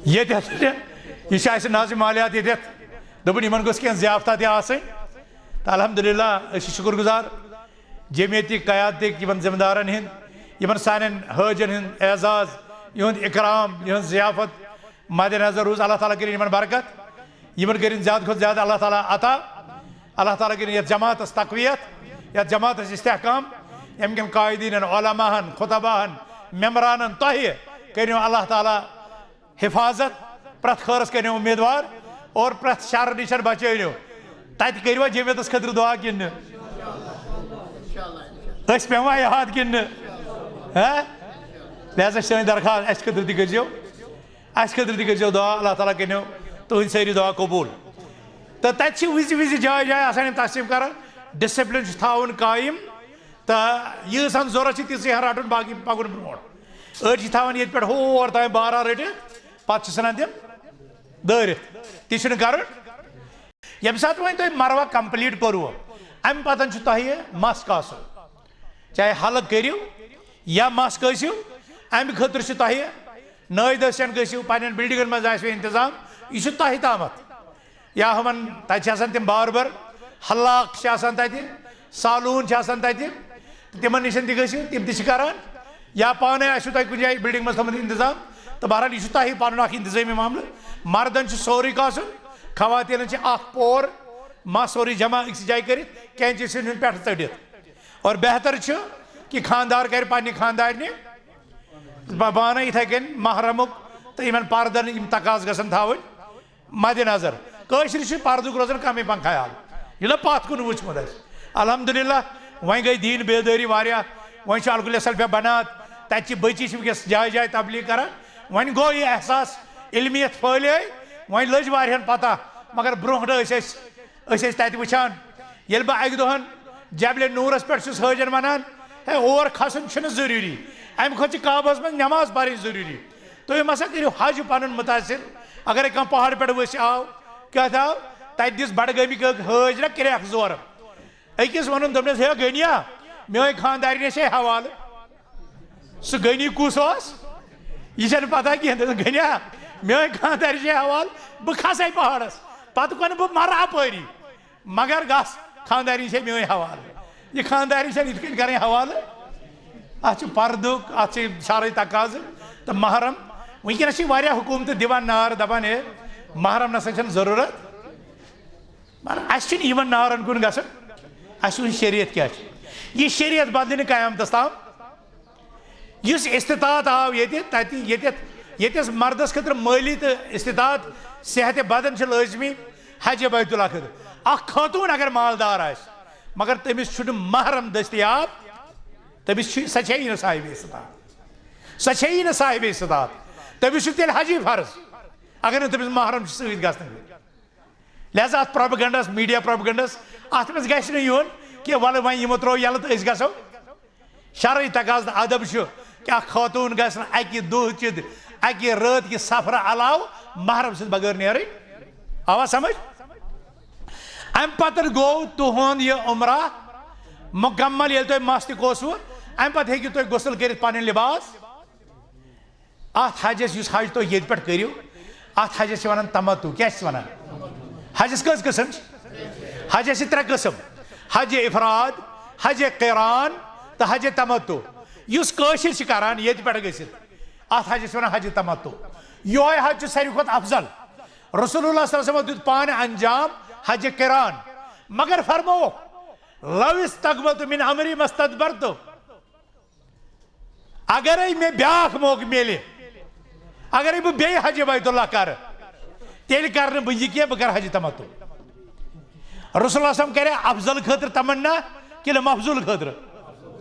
ییٚتٮ۪تھ، یہِ چھِ اَسہِ نظم مالیات ییٚتٮ۪تھ۔ دوٚپُن، یِمَن گوٚژھ کینٛہہ ضیافتہ تہِ آسٕنۍ۔ تہٕ الحمدللہ، أسۍ چھِ شُکُر گُزار جمعیتٕکۍ قیادتٕکۍ، یِمَن ذمہٕ دارَن ہِنٛد، یِمَن سانٮ۪ن حٲجَن ہُنٛد اعزاز، یِہُنٛد اِکرام، یِہٕنٛز ضیافت مدِ نظر روٗز۔ اللہ تعالیٰ کٔرِنۍ یِمَن برکت، یِمَن کٔرِنۍ زیادٕ کھۄتہٕ زیادٕ اللہ تعالیٰ عطا۔ اللہ تعالیٰ کٔرِنۍ یَتھ جماعتَس تقویت، یَتھ جماعتَس استحکام، ییٚمہِ کٮ۪ن قائدیٖنَن، علماءَن، خطباہَن، ممبرانَن، تۄہہِ کٔرِو اللہ تعالیٰ حفاظت، پرٛٮ۪تھ خٲرس کٔرِو امیدوار اور پرٛٮ۪تھ شر نِش بچٲیِو۔ تتہِ کٔرِوا جمعیتس خٲطرٕ دعا کِنہٕ نہٕ؟ أسۍ پٮ۪موا یاد کِنہٕ نہٕ؟ ہہ؟ لہذا چھِ سٲنۍ درخواست، اسہِ خٲطرٕ تہِ کٔرۍزیو، اسہِ خٲطرٕ تہِ کٔرۍزیو دعا، اللہ تعالیٰ کٔرِنو تُہٕنٛدۍ سٲری دعا قبوٗل۔ تہٕ تتہِ چھِ وِزِ وِزِ جایہِ جایہِ آسان یِم تقسیٖم کران، ڈسپلن چھُ تھاوُن قٲیِم۔ تہٕ ییٖژ ہن ضروٗرت چھِ، تِژٕے ہن رَٹُن، باقٕے پَکُن برونٛٹھ۔ أڑۍ چھِ تھاوان ییٚتہِ پٮ۪ٹھ ہور تام بارہ رٔٹِتھ، پَتہٕ چھِ ژھٕنان تِم دٲرِتھ۔ تہِ چھُنہٕ کَرُن۔ ییٚمہِ ساتہٕ وۄنۍ تۄہہِ مَروا complete کوٚروٕ، اَمہِ پَتہٕ چھُ تۄہہِ مَس کاسُن۔ چاہے حلق کٔرِو یا مَس کٲسِو، اَمہِ خٲطرٕ چھُ تۄہہِ نٲوۍ دٔسۍ سۭتۍ گٔژھِو، پنٛنٮ۪ن buildingن منٛز آسِوٕ اِنتظام، یہِ چھُ تۄہہِ تامَتھ۔ یا ہُمن تتہِ چھِ آسان تِم باربر، حلاق چھِ آسان تتہِ، سالون چھِ آسان تتہِ، تِمن نِش تہِ گٔژھِو، تِم تہِ چھِ کران۔ یا پانے آسِو تۄہہِ کُنہِ جایہِ building منٛز تھوٚمُت انتظام، تہٕ بہرحال یہِ چھُ تۄہہِ پنُن اکھ انتظٲمی معاملہٕ۔ مردن چھُ سورُے کاسُن، خواتیٖنن چھِ اکھ پور، مس سورُے جمع أکسٕے جایہِ کٔرِتھ، کینچہِ سۭتۍ ہیوٚن پٮ۪ٹھٕ ژٔٹِتھ۔ اور بہتر چھُ کہِ خاندار کرِ پننہِ خاندارنہِ پا-، پانہٕ یِتھے کٔنۍ محرمُک تہٕ یِمن پردن یِم تقاضہٕ گژھن تھاوٕنۍ مدِ نظر۔ کٲشرِس چھُ پردُک روزان کمٕے پہن خیال، یہِ نہ پتھ کُن وٕچھمُت اَسہِ۔ الحمدللہ، وۄنۍ گٔے دیٖن بیدٲری واریاہ، وۄنۍ چھُ الکُلِ سلفہ بنات، تتہِ چھِ بچی چھِ وٕنکیٚس جایہِ جایہِ تبلیغ کران۔ وۄنۍ گوٚو یہِ احساس، علمیت پھٲلے، وۄنۍ لٔج واریاہن پتہ، مگر برونٛہہ نہٕ ٲسۍ أسۍ، أسۍ ٲسۍ تتہِ وٕچھان۔ ییٚلہِ بہٕ اکہِ دۄہن جبلِ نوٗرس پٮ۪ٹھ چھُس حٲجن ونان، ہے، اور کھسُن چھُنہٕ ضروٗری، امہِ کھۄتہٕ چھِ کعبس منٛز نماز پرٕنۍ ضروٗری۔ تُہۍ مہ سا کٔرِو حج پنُن مُتٲثِر۔ اگرے کانٛہہ پہاڑ پٮ۪ٹھ ؤسۍ آو، کیٛاہ تھاو، تتہِ دِژ بڈگٲمی کٲک حٲج نہ کرٛیکھ زورٕ۔ أکِس ووٚنُن، دوٚپنس، ہے غنیا، میٲنۍ خانٛدارِنۍ چھے حوالہٕ۔ سُہ غنی کُس اوس؟ یہِ چھنہٕ پتہ کینٛہہ۔ دوٚپُن، غنیا، میٲنۍ خانٛدارِنۍ چھے حوالہٕ، بہٕ کھسے پہاڑس، پتہٕ کۄنہٕ بہٕ مرٕ اپٲری۔ مگر گژھ، خانٛدارِنۍ چھے میٲنۍ حوالہٕ۔ یہِ خانٛدارِنۍ چھنہٕ یِتھ کٔنۍ کرٕنۍ حوالہٕ۔ اتھ چھُ پردُک، اتھ چھِ شرعی تقاضہٕ تہٕ محرم۔ وٕنکیٚنس چھِ واریاہ حکومتہٕ دِوان نار، دپان، ہے، محرم نسا چھنہٕ ضروٗرت۔ مگر اسہِ چھُنہٕ یِمن نارن کُن گژھُن۔ اسہِ وُچھ شریعت کیٛاہ چھُ۔ یہِ شریعت بدلہِ نہٕ قیامتس تام۔ یُس استطاعت آو ییٚتہِ، تتہِ، ییٚتٮ۪تھ، ییٚتٮ۪س مردس خٲطرٕ مٲلی تہٕ استطاعت صحت بدن چھِ لٲزمی، حج بیت اللہ خٲطرٕ۔ اکھ خاتوٗن اگر مالدار آسہِ، مگر تٔمِس چھُنہٕ محرم دٔستیاب، تٔمِس چھُ، سۄ چھےٚ یی نہٕ صاحب استطاعت۔ سۄ چھےٚ یی نہٕ صاحب استطاعت۔ تٔمِس چھُ تیٚلہِ حجی فرض، اگر نہٕ تٔمِس محرم چھُ سۭتۍ گژھنہٕ خٲطرٕ۔ لہذا اتھ پروپیگنڈس، میڈیا پروپیگنڈس، اتھ منٛز گژھِ نہٕ یُن کہِ ولہٕ وۄنۍ یِمو ترٛوو یلہٕ تہٕ أسۍ گژھو۔ شرعی تقاضہٕ تہٕ ادب چھُ کہِ اکھ خاتوٗن گژھِ نہٕ اکہِ دۄہ چہِ، اکہِ رٲژ کہِ سفرٕ علاوٕ محرم سٕنٛدِ بغٲر نیرٕنۍ۔ آوا سمجھ؟ امہِ پتہٕ گوٚو تُہُنٛد یہِ عمرہ مکمل، ییٚلہِ تۄہہِ مس تہِ کوسوٕ، امہِ پتہٕ ہیٚکِو تُہۍ غسل کٔرِتھ، پنٕنۍ لباس۔ اتھ حجس، یُس حج تُہۍ ییٚتہِ پٮ۪ٹھ کٔرِو، اتھ حجس چھِ ونان تمتع۔ کیٛاہ چھِ ونان؟ حجس کٔژ قٕسم چھِ؟ حجس چھِ ترٛےٚ قٕسم: حج افراد، حج قران تہٕ حج تمتع۔ یُس کٲشِر چھِ کران ییٚتہِ پٮ۪ٹھ گٔژھِتھ، اتھ حجس چھِ ونان حج تمتع۔ یہوے حج چھُ ساروی کھۄتہٕ افضل۔ رسول اللہ صلی اللہ علیہ وسلم دیُت پانہٕ انجام حج قران، مگر فرمووُکھ، "لو استقبلت من امری ما استدبرت"۔ اگرے مےٚ بیاکھ موقعہٕ میلہِ، اگرے بہٕ بیٚیہِ حج بیت اللہ کرٕ، تیٚلہِ کرٕ نہٕ بہٕ یہِ کینٛہہ، بہٕ کرٕ حج تمتع۔ رسول اللہ صلی اللہ علیہ وسلم کرے افضل خٲطرٕ تمنا کِنہٕ مفضول خٲطرٕ؟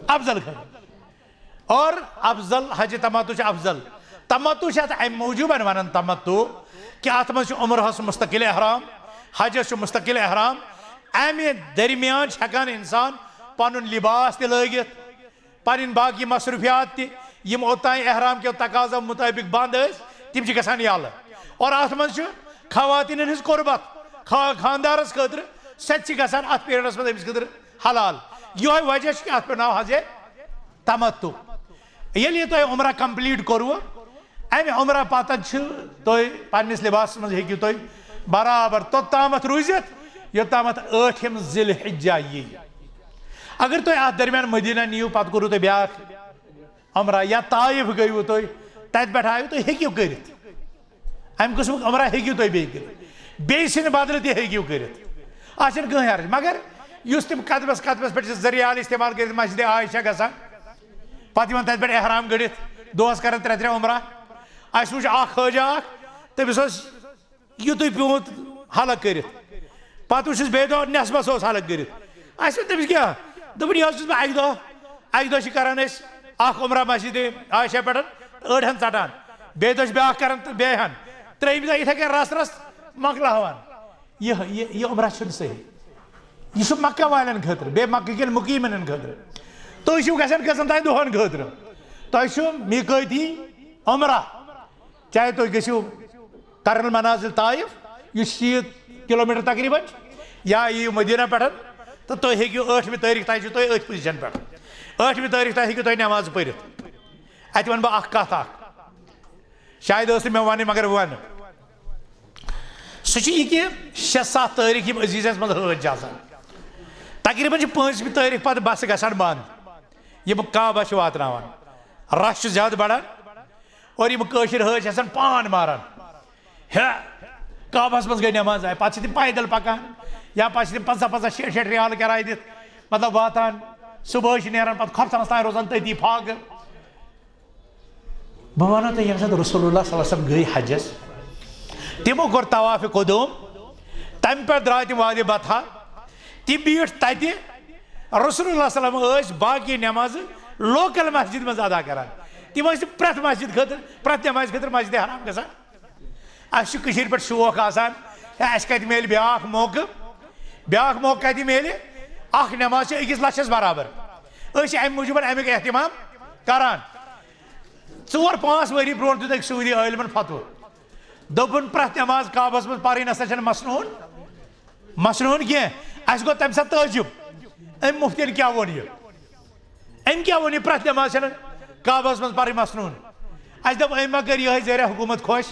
افضل خٲطرٕ۔ اور افضل، حج تمتع چھُ افضل۔ تمتع چھُ اتھ امہِ موٗجوٗب ونان تمتع کہِ اتھ منٛز چھُ عمرہس مستقل احرام، حجس چھُ مستقل احرام۔ امہِ درمیان چھُ ہٮ۪کان انسان پنُن لباس تہِ لٲگِتھ، پنٕنۍ باقی مصروفیات تہِ، یِم اوٚتام احرام کیو تقاضو مطٲبق بنٛد ٲسۍ، تِم چھِ گژھان یَلہٕ۔ اور اَتھ منٛز چھُ خواتیٖنَن ہٕنٛز قربت، خا-، خانٛدارَس خٲطرٕ، سۄ تہِ چھِ گژھان اَتھ periodس منٛز أمِس خٲطرٕ حلال۔ یِہوٚے وجہ چھُ کہِ اَتھ پٮ۪ٹھ ناو حجِ تمتع۔ ییٚلہِ یہِ تۄہہِ عمرہ complete کوٚروٕ، امہِ عمرہ پتہٕ چھِ تُہۍ پننِس لباسس منٛز، ہیٚکِو تُہۍ برابر توٚتامتھ روٗزِتھ، یوٚتامتھ ٲٹھِم ذی الحجہ یی۔ اگر تُہۍ اتھ درمیان مدینہ نِیِو، پتہٕ کوٚروٕ تۄہہِ بیٛاکھ عمرہ، یا طائف گٔیوٕ تُہۍ، تتہِ پٮ۪ٹھ آیوٕ، تُہۍ ہیٚکِو کٔرِتھ۔ امہِ قٕسمُک عمرہ ہیٚکِو تُہۍ بیٚیہِ کٔرِتھ، بیٚیہِ سٕنٛدِ بدلہٕ تہِ ہیٚکِو کٔرِتھ۔ اتھ چھنہٕ کٕہٕنۍ حرج، مگر یُس تِم قدمس قدمس پٮ۪ٹھ چھِ زٕ ریال استعمال کٔرِتھ مسجد عائشہ گژھان، پتہٕ یِوان تتہِ پٮ۪ٹھ احرام گٔڑِتھ، دۄہس کران ترٛےٚ ترٛےٚ عمرہ۔ اسہِ وٕچھ اکھ حٲجی اکھ، تٔمِس اوس یُتُے پیوٗنت حلق کٔرِتھ، پتہٕ وٕچھُس بیٚیہِ دۄہ نٮ۪صبس اوس حلق کٔرِتھ۔ اسہِ ووٚن تٔمِس کیٛاہ؟ دوٚپُن، "یہِ حظ چھُس بہٕ اکہِ دۄہ، اکہِ دۄہ چھِ کران أسۍ اکھ عمرہ مسجد عائشہ پٮ۪ٹھ، أڑ ہن ژٹان، بیٚیہِ دۄہ چھِ بیٛاکھ کران تہٕ بیٚیہِ ہن، ترٛیٚیِمہِ دۄہ یِتھے کٔنۍ رژھ رژھ مۄکلاوان۔" یہِ، یہِ، یہِ عمرہ چھُنہٕ صحیح۔ یہِ چھُ مکہ والٮ۪ن خٲطرٕ، بیٚیہِ مکہ کٮ۪ن مُقیٖمن خٲطرٕ۔ تُہۍ چھِو گژھان کٔژَن تام دۄہَن خٲطرٕ۔ تۄہہِ چھُ میٖقٲتی عمرہ۔ چاہے تُہۍ گٔژھِو قرن المنازل طائف، یُس شیٖتھ کلومیٹر تقریباً چھُ، یا یِیِو مدینہ پٮ۪ٹھ، تہٕ تُہۍ ہیٚکِو ٲٹھمہِ تٲریٖخ تام چھِو تُہۍ أتھۍ position پٮ۪ٹھ۔ ٲٹھمہِ تٲریٖخ تام ہیٚکِو تُہۍ نٮ۪ماز پٔرِتھ۔ اَتہِ وَنہٕ بہٕ اَکھ کَتھ اَکھ۔ شاید ٲس نہٕ مےٚ وَنٕنۍ، مگر وَنہٕ۔ سُہ چھُ یہِ کہِ شےٚ ستھ تٲریٖخ یِم عزیٖزَس منٛز حٲج چھِ آسان۔ تقریباً چھِ پٲنٛژمہِ تٲریٖخ پَتہٕ بسہٕ گژھان بنٛد۔ یِم کعبہ چھِ واتناوان۔ رش چھُ زیادٕ بڑان۔ اور یِم کٲشِر حٲج چھِ آسان پان ماران۔ ہے، کعبس منٛز گٔے نٮ۪ماز آیہِ، پتہٕ چھِ تِم پیدل پکان، یا پتہٕ چھِ تِم پنٛژاہ پنٛژاہ شیٹھ شیٹھ ریال کرایہِ دِتھ، مطلب، واتان۔ صبحٲے چھِ نیران، پتہٕ خۄفتنس تام روزان تٔتی فاقہٕ۔ بہٕ وَنو تۄہہِ، ییٚمہِ ساتہٕ رسول اللہ صلی اللہ علیہ وسلم گٔے حجس، تِمو کوٚر طواف قدوم، تَمہِ پٮ۪ٹھ درٛاے تِم وادی بطحا، تِم بیٖٹھ تَتہِ۔ رسول اللہ صلی اللہ علیہ وسلم ٲسۍ باقی نٮ۪مازٕ local مسجد منٛز ادا کران، تِم ٲسۍ نہٕ پرٛٮ۪تھ مسجد خٲطرٕ، پرٛٮ۪تھ نٮ۪مازِ خٲطرٕ مسجد حرام گژھان۔ اَسہِ چھُ کٔشیٖرِ پٮ۪ٹھ شوق آسان، ہے، اَسہِ کَتہِ میلہِ بیٛاکھ موقعہٕ؟ بیٛاکھ موقعہٕ کَتہِ میلہِ؟ اَکھ نٮ۪ماز چھِ أکِس لَچھَس برابر۔ أسۍ چھِ اَمہِ موٗجوٗب اَمیُک اہتمام کران۔ ژور پانٛژھ ؤری برٛونٛٹھ دیُت أکۍ سعودی عٲلمَن فتوٕ۔ دوٚپُن، پرٛٮ۪تھ نٮ۪ماز کعبَس منٛز پَرٕنۍ نَسا چھَنہٕ مسنوٗن، مسنوٗن کینٛہہ۔ اَسہِ گوٚو تَمہِ ساتہٕ تعجب، أمۍ مُفتِیَن کیٛاہ ووٚن یہِ؟ أمۍ کیٛاہ ووٚن یہِ پرٛٮ۪تھ نٮ۪ماز چھَنہٕ کعبَس منٛز پَرٕنۍ مسنوٗن؟ اَسہِ دوٚپ، أمۍ ما کٔر یِہوٚے ذٔریعہٕ حکوٗمت خۄش؟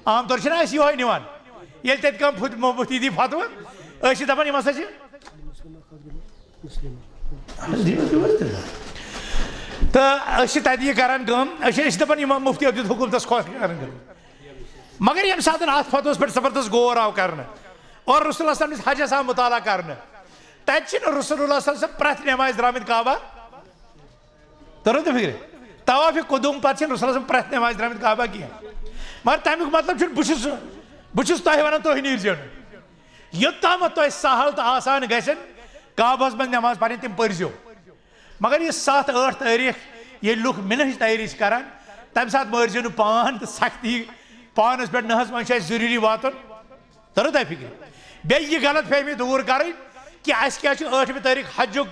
عام طور چھِنہ أسۍ یِہوٚے نِوان۔ ییٚلہِ تَتہِ کانٛہہ فُت-، مُفتی دی فتوٕ، أسۍ چھِ دَپان، یِم ہسا چھِ۔ تہٕ أسۍ چھِ تَتہِ یہِ کران کٲم، أسۍ چھِ، أسۍ چھِ دَپان، یِمو مُفتیو دیُت حکوٗمتَس خۄش کران کٲم۔ مگر ییٚمہِ ساتہٕ اَتھ فتوَس پٮ۪ٹھ زبردست غور آو کرنہٕ اور رسول اللہ صلی اللہ علیہ وسلم نِس حجس آو مطالعہ کرنہٕ، تَتہِ چھِنہٕ رسول اللہ صلی اللہ علیہ وسلم پرٛٮ۪تھ نٮ۪مازِ درٛامٕتۍ کعبہ۔ ترو تۄہہِ فِکرِ؟ طواف قدوم پتہٕ چھِنہٕ رسول اللہ صلی اللہ علیہ وسلم پرٛٮ۪تھ نٮ۪مازِ درٛامٕتۍ کعبہ کینٛہہ۔ مگر تَمیُک مطلب چھُنہٕ بہٕ چھُس، بہٕ چھُس تۄہہِ وَنان تُہۍ نیٖرزیو نہٕ۔ یوٚتامَتھ تۄہہِ سہل تہٕ آسان گژھن کعبَس منٛز نٮ۪ماز پَرٕنۍ، تِم پٔرۍزیو۔ مگر یہِ ستھ ٲٹھ تٲریٖخ ییٚلہِ لُکھ مِنہٕچ تیٲری چھِ کران، تَمہِ ساتہٕ مٲرۍزیو نہٕ پان تہٕ سختی پانَس پٮ۪ٹھ، نہ حظ، وۄنۍ چھُ اَسہِ ضروٗری واتُن۔ ترو تۄہہِ فِکرِ؟ بیٚیہِ یہِ غلط فہمی دوٗر کرٕنۍ کہِ اَسہِ کیٛاہ چھُ ٲٹھمہِ تٲریٖخ حجُک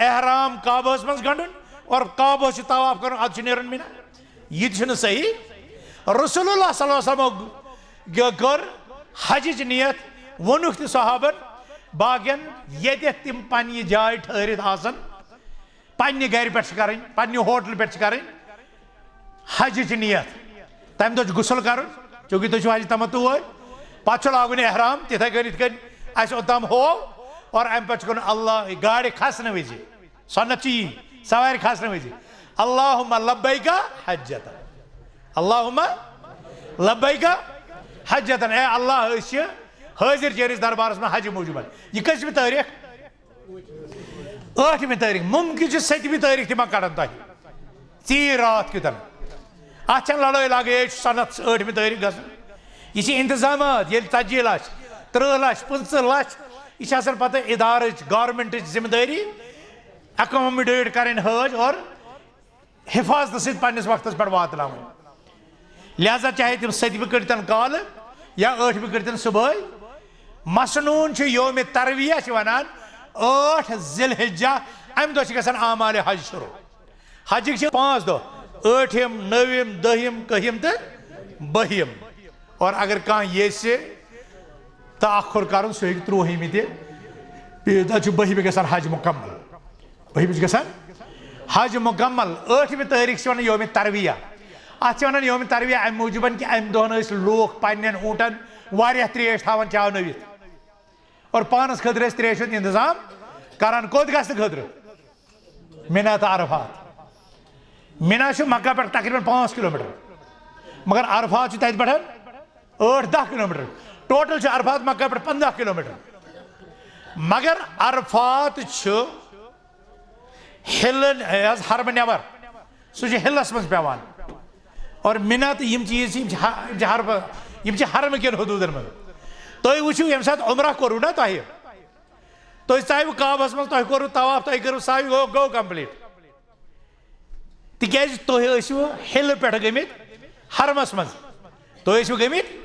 احرام کعبہس منٛز گنٛڈُن اور کعبہس چھُ طواف کرُن، اَدٕ چھُ نیرُن مِنہ۔ یہِ تہِ چھُنہٕ صحیح۔ رسول اللہ صلی اللہ علیہ وسلمو گ-، کٔر حجٕچ نیت، ووٚنُکھ تہِ صحابن، باقین ییٚتٮ۪تھ تِم پننہِ جایہِ ٹھٔہرِتھ آسن، پننہِ گرِ پٮ۪ٹھ چھِ کرٕنۍ، پننہِ ہوٹلہٕ پٮ۪ٹھ چھِ کرٕنۍ حجٕچ نیت۔ تمہِ دۄہ چھُ غسل کرُن، چونکہ تُہۍ چھِو حجہِ تمتع وٲلۍ۔ پتہٕ چھُ لاگُن احرام، تِتھے کٔنۍ یِتھ کٔنۍ اسہِ اوٚتام ہوو۔ اور امہِ پتہٕ چھُ کرُن اللہ، گاڑِ کھسنہٕ وِزِ، سنت چھِ یی، سوارِ کھسنہٕ وِزِ، اللہم لبیک حجتن، اللہم لبیک حجتن، اے اللہ، أسۍ چھِ حٲضِر چٲنِس دربارس منٛز حجہِ موٗجوٗبن۔ یہِ کٔژمہِ تٲریٖخ؟ ٲٹھمہِ تٲریٖخ۔ مُمکِن چھُ سٔتمہِ تٲریٖخ تہِ ما کَڑن تۄہہِ ژیٖرۍ راتھ کیُتھ۔ اَتھ چھَنہٕ لڑٲے لاگٕنۍ، یے چھُ سنت ٲٹھمہِ تٲریٖخ گژھُن۔ یہِ چھِ انتظامات، ییٚلہِ ژتجی لَچھ، تٕرٛہ لَچھ، پٕنٛژٕہ لَچھ، یہِ چھِ آسان پَتہٕ اِدارٕچ، گورمنٹٕچ ذمہٕ دٲری accommodate کَرٕنۍ حٲج اور حفاظتہٕ سۭتۍ پننِس وقتس پٮ۪ٹھ واتناوٕنۍ۔ لہذا چاہے تِم سٔتمہِ کٔڑتن کالہٕ یا ٲٹھمہِ کٔڑتن صبحٲے، مسنون چھُ یومِ ترویہ چھِ ونان ٲٹھ ذی الحجہ، امہِ دۄہ چھِ گژھان اعمال حج شروع۔ حجٕکۍ چھِ پانٛژھ دۄہ، ٲٹھِم، نٔوِم، دٔہِم، کٔہِم تہٕ بٔہِم۔ اور اگر کانٛہہ یژھِ تأخر کرُن، سُہ ہیٚکہِ تُرٛوہمہِ تہِ، بیٚیہِ دۄہ چھُ بٔہِمہِ گژھان حج مُکمل۔ بٔہِمہِ چھُ گژھان حج مُکمل۔ ٲٹھمہِ تٲریٖخ چھِ وَنان یومِ ترویہ۔ اَتھ چھِ وَنان یومِ ترویہ اَمہِ موٗجوٗبَن کہِ اَمہِ دۄہَن ٲسۍ لوٗکھ پنٛنٮ۪ن اوٗنٹَن واریاہ ترٛیش تھاوان چاونٲوِتھ اور پانَس خٲطرٕ ٲسۍ ترٛیشہِ ہُنٛد اِنتظام کران۔ کوٚت گژھنہٕ خٲطرٕ؟ مینا تہٕ عرفات۔ مینا چھُ مکہ پٮ۪ٹھ تقریباً پانٛژھ کلوٗمیٹر، مگر عرفات چھُ تَتہِ پٮ۪ٹھ ٲٹھ دَہ کلوٗمیٹر۔ ٹوٹل چھُ عرفات مکہ پٮ۪ٹھ پنٛداہ کلوٗمیٹر۔ مگر عرفات چھُ ہِلہٕ، یہِ حظ، حرمہٕ نٮ۪بر، سُہ چھُ ہِلس منٛز پٮ۪وان۔ اور مینا تہٕ یِم چیٖز چھِ، یِم چھِ ح-، یِم چھِ حرمہٕ، یِم چھِ حرمہٕ کٮ۪ن حدوٗدن منٛز۔ تُہۍ وٕچھِو، ییٚمہِ ساتہٕ عمرہ کوٚروٕ نا تۄہہِ، تُہۍ ژاوٕ کعبس منٛز، تۄہہِ کوٚروٕ طواف، تۄہہِ کٔرٕو سعی، گوٚو، گوٚو complete۔ تِکیٛازِ تُہۍ ٲسِو ہِلہٕ پٮ۪ٹھ گٔمٕتۍ حرمس منٛز۔ تُہۍ ٲسِو گٔمٕتۍ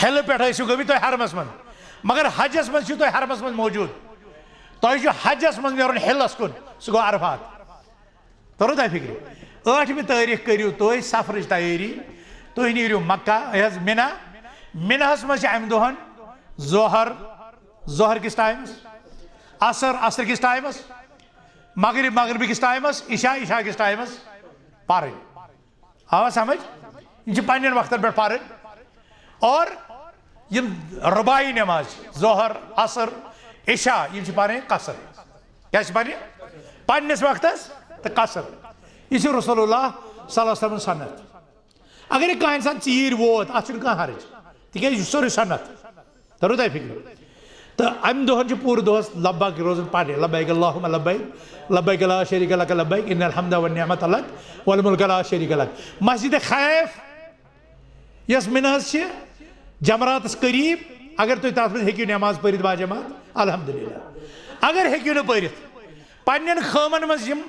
ہِلہٕ پٮ۪ٹھ، ٲسِو گٔمٕتۍ تُہۍ حرمس منٛز۔ مگر حجس منٛز چھِو تُہۍ حرمس منٛز موجوٗد۔ تۄہہِ چھُ حجس منٛز نیرُن ہِلس کُن، سُہ گوٚو عرفات۔ توٚرُو تۄہہِ فِکرِ؟ ٲٹھمہِ تٲریٖخ کٔرِو تُہۍ سفرٕچ تیٲری۔ تُہۍ نیٖرِو مکہ، یہِ حظ، مینا۔ میناہس منٛز چھِ اَمہِ دۄہن ظہر، ظہر کِس ٹایمس، عصر، عصر کِس ٹایمس، مغرب، مغرب کِس ٹایمس، عشاء، عشاء کِس ٹایمس پرٕنۍ۔ آوا سمجھ؟ یِم چھِ پننٮ۪ن وقتن پٮ۪ٹھ پرٕنۍ۔ اور یِم رباعی نماز چھِ، ظہر، عصر، عشاء، یِم چھِ پرٕنۍ قصر۔ کیٛاہ چھِ پرٕنۍ؟ پننِس وقتس تہٕ قصر۔ یہِ چھُ رسول اللہ صلی اللہ علیہ وسلم سنت۔ اگر یہِ کانٛہہ انسان ژیٖرۍ ووت، اتھ چھُنہٕ کانٛہہ حرج، تِکیٛازِ یہِ چھُ سورُے سنت۔ توٚرُو تۄہہِ فِکرِ؟ تہٕ امہِ دۄہن چھُ پوٗرٕ دۄہس لبیک روزان پرنہِ، لبیک اللہم لبیک، لبیک لا شریک لک لبیک، ان الحمد والنعمت لک والملک لا شریک لک۔ مسجد خیف یۄس مِناہَس چھِ، جمراتس قریب، اگر تُہۍ تتھ منٛز ہیٚکِو نماز پٔرِتھ باجماعت، الحمدللہ۔ اگر ہیٚکِو نہٕ پٔرِتھ، پننٮ۪ن خٲمن منٛز یِم،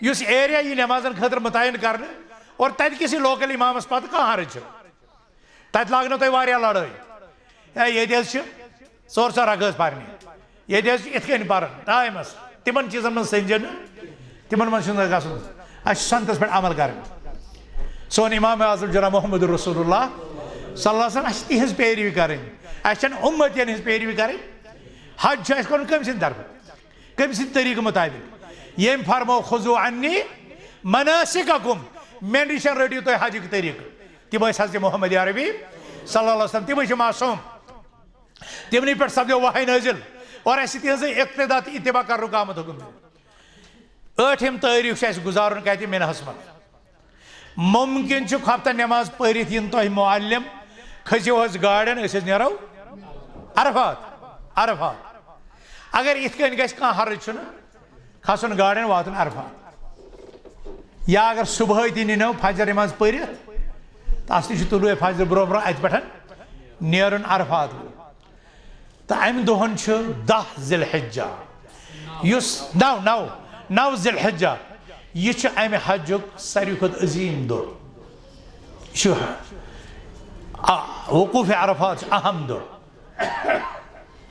یُس ایریا یی نمازن خٲطرٕ متعین کرنہٕ، اور تتہِ کِسٕے لوکل امامس پتہٕ کانٛہہ حرج چھُنہٕ۔ تتہِ لاگنو تۄہہِ واریاہ لڑٲے۔ ہے، ییٚتہِ حظ چھِ ژور ژور رکٲژ پرنہِ۔ ییٚتہِ حظ چھِ یِتھ کٔنۍ پران ٹایمس۔ تِمن چیٖزن منٛز سٔنۍ زیو نہٕ، تِمن منٛز چھُنہٕ گژھُن۔ اَسہِ چھُ سنتس پٮ۪ٹھ عمل کرٕنۍ۔ سون امام اعظم جناب محمد رسول اللہ صلی اللہ علیہ وسلم، اَسہِ چھِ تِہنٛز پیروی کرٕنۍ۔ اَسہِ چھَنہٕ اُمتین ہٕنٛز پیروی کرٕنۍ۔ حج چھُ اَسہِ کرُن کٔمۍ سٕنٛدِ طرفہٕ؟ کٔمۍ سٕنٛدِ طریٖقہٕ مُطابق؟ ییٚمۍ فرمو، "خذوا عنی مناسککم"، مےٚ نِش رٔٹِو تُہۍ حجٕکۍ طریٖقہٕ۔ تِم ٲسۍ حضرت محمد عربی صلی اللہ علیہ وسلم، تِمے چھِ معصوم۔ تِمنٕے پٮ۪ٹھ سپدیو وحی نٲزِل اور اَسہِ چھِ تِہنٛزٕے اقتدا تہٕ اتباع کرنُک آمُت حُکم۔ ٲٹھِم تٲریٖخ چھُ اَسہِ گُزارُن کَتہِ؟ مِناہَس منٛز۔ مُمکِن چھُ خۄفتن نٮ۪ماز پٔرِتھ یِن تۄہہِ معلم، کھٔسِو حظ گاڑٮ۪ن، أسۍ حظ نیرو عرفات، عرفات۔ اگر یِتھ کٔنۍ گژھِ، کانٛہہ حرج چھُنہٕ، کھسُن گاڑٮ۪ن، واتُن عرفات۔ یا اگر صُبحٲے تہِ نِنو فجر نٮ۪ماز پٔرِتھ، تہٕ اَسہِ تہِ چھُ طلوع فجر برونٛہہ برونٛہہ اَتہِ پٮ۪ٹھ نیرُن عرفات۔ تہٕ اَمہِ دۄہَن چھُ دَہ ذی الحجہ، یُس نَو، نَو، نَو ذی الحجہ، یہِ چھُ اَمہِ حجُک ساروی کھۄتہٕ عظیٖم دۄہ۔ یہِ چھُ، آ، وقوف عرفات چھُ اہم دۄہ۔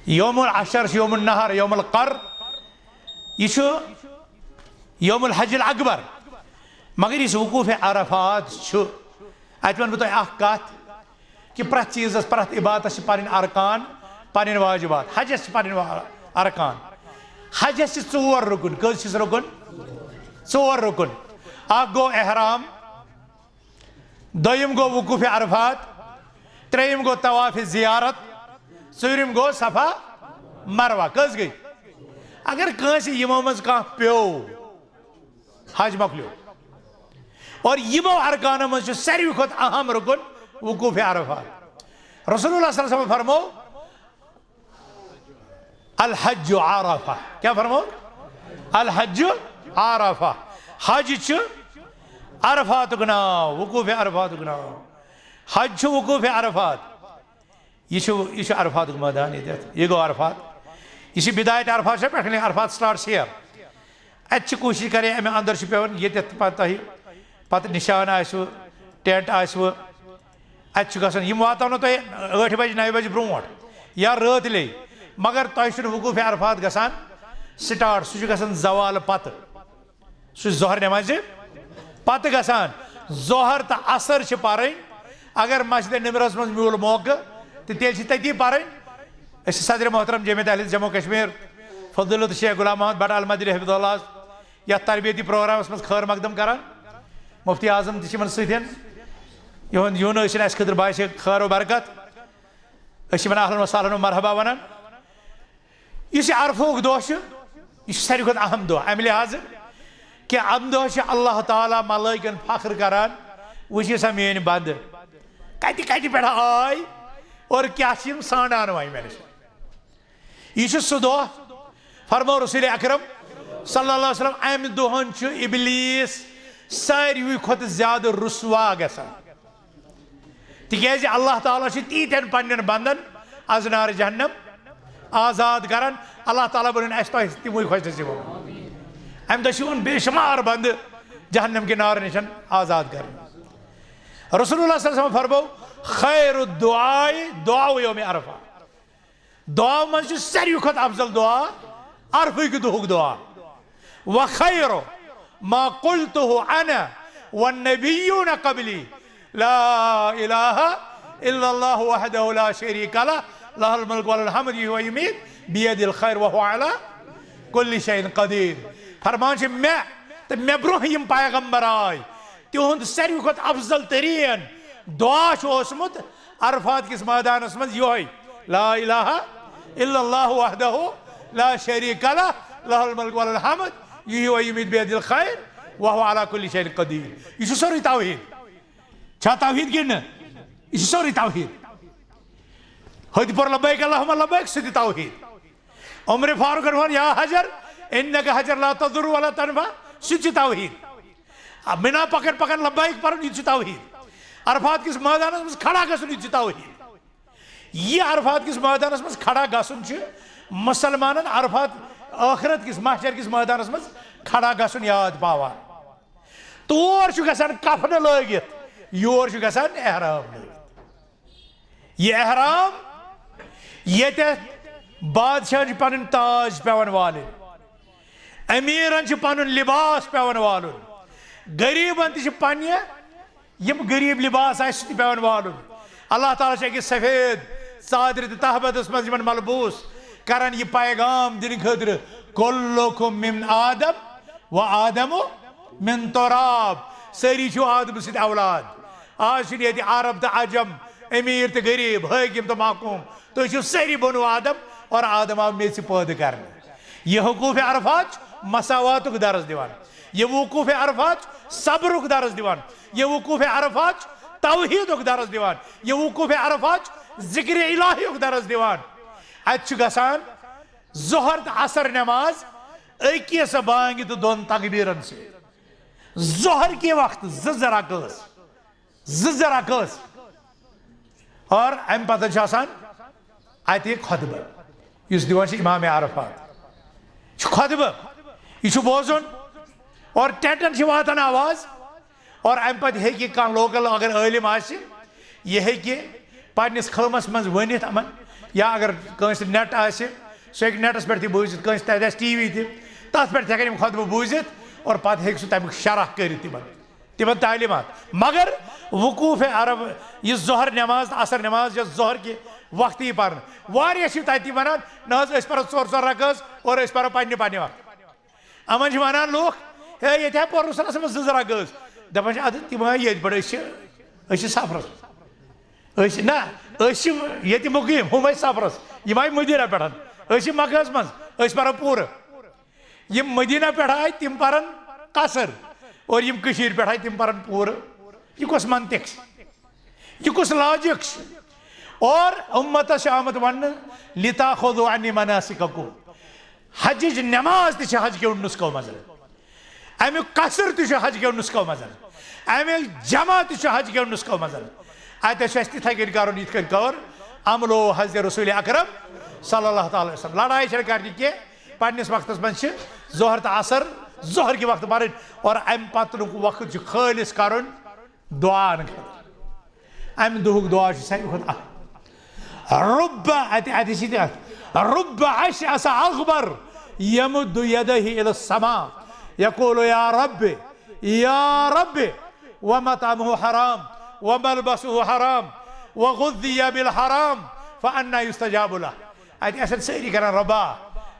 یوم العشر چھُ یوم النحر، یوم القر، یہِ چھُ یوم الحج الاکبر۔ مگر یُس وقوف عرفات چھُ، اَتہِ وَنہٕ بہٕ تۄہہِ اَکھ کَتھ، کہِ پرٛٮ۪تھ چیٖزس، پرٛٮ۪تھ عبادتس چھِ پنٕنۍ ارکان، پنٕنۍ واجبات۔ حجس چھِ پنٕنۍ وا-، ارکان۔ حجس چھِ ژور رُکُن۔ کٔژ چھِس رُکُن؟ ژور رُکُن۔ اکھ گوٚو احرام، دوٚیِم گوٚو وقوف عرفات، ترٛیٚیِم گوٚو طواف زیارت، ژوٗرِم گوٚو صفا مروہ۔ کٔژ گٔے؟ اگر کٲنٛسہِ یِمو منٛز کانٛہہ پیوٚو، حج مۄکلیو۔ اور یِمو ارکانو منٛز چھُ ساروی کھۄتہٕ اہم رُکُن وقوف عرفات۔ رسول اللہ صلی اللہ علیہ وسلم فرمو، الحج عرفہ۔ کیا فرمو؟ الحج عرفہ۔ حج چھُ عرفاتُک ناو، وقوف عرفاتُک ناو۔ حج چھُ وقوف عرفات۔ یہِ چھُ، یہِ چھُ عرفاتُک مٲدان ییٚتٮ۪تھ۔ یہِ گوٚو عرفات۔ یہِ چھِ بدایت عرفات، چھےٚ پٮ۪ٹھ کنہِ عرفات سٹارٹ چھِ یہِ۔ اَتہِ چھِ کوٗشِش کَرٕنۍ، اَمہِ اَندَر چھُ پٮ۪وان ییٚتٮ۪تھ پَتہٕ تۄہہِ، پَتہٕ نِشان آسِوٕ، ٹٮ۪نٛٹ آسِوٕ، اَتہِ چھُ گژھُن۔ یِم واتناونو تۄہہِ ٲٹھِ بَجہِ، نَیہِ بَجہِ برونٛٹھ یا رٲتلے، مگر تۄہہِ چھُنہٕ وقوٗف عرفات گژھان سٹارٹ، سُہ چھُ گژھان زوال پَتہٕ۔ سُہ چھُ ظہر نٮ۪مازِ پَتہٕ گژھان۔ ظہر تہٕ عصر چھِ پَرٕنۍ۔ اگر مسجد نمرس منٛز میوٗل موقعہٕ، تہٕ تیٚلہِ چھِ تٔتی پَرٕنۍ۔ أسۍ چھِ صدر محترم جمعیت اہل جموں کشمیر فضیلت شیخ غلام محمد بٹ المدنی حفظہ اللہ یَتھ تربیتی پروگرامس منٛز خٲر مقدم کران۔ مفتی اعظم تہِ چھِ یِمن سۭتۍ۔ یِہُنٛد یُن ٲسِن اَسہِ خٲطرٕ باعث خٲر و برکت۔ أسۍ چھِ یِمن اہلن و سہلن و مرحبا ونان۔ یُس یہِ عرفُک دۄہ چھُ، یہِ چھُ ساروی کھۄتہٕ اہم دۄہ، امہِ لحاظہٕ کہِ امہِ دۄہ چھِ اللہ تعالیٰ ملٲیکن فخر کران، وٕچھِو سا میٲنۍ بندٕ کتہِ کتہِ پٮ۪ٹھ آے اور کیٛاہ چھِ یِم سانڈان وۄنۍ مےٚ نِش۔ یہِ چھُ سُہ دۄہ، فرمو رسول اکرم صلی اللہ علیہ وسلم، امہِ دۄہن چھُ ابلیس ساروی کھۄتہٕ زیادٕ رسوا گژھان۔ تِکیازِ اللہ تعالیٰ چھُ تیٖتٮ۪ن پننٮ۪ن بندن از نار جہنم آزاد کران۔ اللہ تعالیٰ بنٲوِن اسہِ تۄہہِ تِموٕے خۄش نصیٖبو۔ امہِ دۄہ چھِ یِوان بے شمار بندٕ جہنم کہِ نارٕ نِش آزاد کرنہٕ۔ رسول اللہ صلی اللہ علیہ وسلم فرمو، خیر الدعاء دعاء یوم عرفہ۔ دعا منٛز چھُ ساروی کھۄتہٕ افضل دعا عرفٕکۍ دۄہُک دعا۔ وخیر ما قلته انا والنبیون قبلی، لا الہ الا اللہ وحدہ لا شریک لہ، لہ الملک ولہ الحمد یحیی و یمیت، بید الخیر وہو علی کل شیء قدیر۔ فرمان چھُ مےٚ تہٕ مےٚ برونٛہہ یِم پیغمبر آے، تِہُنٛد ساروی کھۄتہٕ افضل ترین دعا چھُ اوسمُت عرفات کِس مٲدانس منٛز یِہوٚے، لا الہ الا اللہ وحدہ لا شریک لہ، لہ الملک ولہ الحمد، یحیی و یمیت بید الخیر وہو علی کل شیء قدیر۔ یہِ چھُ سورُے توحید۔ چھا توحید کِنہٕ نہٕ؟ یہِ چھُ سورُے توحید۔ ہوٚتہِ پوٚر لبیک اللہم لبیک، سُہ تہِ توحید۔ عمر فاروقن ووٚن، یا حجر، انک حجر لا تضر ولا تنفع، سُہ تہِ چھُ توحید۔ آ، مِنا پکان پکان لبیک پرُن، یہِ تہِ چھُ توحید۔ عرفات کِس مٲدانس منٛز کھڑا گژھُن، یہِ تہِ چھُ توحید۔ یہِ عرفات کِس مٲدانس منٛز کھڑا گژھُن چھُ مُسلمانن عرفات ٲخرت کِس محشر کِس مٲدانس منٛز کھڑا گژھُن یاد پاوان۔ تور چھُ گژھان کفنہٕ لٲگِتھ، یور چھُ گژھان احرام لٲگِتھ۔ یہِ احرام ییٚتٮ۪تھ بادشاہن چھِ پنٕنۍ تاج پٮ۪وان والٕنۍ، امیٖرن چھِ پنُن لباس پٮ۪وان والُن، غریٖبن تہِ چھِ پننہِ یِم غریٖب لباس آسہِ سُہ تہِ پٮ۪وان والُن۔ اللہ تعالیٰ چھُ أکِس سفید ژادرِ تہٕ تہبندس منٛز یِمن ملبوٗس کران یہِ پیغام دِنہٕ خٲطرٕ، کلکم من آدم و آدم من تراب، سٲری چھِو آدمہٕ سٕنٛدۍ اولاد۔ آز چھِنہٕ ییٚتہِ عرب تہٕ عجم، امیر تہٕ غریب، حٲکم تہٕ محکوم، تُہۍ چھِو سٲری بنو آدم اور آدم آو میٚژِ پٲدٕ کرنہٕ۔ یہِ وقوف عرفات چھُ مساواتُک درس دِوان، یہِ وقوف عرفات چھُ صبرُک درس دِوان، یہِ وقوف عرفات چھُ توحیدُک درس دِوان، یہِ وقوف عرفات چھُ ذکر الٰہیُک درس دِوان۔ اتہِ چھُ گژھان ظہر تہٕ عصر نماز أکِس بانگہِ تہٕ دۄن تکبیرن سۭتۍ۔ ظہر کہِ وقتہٕ زٕ زٕ رکٲژ، زٕ زٕ رکٲژ۔ اور امہِ پتہٕ چھُ آسان اتہِ خطبہٕ، یُس دِوان چھُ امام عرفات، چھُ خطبہٕ، یہِ چھُ بوزُن۔ اور ٹینٹن چھِ واتان آواز۔ اور امہِ پتہٕ ہیٚکہِ کانٛہہ لوکل اگر عٲلِم آسہِ، یہِ ہیٚکہِ پننِس خٲمس منٛز ؤنِتھ یِمن، یا اگر کٲنٛسہِ نیٹ آسہِ، سُہ ہیٚکہِ نیٹس پٮ۪ٹھ تہِ بوٗزِتھ، کٲنٛسہِ تتہِ آسہِ ٹی وی تہِ، تتھ پٮ۪ٹھ تہِ ہٮ۪کن یِم خطبہٕ بوٗزِتھ اور پتہٕ ہیٚکہِ سُہ تمیُک شرح کٔرِتھ تِمن، تِمن تعلیٖمات۔ مگر وقوف عرب، یہِ ظہر نماز تہٕ عصر نماز، یۄس ظہر کہِ وقتہٕ یی پرنہٕ۔ واریاہ چھِ تَتہِ تہِ وَنان، نہ حظ، أسۍ پَرو ژور ژور رکٲژ اور أسۍ پَرو پننہِ پننہِ وقتہٕ۔ یِمن چھِ وَنان لُکھ، ہے، ییٚتہِ ہا پوٚر رسول صلی اللہ علیہ وسلم زٕ زٕ رکٲژ۔ دَپان چھِ، اَدٕ تِم آے ییٚتہِ پٮ۪ٹھ، أسۍ چھِ، أسۍ چھِ سفرس۔ أسۍ چھِ، نہ، أسۍ چھِ ییٚتہِ مُقیٖم، ہُم ٲسۍ سفرس، یِم آے مدینہ پٮ۪ٹھ۔ أسۍ چھِ مکہس منٛز، أسۍ پَرو پوٗرٕ۔ یِم مدینہ پٮ۪ٹھ آے، تِم پَرن قصر، اور یِم کٔشیٖرِ پٮ۪ٹھ آے، تِم پَرن پوٗرٕ۔ یہِ کۄس منطق چھِ؟ یہِ کُس لاجک چھُ؟ اور امتس چھُ آمُت وننہٕ، "لتاخذوا عنی مناسککم"۔ حجٕچ نماز تہِ چھِ حج کیو نسخو منٛز، امیُک قصر تہِ چھُ حج کیو نسخو منٛز، امیُک جمع تہِ چھُ حج کیو نسخو منٛز۔ اتہِ چھُ اَسہِ تِتھے کٔنۍ کرُن، یِتھ کٔنۍ کٔر عملو حضرت رسول اکرم صلی اللہ تعالیٰ علیہ وسلم۔ لڑایہِ چھنہٕ کرنہِ کینٛہہ، پننِس وقتس منٛز چھِ ظہر تہٕ عصر، ظہر کہِ وقتہٕ پرٕنۍ، اور امہِ پتہٕ وقت چھُ خٲلص کرُن دعا انہٕ خٲطرٕ۔ امہِ دۄہُک دعا چھُ ساروی کھۄتہٕ اہم۔ رب، اتہِ، اتہِ چھِ تہِ اتھ۔ رب اشعث اغبر یمد یدیہ الی السماء یقول یا رب، یا رب، ومطعمہ حرام، وملبسہ حرام، وغذی بالحرام، فانا یستجاب لہ۔ اتہِ آسن سٲری کران، ربا،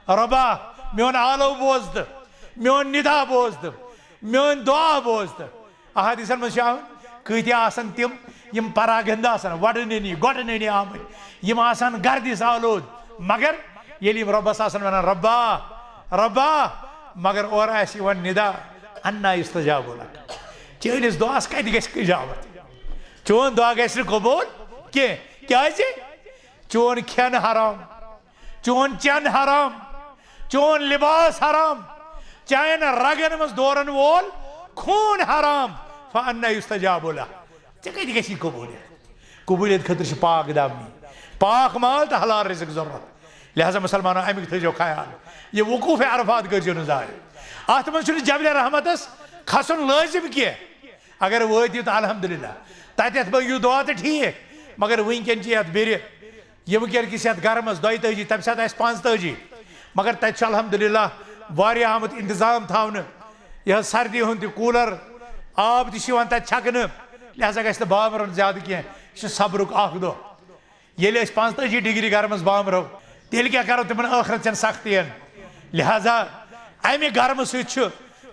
ربا، میون آلو بوز تہٕ، میون ندا بوز تہٕ، میون دعا بوز تہٕ۔ احادیثن منٛز چھِ آمٕتۍ، کۭتیاہ آسن تِم، یِم پراگندہ آسن، وڈٕ ننی، گۄڈٕ ننی آمٕتۍ، یِم آسن گردِ آلود، مگر ییٚلہِ یِم رۄبس آسن ونان، "رۄبا، رۄبا"، مگر اورٕ آسہِ یِوان ندا، "انا یستجاب لک"، چٲنِس دعاہس کتہِ گژھِ اجابت؟ چون دعا گژھِ نہٕ قبول کینٛہہ۔ کیازِ؟ چون کھٮ۪ن حرام، چون چٮ۪ن حرام، چون لباس حرام، چانٮ۪ن رگن منٛز دورن وول خوٗن حرام، فانا یستجاب لہ۔ ژےٚ کتہِ گژھی قبولیت؟ قبولیت خٲطرٕ چھِ پاک دامنی، پاک مال تہٕ حلال رزق ضروٗرت۔ لہذا مسلمانو، امیُک تھٲیزیو خیال، یہِ وقوف عرفات کٔرزیو نہٕ ضایع۔ اتھ منٛز چھُنہٕ جبل رحمتس کھسُن لٲزم کینٛہہ۔ اگر وٲتِو تہٕ الحمدللہ، تتٮ۪تھ پٔکِو دعا تہٕ ٹھیٖک، مگر وٕنکٮ۪ن چھِ یتھ بیرِ، یہِ وٕنکٮ۪ن کِس یتھ گرٕ منٛز دۄیہِ تٲجی، تمہِ ساتہٕ آسہِ پانٛژھ تٲجی، مگر تتہِ چھُ الحمدللہ واریاہ آمُت انتظام تھاونہٕ۔ یہِ حظ سردی ہُنٛد تہِ کوٗلر، آب تہِ چھُ یِوان تتہِ چھکنہٕ، لہذا گژھِ نہٕ بامبرُن زیادٕ کینٛہہ۔ یہِ چھُ صبرُک اکھ دۄہ۔ ییٚلہِ أسۍ پانٛژتٲجی ڈگری گرمس بامبرو، تیٚلہِ کیٛاہ کرو تِمن ٲخرت چٮ۪ن سختین؟ لہذا امہِ گرمہٕ سۭتۍ چھُ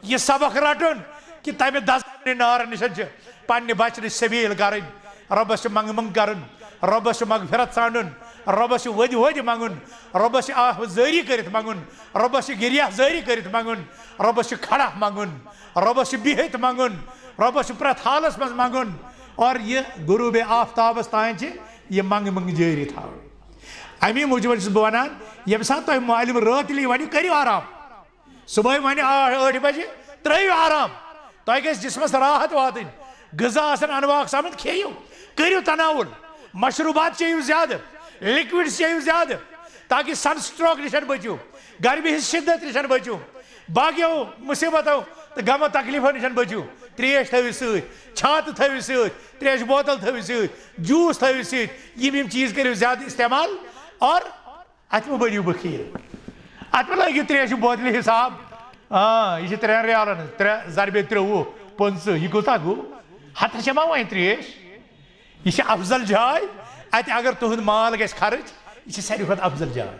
یہِ سبق رٹُن کہِ تمہِ دزنہِ نارٕ نِش چھِ پننہِ بچنٕچ سبیل کرٕنۍ۔ رۄبس چھِ منٛگہٕ منٛگ کرُن، رۄبس چھِ مغفرت ژھانڈُن، رۄبس چھِ ؤدۍ ؤدۍ منٛگُن، رۄبس چھِ آہ زٲری کٔرِتھ منٛگُن، رۄبس چھِ گریہ زٲری کٔرِتھ منٛگُن، رۄبس چھِ کھڑا منٛگُن، رۄبس چھِ بِہِتھ منٛگُن، رۄبس چھِ پرٛٮ۪تھ حالس منٛز منٛگُن۔ اور یہِ غروب آفتابس تام چھِ یہِ منٛگہٕ منٛگہٕ جٲری تھاوٕنۍ۔ امی موٗجوٗب چھُس بہٕ ونان، ییٚمہِ ساتہٕ تۄہہِ معلم رٲتلہِ ونہِ، کٔرِو آرام۔ صبحٲے ونہِ آ-، ٲٹھِ بجہِ، ترٲیِو آرام۔ تۄہہِ گژھِ جسمس راحت واتٕنۍ۔ غذا آسن انواع اقسامن، کھیٚیِو، کٔرِو تناول۔ مشروبات چیٚیِو زیادٕ، لکوڈز چیٚیِو زیادٕ، تاکہِ سن سٹروک نِش بٔچِو، گرمی ہٕنٛز شدت نِش بٔچِو، باقیو مصیبتو تہٕ غمو تکلیفو نِش بٔچِو۔ تریش تھٲوِو سۭتۍ، چھاتہٕ تھٲوِو سۭتۍ، تریش بوتل تھٲوِو سۭتۍ، جوٗس تھٲوِو سۭتۍ۔ یِم یِم چیٖز کٔرِو زیادٕ استعمال۔ اور اتھ مہ بٔنِو بخیل۔ اتھ مہ لٲگِو تریشہِ بوتلہِ حساب۔ آ، یہِ چھِ ترٛٮ۪ن ریالن ہٕنٛز، ترٛےٚ ضربے ترٛوٚوُہ، پٕنٛژٕہ، یہِ کوٗتاہ گوٚو؟ ہتس چھےٚ ما وۄنۍ تریش؟ یہِ چھِ افضل جاے۔ اتہِ اگر تُہُنٛد مال گژھِ خرٕچ، یہِ چھِ ساروی کھۄتہٕ افضل جاے۔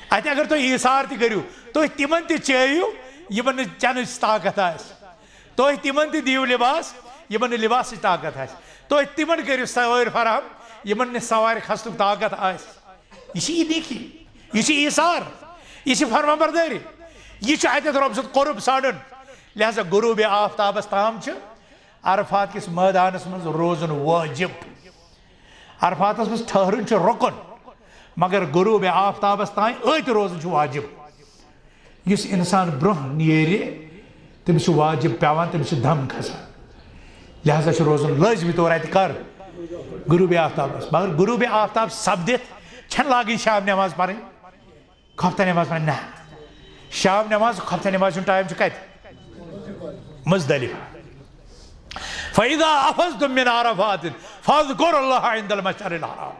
اتہِ اگر تُہۍ ایثار تہِ کٔرِو، تُہۍ تِمن تہِ چیٚیِو، یِمن نہٕ چٮ۪نٕچ طاقت آسہِ۔ تُہۍ تِمن تہِ دِیِو لباس، یِمن نہٕ لباسٕچ طاقت آسہِ۔ تُہۍ تِمن کٔرِو سوٲرۍ فراہم، یِمن نہٕ سوارِ کھسنُک طاقت آسہِ۔ یہِ چھِ یہِ نیکی، یہِ چھِ ایثار، یہِ چھِ فرمانبردٲری، یہِ چھُ اتٮ۪تھ رۄب سُنٛد قرب ژھانڈُن۔ لہذا غروب آفتابس تام چھُ عرفات کِس مٲدانس منٛز روزُن وٲجب۔ عرفاتس منٛز ٹھہرُن چھُ رُکُن، مگر غروب آفتابس تام أتۍ روزُن چھُ واجب۔ یُس انسان برونٛہہ نیرِ، تٔمِس چھُ واجب پٮ۪وان، تٔمِس چھُ دم کھسان۔ لہذا چھُ روزُن لٲزمی طور اتہِ کر؟ غروب آفتابس۔ مگر غروب آفتاب سپدِتھ چھنہٕ لاگٕنۍ شام نماز پرٕنۍ، خۄفتن نماز پرٕنۍ، نہ۔ شام نماز، خۄفتن نماز ہُنٛد ٹایم چھُ کتہِ؟ مزدلفہ۔ فإذا أفضتم من عرفات فاذكروا الله عند المشعر الحرام۔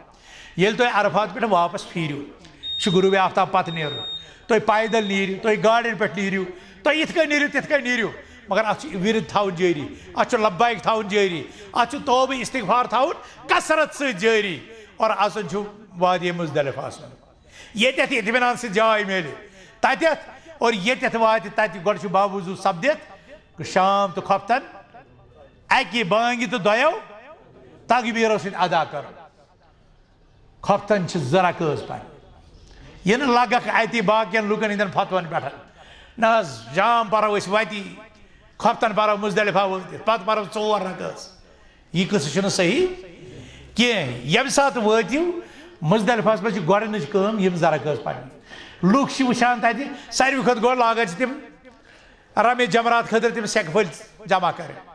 ییٚلہِ تُہۍ عرفات پٮ۪ٹھ واپس پھیٖرِو، یہِ چھُ غروب آفتاب پتہٕ نیرُن، تُہۍ پیدل نیٖرِو، تُہۍ گاڑٮ۪ن پٮ۪ٹھ نیٖرِو، تُہۍ یِتھ کٔنۍ نیٖرِو، تِتھ کٔنۍ نیٖرِو، مگر اتھ چھُ ورد تھاوُن جٲری، اتھ چھُ لبیک تھاوُن جٲری، اتھ چھُ توبہٕ استغفار تھاوُن کثرت سۭتۍ جٲری۔ اور اژُن چھُ وادی مزدلفہ آسُن۔ ییٚتٮ۪تھ اطمینان سۭتۍ جاے میلہِ، تتٮ۪تھ اور ییٚتٮ۪تھ واتہِ، تتہِ گۄڈٕ چھُ باوضوٗ سپدِتھ شام تہٕ خۄفتن اکہِ بانگہِ تہٕ دۄیو تکبیرو سۭتۍ ادا کرُن۔ خۄفتن چھِ زٕ رکٲژ پرٕنۍ۔ یہِ نہٕ لگکھ اتہِ باقین لوٗکن ہٕنٛدٮ۪ن فتون پٮ۪ٹھ۔ نہ حظ، شام پرو أسۍ وتی، خۄفتن پرو مزدلفہ وٲتِتھ، پتہٕ پرو ژور رکٲژ۔ یہِ قصہٕ چھُنہٕ صحیح کینٛہہ۔ ییٚمہِ ساتہٕ وٲتِو مزدلفہس منٛز، چھِ گۄڈٕنِچ کٲم یِم زٕ رکٲژ پرٕنۍ۔ لوٗکھ چھِ وٕچھان تتہِ، ساروی کھۄتہٕ گۄڈٕ لاگان چھِ تِم رمِ جمرات خٲطرٕ تِم سیٚکہِ پھٔلۍ جمع کرٕنۍ۔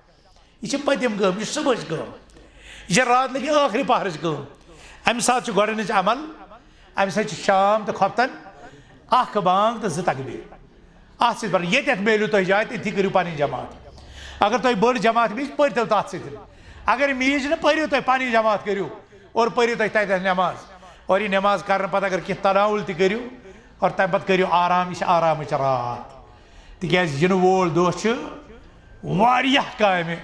یہِ چھِ پٔتِم کٲم، یہِ چھِ صُبحٕچ کٲم، یہِ چھِ راتہٕ لگہِ ٲخری پہرٕچ کٲم۔ امہِ ساتہٕ چھُ گۄڈٕنِچ عمل، امہِ سۭتۍ چھُ شام تہٕ خۄفتن اکھ بانگ تہٕ زٕ تکبیر۔ اتھ سۭتۍ پرُن، ییٚتٮ۪تھ میلِو تۄہہِ جاے، تٔتھی کٔرِو پنٕنۍ جماعت۔ اگر تۄہہِ بٔڑ جماعت میج، پٔرۍتو تتھ سۭتۍ۔ اگر میج نہٕ، پٔرِو تُہۍ، پنٕنۍ جماعت کٔرِو اور پٔرِو تُہۍ تتٮ۪تھ نماز۔ اور یہِ نماز کرنہٕ پتہٕ اگر کینٛہہ تناول تہِ کٔرِو اور تمہِ پتہٕ کٔرِو آرام، یہِ چھِ آرامٕچ راتھ۔ تِکیازِ یِنہٕ وول دۄہ چھُ واریاہ کامہِ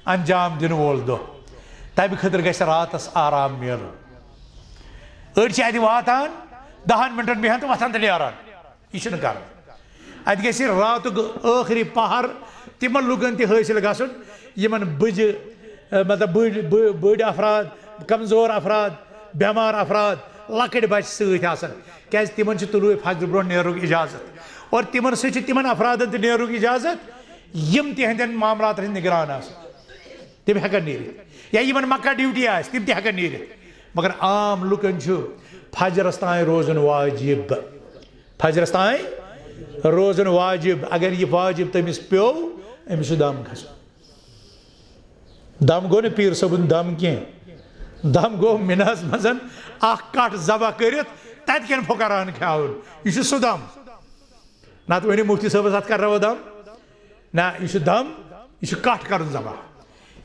انجام دِنہٕ وول دۄہ۔ تمہِ خٲطرٕ گژھِ راتس آرام میلُن۔ أڑۍ چھِ اتہِ واتان، دہن منٹن بیہان تہٕ وۄتھان تہٕ نیران۔ یہِ چھُنہٕ کرُن۔ اتہِ گژھِ راتُک ٲخری پہر تِمن لُکن تہِ حٲصِل گژھُن، یِمن بٕجہِ، ٲ، مطلب بٔڑۍ، بٔ-، بٔڑۍ افراد، کمزور افراد، بٮ۪مار افراد، لۄکٕٹۍ بچہِ سۭتۍ آسان۔ کیازِ تِمن چھُ طلوع فجر برونٛہہ نیرنُک اجازت۔ اور تِمن سۭتۍ چھُ تِمن افرادن تہِ نیرنُک اجازت، یِم تِہنٛدٮ۪ن معاملاتن ہٕنٛدۍ نگران آسان۔ تِم ہٮ۪کن نیٖرِتھ۔ یا یِمن مکہ ڈیوٹی آسہِ، تِم تہِ ہٮ۪کن نیٖرِتھ۔ مگر عام لُکن چھُ فجرس تام روزُن واجب۔ فجرس تام روزُن واجب۔ اگر یہِ واجب تٔمِس پیوٚو، أمِس چھُ دم کھسُن۔ دم گوٚو نہٕ پیٖر صٲبُن دم کینٛہہ۔ دم گوٚو مِناہَس منٛز اکھ کٹھ ذبح کٔرِتھ تتہِ کٮ۪ن فقراہن کھیاوُن۔ یہِ چھُ سُہ دم۔ نتہٕ ؤنِو مفتی صٲبس، اتھ کرناوو دم۔ نہ، یہِ چھُ دم، یہِ چھُ کٹھ کرُن ذبح۔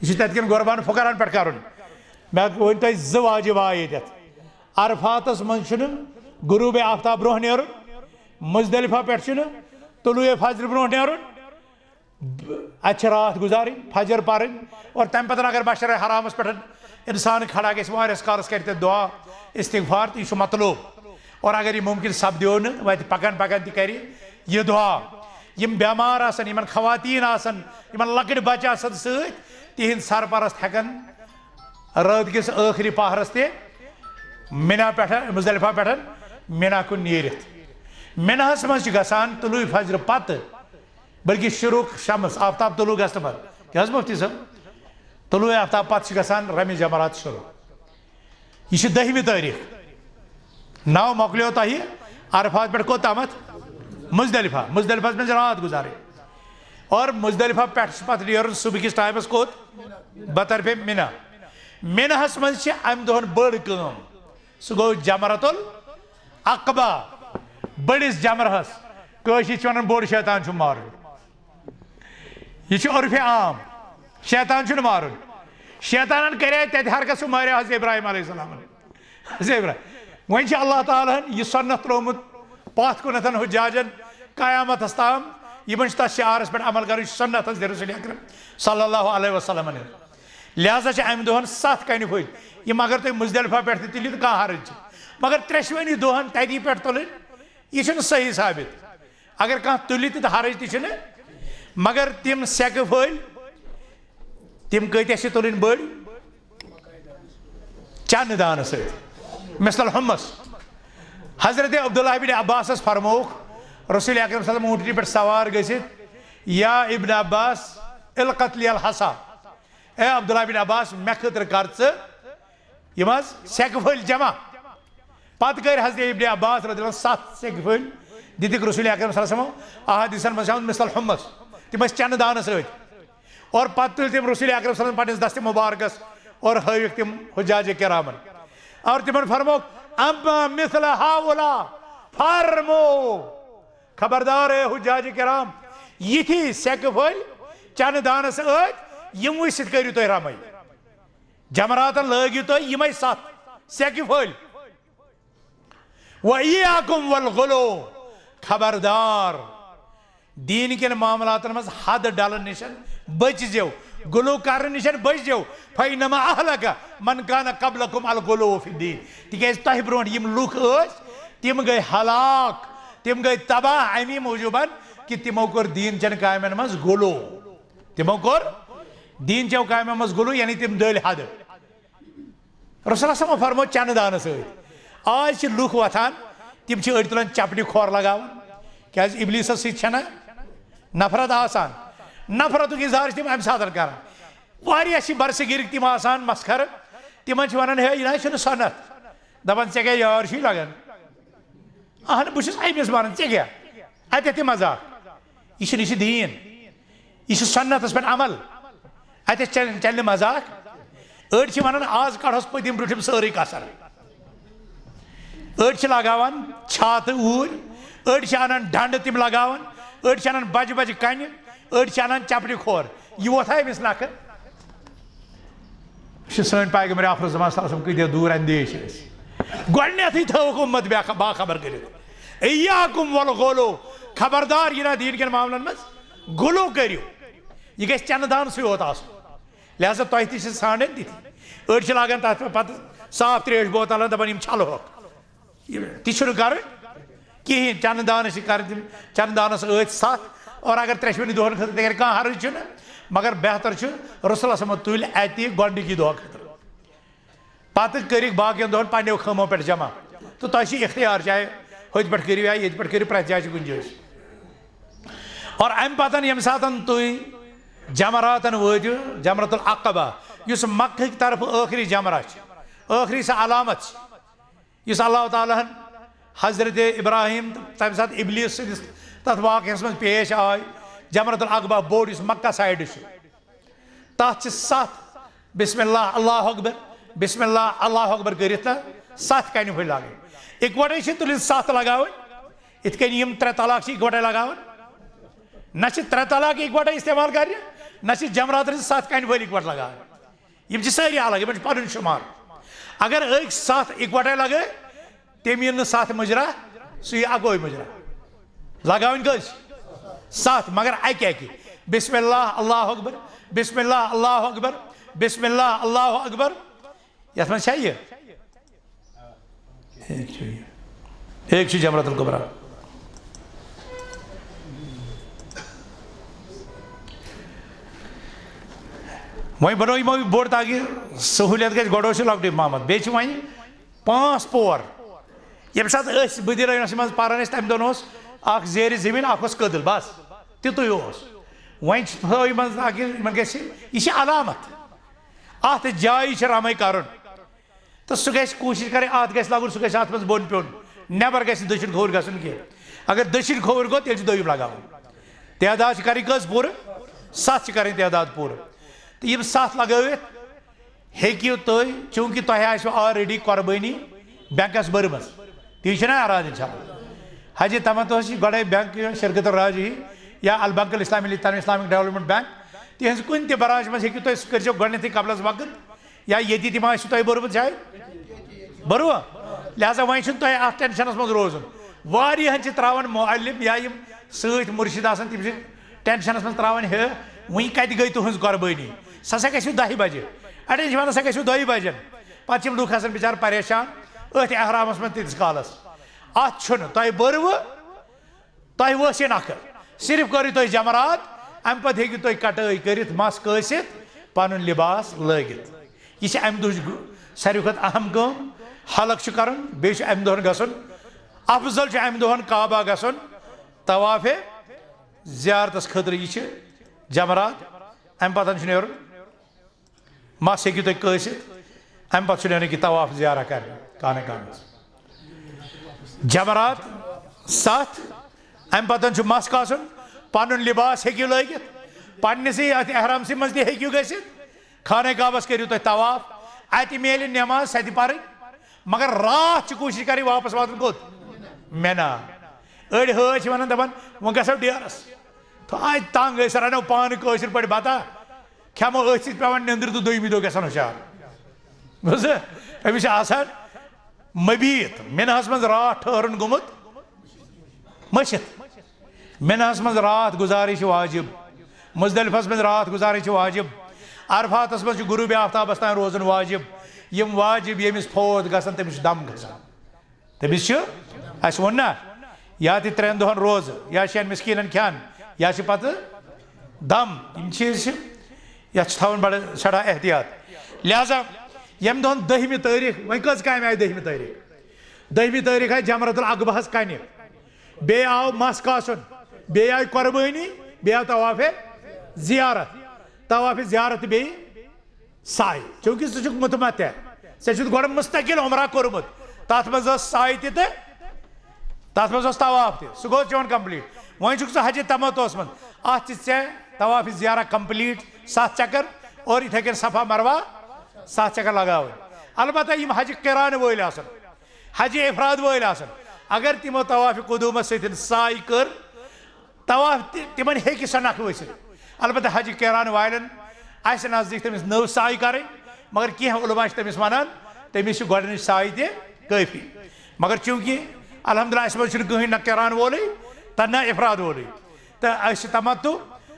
یہِ چھُ تتہِ کٮ۪ن قربان فقراہن پٮ۪ٹھ کرُن۔ مےٚ ؤنۍ تۄہہِ زٕ واجب آے ییٚتٮ۪تھ۔ عرفاتس منٛز چھُنہٕ غروب آفتاب برونٛہہ نیرُن، مزدلفہ پٮ۪ٹھ چھُنہٕ طلوع فجر برونٛہہ نیرُن۔ ب-، اتہِ چھِ راتھ گُزارٕنۍ، فجر پرٕنۍ، اور تمہِ پتہٕ اگر مشرِ حرامس پٮ۪ٹھ انسان کھڑا گژھِ، واریاہس کالس کرِ تتہِ دعا، استغفار، تہٕ یہِ چھُ مطلوب۔ اور اگر یہِ ممکن سپدیو نہٕ، وتہِ پکان پکان تہِ کرِ یہِ دعا۔ یِم بٮ۪مار آسن، یِمن خواتین آسن، یِمن لۄکٕٹۍ بچہِ آسن سۭتۍ، تِہنٛدۍ سرپرست ہٮ۪کن رٲژ کِس ٲخری پہرس تہِ مِنا پٮ۪ٹھ، مزدلفہ پٮ۪ٹھ مِنا کُن نیٖرِتھ۔ مِناہس منٛز چھِ گژھان طلوع فجر پتہٕ، بلکہ شروق شمس، آفتاب طلوع گژھنہٕ پتہٕ۔ کیٛاہ حظ مفتی صٲب؟ طلوع آفتاب پتہٕ چھِ گژھان رمی جمرات شروع۔ یہِ چھِ دٔہمہِ تٲریٖخ۔ نو مۄکلیو تۄہہِ، عرفات پٮ۪ٹھ کوٚت تامتھ؟ مزدلفہ۔ مزدلفہس منٛز چھِ راتھ گُزارٕنۍ۔ اور مزدلفہ پٮ۪ٹھ چھُ پتہٕ نیرُن صبح کِس ٹایمس کوٚت؟ بطرفِ مِنا۔ مِناہس منٛز چھِ امہِ دۄہن بٔڑ کٲم۔ سُہ گوٚو جمرۃ العقبہ، بٔڑِس جمرہس۔ کٲشِرۍ چھِ ونان بوٚڑ شیطان چھُ مارُن۔ یہِ چھُ عرفِ عام۔ شیطان چھُنہٕ مارُن۔ شیطانن کریے تتہِ حرکت، سُہ ماریو حضرت ابراہیم علیہ السلام۔ حضرت ابراہیم۔ وۄنۍ چھُ اللہ تعالیٰ ہن یہِ سنت ترٛوومُت پتھ کُنتھ حجاجن قیامتس تام۔ یِمن چھُ تتھ شعارس پٮ۪ٹھ عمل کرُن، یہِ چھُ سنت حضرت رسول اکرم صلی اللہ علیہ وسلم۔ لہذا چھِ امہِ دۄہن ستھ کنہِ پھٔلۍ۔ یِم اگر تُہۍ مزدلفہ پٮ۪ٹھ تہِ تُلِو تہٕ کانٛہہ حرج چھُ۔ مگر ترٛیشوٕنی دۄہن تتی پٮ۪ٹھ تُلٕنۍ، یہِ چھُنہٕ صحیح ثابت۔ اگر کانٛہہ تُلہِ تہِ تہٕ حرج تہِ چھُنہٕ۔ مگر تِم سیٚکہٕ پھٔلۍ، تِم کۭتیاہ چھِ تُلٕنۍ بٔڑۍ؟ چنہٕ دانہٕ سۭتۍ، مثل الحمص۔ حضرت عبداللہ بن عباسس فرمووُکھ، رسول اکرم صلی اللہ علیہ وسلم اوٗنٹنہِ پٮ۪ٹھ سوار گٔژھِتھ، یا ابن عباس، القط لی الحصا، اے عبداللہ بن عباس، مےٚ خٲطرٕ کر ژٕ یِم حظ سیٚکہٕ پھٔلۍ جمع۔ پتہٕ کٔرۍ حضرت ابن عباس رضی اللہ عنہ ستھ سیٚکہٕ پھٔلۍ، دِتِکھ رسول اکرم صلی اللہ علیہ وسلم۔ احادیثن منٛز چھِ آمُت مثل الحمص، تِم ٲسۍ چنہٕ دانہٕ سۭتۍ۔ اور پتہٕ تُلۍ تِم رسول اکرم صلی اللہ علیہ وسلم پننِس دستِ مبارکس اور ہٲوِکھ تِم حجاج کرامن۔ اور تِمن فرمووُکھ، اما مثل ہؤلاء فرمو، خبردار اے حجاج کرام، یِتھی سیٚکہٕ پھٔلۍ چنہٕ دانس ٲدۍ، یِموٕے سۭتۍ کٔرِو تُہۍ رمے۔ جمراتن لٲگِو تُہۍ یِمے ستھ سیٚکہِ پھٔلۍ۔ وَإِيَّاكُمْ وَالْغُلُوَّ، خبردار، دیٖن کٮ۪ن معاملاتن منٛز حد ڈلن نِش بٔچۍ زیو، غلو کرنہٕ نِش بٔچۍ زیو۔ فإنما أهلك من كان قبلكم الغلو في الدين۔ تِکیازِ تۄہہِ برونٛٹھ یِم لُکھ ٲسۍ، تِم گٔے ہلاک، تِم گٔے تباہ اَمی موٗجوٗبَن کہِ تِمو کوٚر دیٖن چٮ۪ن کامٮ۪ن منٛز غلو۔ تِمو کوٚر دیٖن چٮ۪و کامٮ۪ن منٛز غلو، یعنی تِم ڈٔلۍ حدٕ۔ رسول اللہ صلی اللہ علیہ وسلم فرموو چنہٕ دانہٕ سۭتۍ۔ آز چھِ لُکھ وۄتھان، تِم چھِ أڑۍ تُلان چپنہِ کھۄر لگاوان۔ کیازِ؟ ابلیسس سۭتۍ چھنہ نفرت آسان۔ نفرتُک اظہار چھِ تِم امہِ ساتہٕ کران۔ واریاہ چھِ برصغیٖرٕکۍ تِم آسان مسخرٕ، تِمن چھِ ونان، ہے، یہِ نہ حظ چھُنہٕ سنت۔ دپان، ژےٚ کیٛاہ یار چھُے لگان؟ اہن، بہٕ چھُس أمِس ونان، ژےٚ کیٛاہ؟ اتٮ۪تھ تہِ مذاق۔ یہِ چھُنہٕ، یہِ چھُ دیٖن۔ یہِ چھُ سنتس پٮ۪ٹھ عمل۔ اتٮ۪تھ چل-، چلہِ نہٕ مذاق۔ أڑۍ چھِ ونان، آز کڑہوس پٔتِم برٛونٛٹھِم سٲرٕے کسر۔ أڑۍ چھِ لگاوان چھاتہٕ اوٗرۍ، أڑۍ چھِ انان ڈنڈٕ تِم لگاوان، أڑۍ چھِ انان بجہِ بجہِ کنہِ، أڑۍ چھِ انان چپنہِ کھۄر۔ یہِ ووتھا أمِس نکھٕ؟ یہِ چھِ سٲنۍ پیغمبر آخر الزمان صلی اللہ علیہ وسلم کۭتیاہ دوٗر اندیش ٲسۍ۔ گۄڈٕنیتھٕے تھٲوٕکھ اُمت بے-، باخبر کٔرِتھ۔ ایاکم والغلو، خبردار، یہِ نہ دیٖن کٮ۪ن معاملن منٛز غلو کٔرِو۔ یہِ گژھِ چنہٕ دانسٕے یوت آسُن۔ لہذا تۄہہِ تہِ چھِ ژھانڈٕنۍ تِتھی۔ أڑۍ چھِ لاگان تتھ پٮ۪ٹھ پتہٕ صاف تریش بوتل، دپان، یِم چھلہٕ ہوکھ۔ یہِ تہِ چھُنہٕ کرُن کِہیٖنۍ۔ چنہٕ دانس چھِ کرٕنۍ تِم، چنہٕ دانس ٲسۍ ستھ، اور اگر ترٛٮ۪شوٕنی دۄہن خٲطرٕ تہِ کرِ کانٛہہ حرج چھُنہٕ، مگر بہتر چھُ رسول اللہ صلی اللہ علیہ وسلم تُلۍ اتی گۄڈنِکی دۄہ خٲطرٕ۔ پتہٕ کٔرِکھ باقین دۄہن پننیو خٲمو پٮ۪ٹھ جمع۔ تہٕ تۄہہِ چھُ اختیار، چاہے ہوٚتہِ پٮ۪ٹھ کٔرِو یا ییٚتہِ پٮ۪ٹھ کٔرِو، پرٛٮ۪تھ جایہِ چھِ گُنجٲیِش۔ اور امہِ پتن ییٚمہِ ساتن تُہۍ جمراتن وٲتِو، جمرۃ العقبہ، یُس مکہٕکۍ طرفہٕ ٲخری جمرہ چھُ، ٲخری سۄ علامت چھِ، یُس اللہ تعالیٰ ہن حضرت ابراہیم تہٕ تمہِ ساتہٕ ابلیس سٕنٛدِس تتھ واقعس منٛز پیش آے، جمرۃ العقبہ بوٚڑ یُس مکہ سایڈٕ چھُ۔ تتھ چھِ ستھ بسم اللہ اللہ اکبر، بسم اللہ اللہ اکبر کٔرِتھ نہ ستھ کنہِ پھٔلۍ لاگٕنۍ۔ اِکوٹے چھِ تُلٕنۍ ستھ لگاوٕنۍ، یِتھ کٔنۍ یِم ترٛےٚ طلاق چھِ اِکوٹے لگاوان۔ نہ چھِ ترٛےٚ طلاق اِکوٹے استعمال کرنہِ، نہ چھِ جمراتن ہٕنٛز ستھ کنہِ پھٔلۍ اِکوٹہٕ لگاوٕنۍ۔ یِم چھِ سٲری الگ، یِمن چھُ پنُن شُمار۔ اگر أکۍ ستھ اِکوٹے لگٲے، تٔمۍ یِن نہٕ ستھ مُجرا، سُہ یی اکوے مُجرا۔ لگاوٕنۍ کٔژ؟ ستھ، مگر اکہِ اکہِ۔ بسم اللہ، اللہ اکبر، بسم اللہ، اللہ اکبر، بسم اللہ، اللہ اکبر۔ یتھ منٛز چھا یہِ؟ ایک چھُ یہِ۔ ایک چھُ جمرۃ الکبریٰ۔ وۄنۍ بنوو یِمو یہِ بوٚڑ تاکہِ سہوٗلیت گژھِ، گۄڈٕ اوس یہِ لۄکٹُے پہمتھ، بیٚیہِ چھِ وۄنۍ پانٛژھ پور۔ ییٚمہِ ساتہٕ أسۍ بٕدِ رٲیِنَس منٛز پَران ٲسۍ، تَمہِ دۄہَن اوس اَکھ زیرِ زٔمیٖن، اَکھ اوس کٔدٕل، بَس تیُتُے اوس۔ وۄنۍ چھِ تھٲوۍ منٛز تاکہِ یِمَن گژھِ، یہِ چھِ علامت، اَتھ جایہِ چھِ رَمَے کَرُن۔ تہٕ سُہ گژھِ کوٗشِش کَرٕنۍ، اَتھ گژھِ لَگُن، سُہ گژھِ اَتھ منٛز بۄن پیوٚن، نٮ۪بَر گژھِ نہٕ دٔچھُن کھووُر گژھُن کینٛہہ۔ اگر دٔچھِنۍ کھووُر گوٚو، تیٚلہِ چھِ دوٚیِم لَگاوُن۔ تعداد چھِ کَرٕنۍ کٔژ پوٗرٕ؟ سَتھ چھِ کَرٕنۍ تعداد پوٗرٕ۔ تہٕ یِم سَتھ لَگٲوِتھ، ہیٚکِو تُہۍ، چوٗنٛکہِ تۄہہِ آسِوٕ already قۄربٲنی بینکَس بٔرمٕژ، تی چھِنہ اعراض اِنشاءاللہ۔ حجی تمتعس چھِ گۄڈَے بینک شرکت الراجحی یا البنک الاسلامی للتنمیر اسلامک ڈیولپمنٹ بینک، تِہنٛز کُنہِ تہِ برانچ منٛز ہیٚکِو تُہۍ، سُہ کٔرۍزیو گۄڈٕنیتھٕے قبلَس وقت، یا ییٚتی تہِ ما آسِوٕ تۄہہِ بوٚرمُت جاے؟ بوٚروا؟ لہذا وۄنۍ چھُنہٕ تۄہہِ اَتھ ٹینشنَس منٛز روزُن۔ واریاہَن چھِ ترٛاوان معلم یا یِم سۭتۍ مُرشِد آسان، تِم چھِ ٹینشنس منٛز تراوان، ہے، وۄنۍ کتہِ گٔے تُہنٛز قۄربٲنی؟ سۄ سا گژھِ دَہہِ بجہِ۔ اڑٮ۪ن چھِ ونان، سۄ گژھِ دۄیہِ بجن۔ پتہٕ چھِ یِم لُکھ آسان بِچار پریشان أتھۍ احرامس منٛز تیٖتِس کالس۔ اتھ چھُنہٕ، تۄہہِ بٔروٕ، تۄہہِ ؤژھ یہِ نکھٕ۔ صرف کٔرِو تُہۍ جمرات، امہِ پتہٕ ہیٚکِو تُہۍ کٹٲے کٔرِتھ، مس کٲسِتھ، پنُن لباس لٲگِتھ۔ یہِ چھِ امہِ دۄہٕچ گُ-، ساروی کھۄتہٕ اہم کٲم۔ حلق چھُ کرُن، بیٚیہِ چھُ امہِ دۄہن گژھُن، افضل چھُ امہِ دۄہن کعبہ گژھُن، طواف زیارتس خٲطرٕ۔ یہِ چھِ جمرات، امہِ پتہٕ چھُ نیرُن، مس ہیٚکِو تُہۍ کٲسِتھ، امہِ پتہٕ چھُ نیرُن یہِ طواف زیارہ کرنہِ کانہ کعبس۔ جمرات ستھ، امہِ پتہٕ چھُ مس کاسُن، پنُن لباس ہیٚکِو لٲگِتھ، پننِسٕے اتھ احرامسٕے منٛز تہِ ہیٚکِو گٔژھِتھ، خانہ کعبس کٔرِو تُہۍ طواف، اتہِ میلہِ نماز سۄ تہِ پرٕنۍ، مگر راتھ چھِ کوٗشِش کرٕنۍ واپس واتُن کوٚت؟ مینا۔ أڑۍ حٲج چھِ ونان، دپان، وۄنۍ گژھو ڈیرس۔ تہٕ آے تنگ، أسۍ رنو پانہٕ کٲشِر پٲٹھۍ بتہ، کھٮ۪مو أتھۍ سۭتۍ، پٮ۪وان نیٚنٛدرِ تہٕ دوٚیمہِ دۄہ گژھان ہُشار۔ بوٗزٕ؟ أمِس چھِ آسان مبیٖت، مِنہَس منٛز راتھ ٹھٔہرُن گوٚمُت مٔشِتھ۔ مِنہَس منٛز راتھ گُزارٕنۍ چھِ واجب۔ مزدلفس منٛز راتھ گُزارٕنۍ چھِ واجب۔ عرفاتس منٛز چھُ غروب آفتابس تام روزُن واجب۔ یِم واجب، ییٚمِس فوت گژھن، تٔمِس چھُ دم کھسان۔ تٔمِس چھُ، اَسہِ ووٚن نا، یا تہِ ترٛٮ۪ن دۄہن روزٕ، یا شٮ۪ن مسکیٖنن کھٮ۪ن، یا چھِ پتہٕ دم۔ یِم چیٖز چھِ، یَتھ چھُ تھاوُن بڑٕ سٮ۪ٹھاہ احتیاط۔ لہذا ییٚمہِ دۄہن دٔہمہِ تٲریٖخ، وۄنۍ کٔژ کامہِ آیہِ دٔہمہِ تٲریٖخ؟ دٔہمہِ تٲریٖخ آیہِ جمرۃ العقبہس کنہِ، بیٚیہِ آو مَس کاسُن، بیٚیہِ آیہِ قۄربٲنی، بیٚیہِ آو طواف زیارت۔ طواف زیارت بیٚیہِ سعی، چونکہ ژٕ چھُکھ متمتع، ژےٚ چھُتھ گۄڈٕ مستقل عمرہ کوٚرمُت، تتھ منٛز ٲس سعی تہِ تہٕ تتھ منٛز اوس طواف تہِ، سُہ گوٚو چون complete۔ وۄنۍ چھُکھ ژٕ حج تمتعس منٛز، اتھ چھِ ژےٚ طواف زیارہ complete، ستھ چکر، اور یِتھے کٔنۍ صفا مروہ ستھ چکر لگاوٕنۍ۔ البتہ یِم حج قران وٲلۍ آسن، حج افراد وٲلۍ آسن، اگر تِمو طواف قدومس سۭتۍ سعی کٔر، طواف تہِ، تِمن ہیٚکہِ سۄ نکھٕ ؤسِتھ۔ البتہ حج قران والٮ۪ن آسہِ نزدیٖک تٔمِس نٔو سعی کرٕنۍ، مگر کینٛہہ علماء چھِ تٔمِس ونان، تٔمِس چھِ گۄڈٕنِچ سعی تہِ کٲفی۔ مگر چونکہ الحمدللہ اَسہِ منٛز چھُنہٕ کٕہٕنۍ نہ قران وولٕے تہٕ نہ افراد وولٕے، تہٕ أسۍ چھِ تمتع،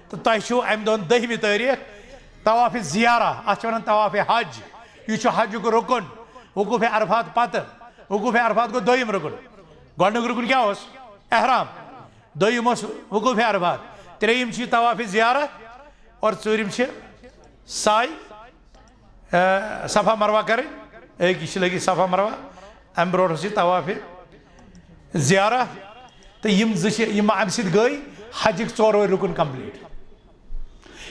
تہٕ تۄہہِ چھُو امہِ دۄہن دٔہمہِ تٲریٖخ طواف زیارہ، اتھ چھِ ونان طواف حج۔ یہِ چھُ حجُک رُکُن۔ وقوف عرفات پتہٕ، وقوف عرفات گوٚو دوٚیِم رُکُن۔ گۄڈٕنیُک رُکُن کیٛاہ اوس؟ احرام۔ دوٚیِم اوس وقوف عرفات۔ ترٛیٚیِم چھُ یہِ طواف زیارت، اور ژوٗرِم چھِ سعی، آ، صفا مروہ کرٕنۍ۔ أکِس چھِ لٔگِتھ صفا مروہ، امہِ برونٛٹھ اوس یہِ طواف زیارہ۔ تہٕ یِم زٕ چھِ، یِم امہِ سۭتۍ گٔے حجٕکۍ ژوروے رُکُن complete۔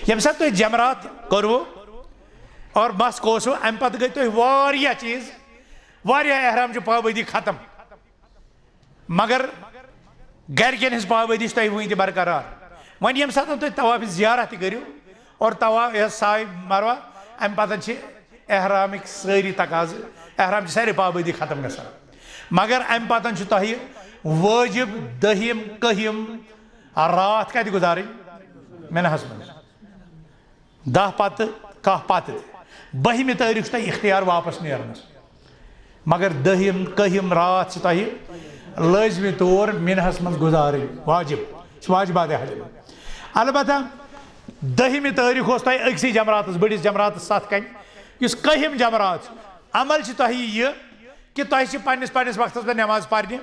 ییٚمہِ ساتہٕ تُہۍ جمرات کوٚروٕ اور مَس کوسوٕ، امہِ پتہٕ گٔے تۄہہِ واریاہ چیٖز، واریاہ احرام چہِ پابندی ختم۔ مگر گرِکٮ۪ن ہٕنٛز پابندی چھِ تۄہہِ وٕنہِ تہِ برقرار۔ وۄنۍ ییٚمہِ ساتہٕ تُہۍ طواف زیارت تہِ کٔرِو اور طواف یۄس سعی مروہ، امہِ پتہٕ چھِ احرامٕکۍ سٲری تقاضہٕ، احرام چھِ سارے پابندی ختم گژھان۔ مگر امہِ پتہٕ چھُ تۄہہِ وٲجب دٔہِم، کٔہِم راتھ کتہِ گُزارٕنۍ؟ مِنہَس منٛز۔ دَہ پتہٕ، کاہ پتہٕ۔ بٔہمہِ تٲریٖخ چھُ تۄہہِ اختیار واپس نیرنس۔ مگر دٔہِم، کٔہِم راتھ چھِ تۄہہِ لٲزمی طور مِنہَس منٛز گُزارٕنۍ واجب۔ چھِ واجبات حج۔ البتہ دٔہمہِ تٲریٖخ اوس تۄہہِ أکسٕے جمراتس، بٔڑِس جمراتس ستھ کنہِ، یُس کٔہِم جمرات چھُ۔ عمل چھِ تۄہہِ یہِ کہِ تۄہہِ چھِ پننِس پننِس وقتس پٮ۪ٹھ نٮ۪ماز پرنہِ،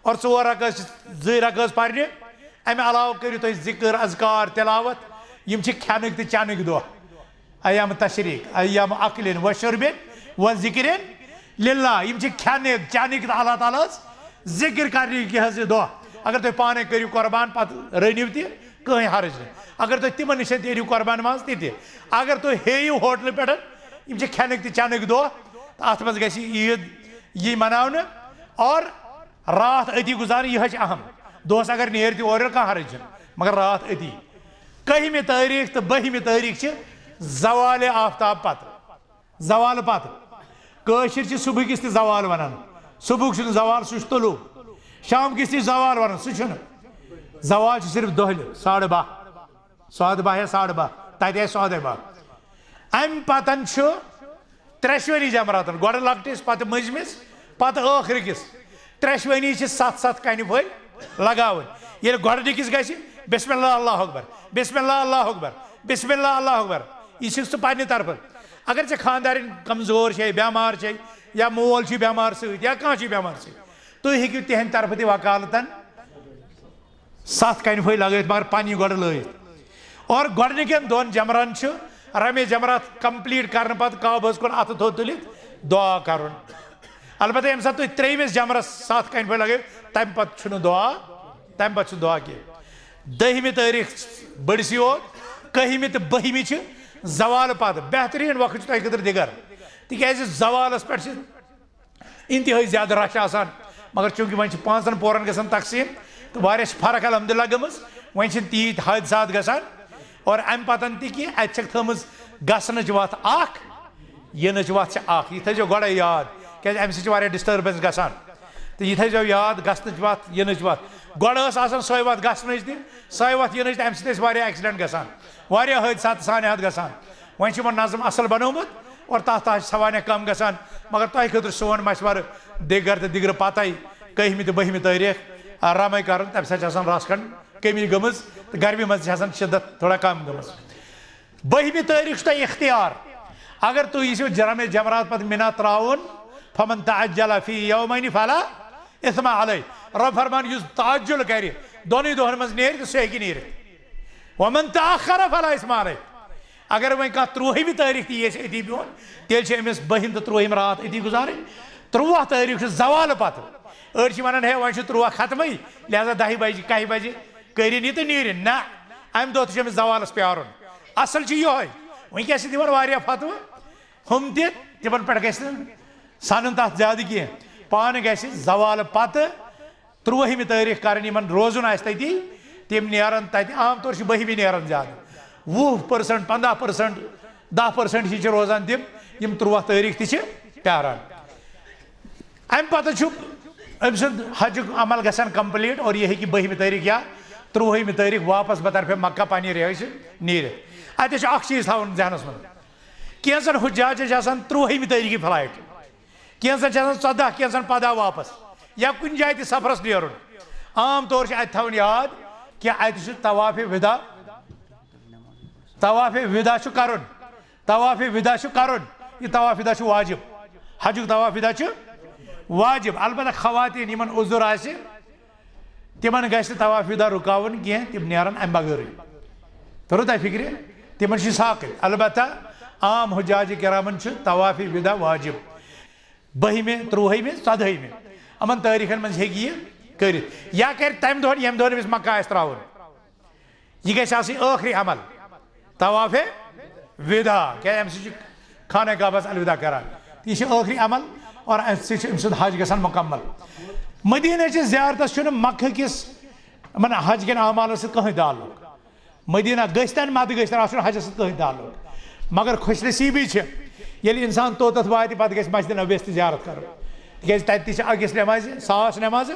اور ژور رکٲژ چھِ، زٕ رکٲژ پرنہِ۔ امہِ علاوٕ کٔرِو تُہۍ ذکر، اذکار، تلاوت۔ یِم چھِ کھٮ۪نٕکۍ تہٕ چٮ۪نٕکۍ دۄہ، ایام تشریق، ایام اکلن و شربن و ذکرن للہ۔ یِم چھِ کھٮ۪نٕکۍ، چٮ۪نٕکۍ تہٕ اللہ تعالیٰ ہس ذکر کرنٕکۍ یہِ حظ یہِ دۄہ۔ اگر تُہۍ پانے کٔرِو قربان، پتہٕ رٔنِو تہِ، کٕہٕنۍ حرج نہٕ۔ اگر تُہۍ تِمن نِش تہِ أنِو قربان ماز، تہِ تہِ۔ اگر تُہۍ ہیٚیِو ہوٹلہٕ پٮ۪ٹھ، یِم چھِ کھٮ۪نٕکۍ تہٕ چٮ۪نٕکۍ دۄہ، تہٕ اتھ منٛز گژھِ عیٖد یی مناونہٕ۔ اور راتھ أتی گُزارٕنۍ، یِہوٚے چھِ اہم۔ دۄہس اگر نیر تہِ اورٕ یورٕ، کانٛہہ حرج چھُنہٕ، مگر راتھ أتی۔ کٔہمہِ تٲریٖخ تہٕ بٔہمہِ تٲریٖخ چھِ زوالِ آفتاب پتہٕ، زوالہٕ پتہٕ۔ کٲشِر چھِ صُبحٕکِس تہِ زوال ونان، صُبحُک چھُنہٕ زوال، سُہ چھُ طلوع۔ شامکِس تہِ زوال ونان، سُہ چھُنہٕ۔ زوال چھُ صرف دۄہلہِ ساڑٕ باہ، ساڑٕ باہ یا ساڑٕ باہ، تتہِ آسہِ ساڑے باہ۔ امہِ پتن چھُ ترٛیشوٕنی جمراتن، گۄڈٕ لۄکٹِس، پتہٕ مٔنٛزمِس، پتہٕ ٲخرٕکِس۔ ترٛیشوٕنی چھِ ستھ ستھ کنہِ پھٔلۍ لگاوٕنۍ۔ ییٚلہِ گۄڈٕنِکِس گژھِ، بسم اللہ اللہ اکبر، بسم اللہ اللہ اکبر، بسم اللہ اللہ اکبر، یہِ چھُکھ ژٕ پننہِ طرفہٕ۔ اگر ژےٚ خانٛدارِنۍ کمزور چھے، بٮ۪مار چھے، یا مول چھُے بٮ۪مار سۭتۍ، یا کانٛہہ چھُے بٮ۪مار سۭتۍ، تُہۍ ہیٚکِو تِہنٛدِ طرفہٕ تہِ وکالتن ستھ کنہِ پھٔلۍ لگٲیِتھ، مگر پننہِ گۄڈٕ لٲیِتھ۔ اور گۄڈٕنِکٮ۪ن دۄن جمرن چھُ رمے جمرات complete کرنہٕ پتہٕ کعبس کُن اتھٕ تھوٚد تُلِتھ دعا کرُن۔ البتہ ییٚمہِ ساتہٕ تُہۍ ترٛیٚیِمِس جمرس ستھ کنہِ پھٔلۍ لگٲیِو، تمہِ پتہٕ چھُنہٕ دعا، تمہِ پتہٕ چھُ دعا کینٛہہ۔ دٔہمہِ تٲریٖخ بٔڑسٕے یوت، کٔہمہِ تہٕ بٔہمہِ چھِ زوالہٕ پتہٕ۔ بہتریٖن وقت چھُ تۄہہِ خٲطرٕ دِگر، تِکیازِ زوالس پٮ۪ٹھ چھِ انتہٲئی زیادٕ رش آسان۔ مگر چونکہ وۄنۍ چھِ پانٛژن پورن گژھان تقسیٖم، تہٕ واریاہ چھِ فرق الحمدللہ گٔمٕژ۔ وۄنۍ چھِنہٕ تیٖتۍ حٲدثات گژھان۔ اور امہِ پتن تہِ کینٛہہ، اتہِ چھکھ تھٲومٕژ گژھنٕچ وتھ اکھ، یِنٕچ وتھ چھِ اکھ۔ یہِ تھٲیزیو گۄڈے یاد، کیازِ امہِ سۭتۍ چھِ واریاہ disturbance گژھان۔ تہٕ یہِ تھٲیزیو یاد، گژھنٕچ وتھ، یِنٕچ وتھ۔ گۄڈٕ ٲس آسان سۄے وتھ گژھنٕچ تہِ، سۄے وتھ یِنٕچ تہِ، امہِ سۭتۍ ٲسۍ واریاہ accident گژھان، واریاہ حٲدثات سانہِ ہتھ گژھان۔ وۄنۍ چھِ یِمن نظم اصل بنومُت، اور تتھ تحت چھِ سوانح کم گژھان۔ مگر تۄہہِ خٲطرٕ سون مشورٕ، دِگر تہٕ دِگرٕ پتے، کٔہمہِ تہٕ بٔہمہِ تٲریٖخ، رمے کرُن، تمہِ ساتہٕ چھِ آسان رژھ کھنڈ کمی گٔمٕژ تہٕ گرمی منٛز تہِ چھِ آسان شدت تھوڑا کم گٔمٕژ۔ بٔہمہِ تٲریٖخ چھُ تۄہہِ اختیار، اگر تُہۍ یِیِو رمے جمرات پتہٕ مِنا ترٛاوُن، فمن تعجل فی یومین فلا اثم علیہ۔ رب فرمان، یُس تعجل کرِ، دۄنٕے دۄہن منٛز نیرِ تہٕ سُہ ہیٚکہِ نیٖرِتھ۔ ومن تاخر فلا اثم علیہ۔ اگر وۄنۍ کانٛہہ ترٛوہمہِ تٲریٖخ تہِ یی اَسہِ أتی بِہُن، تیٚلہِ چھِ أمِس بٔہِم تہٕ ترٛوہِم راتھ أتی گُزارٕنۍ۔ ترٛوہ تٲریٖخ چھُ زوالہٕ پتہٕ۔ أڑۍ چھِ ونان، ہے، وۄنۍ چھُ ترٛوہ ختمٕے، لہذا دَہہِ بجہِ، کَہہِ بجہِ کٔرِن یہِ تہٕ نیٖرِن۔ نہ، امہِ دۄہ تہِ چھُ أمِس زوالس پیارُن۔ اصل چھُ یِہوٚے۔ وٕنکیٚس چھِ دِوان واریاہ فتوٕ، ہُم تہِ، تِمن پٮ۪ٹھ گژھِ نہٕ سنُن تتھ زیادٕ کینٛہہ۔ پانہٕ گژھِ زوالہٕ پتہٕ ترٛوہمہِ تٲریٖخ کرٕنۍ، یِمن روزُن آسہِ تٔتی، تِم نیرن تتہِ۔ عام طور چھِ بٔہمہِ نیران زیادٕ، وُہ پٔرسنٹ، پنٛداہ پٔرسنٹ، دَہ پٔرسنٹ ہی چھِ روزان تِم، یِم ترٛوہ تٲریٖخ تہِ چھِ پیاران۔ امہِ پتہٕ چھُ أمۍ سُنٛد حجُک عمل گژھان کمپلیٖٹ اور یہِ ہیٚکہِ بٔہمہِ تٲریٖخ یا ترٛوہمہِ تٲریٖخ واپس بطرفِ مکہ پننہِ رہٲیشہِ نیٖرِتھ۔ اتہِ چھُ اکھ چیٖز تھاوُن ذہنس منٛز، کینٛژن حجاجن چھِ آسان ترٛوہمہِ تٲریٖخی فلائٹ، کینٛژن چھِ آسان ژۄدہ، کینٛژن پَداہ واپس، یا کُنہِ جایہِ تہِ سفرس نیرُن۔ عام طور چھِ اتہِ تھاوُن یاد کہِ اتہِ چھُ طواف وداع، طواف وداع چھُ کرُن، طواف وداع چھُ کرُن۔ یہِ طواف وداع چھُ واجب، حجُک طواف وداع چھُ واجب۔ البتہ خواتین یِمن عذر آسہِ، تِمن گژھِ نہٕ طواف وداع رُکاوُن کینٛہہ، تِم نیرن امہِ بغٲرٕے۔ توٚرُو تۄہہِ فکرِ؟ تِمن چھُ ساقط۔ البتہ عام حجاج کرامن چھُ طواف وداع واجب۔ بٔہمہِ، ترٛوہمہِ، ژۄدہمہِ، یِمن تٲریٖخن منٛز ہیٚکہِ یہِ کٔرِتھ، یا کرِ تمہِ دۄہن، ییٚمہِ دۄہن أمِس مکہ آسہِ ترٛاوُن۔ یہِ گژھِ آسٕنۍ ٲخری عمل، طواف وداع، کیازِ امہِ سۭتۍ چھُ خانہ کعبس الوداع کران۔ تہٕ یہِ چھُ ٲخری عمل اور امہِ سۭتۍ چھُ أمۍ سُنٛد حج گژھان مکمل۔ مدینہ چہِ زیارتس چھُنہٕ مکہ کِس یِمن حج کٮ۪ن اعمالن سۭتۍ کٕہٕنۍ تعلق۔ مدینہ گٔژھۍ تن متہٕ گٔژھۍ تن، اتھ چھُنہٕ حجس سۭتۍ کٕہٕنۍ تعلق۔ مگر خوش نصیبی چھِ، ییٚلہِ انسان توٚتتھ واتہِ، پتہٕ گژھِ مسجد نبویس تہِ زیارت کرُن، تِکیازِ تتہِ تہِ چھِ أکِس نمازِ ساس نمازٕ،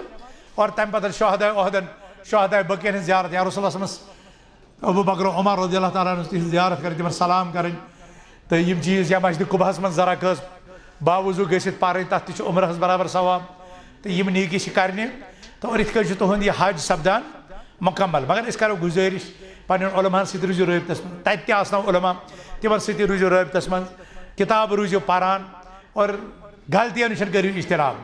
اور تمہِ پتہٕ شہداء احدن، شہداء بقیعن ہٕنٛز زیارت، یا رسول اللہ صلی اللہ علیہ وسلمس، ابو بکر و عمر رضی اللہ تعالیٰ عنہ تِہنٛز زیارت کرٕنۍ، تِمن سلام کرٕنۍ۔ تہٕ یِم چیٖز یا مسجد قباہس منٛز زرا کٔژ باوضوٗ گٔژھِتھ پرٕنۍ، تتھ تہِ چھُ عمرہس برابر ثواب۔ تہٕ یِم نیکی چھِ کرنہِ، تہٕ اور یِتھ کٔنۍ چھُ تُہُنٛد یہِ حج سپدان مکمل۔ مگر أسۍ کرو گُزٲرِش، پننٮ۪ن علماہن سۭتۍ روٗزِو رٲبطس منٛز، تتہِ تہِ آسنو علماء، تِمن سۭتۍ تہِ روٗزِو رٲبطس منٛز، کِتاب روٗزِو پران، اور غلطین نِش کٔرِو اجتناب۔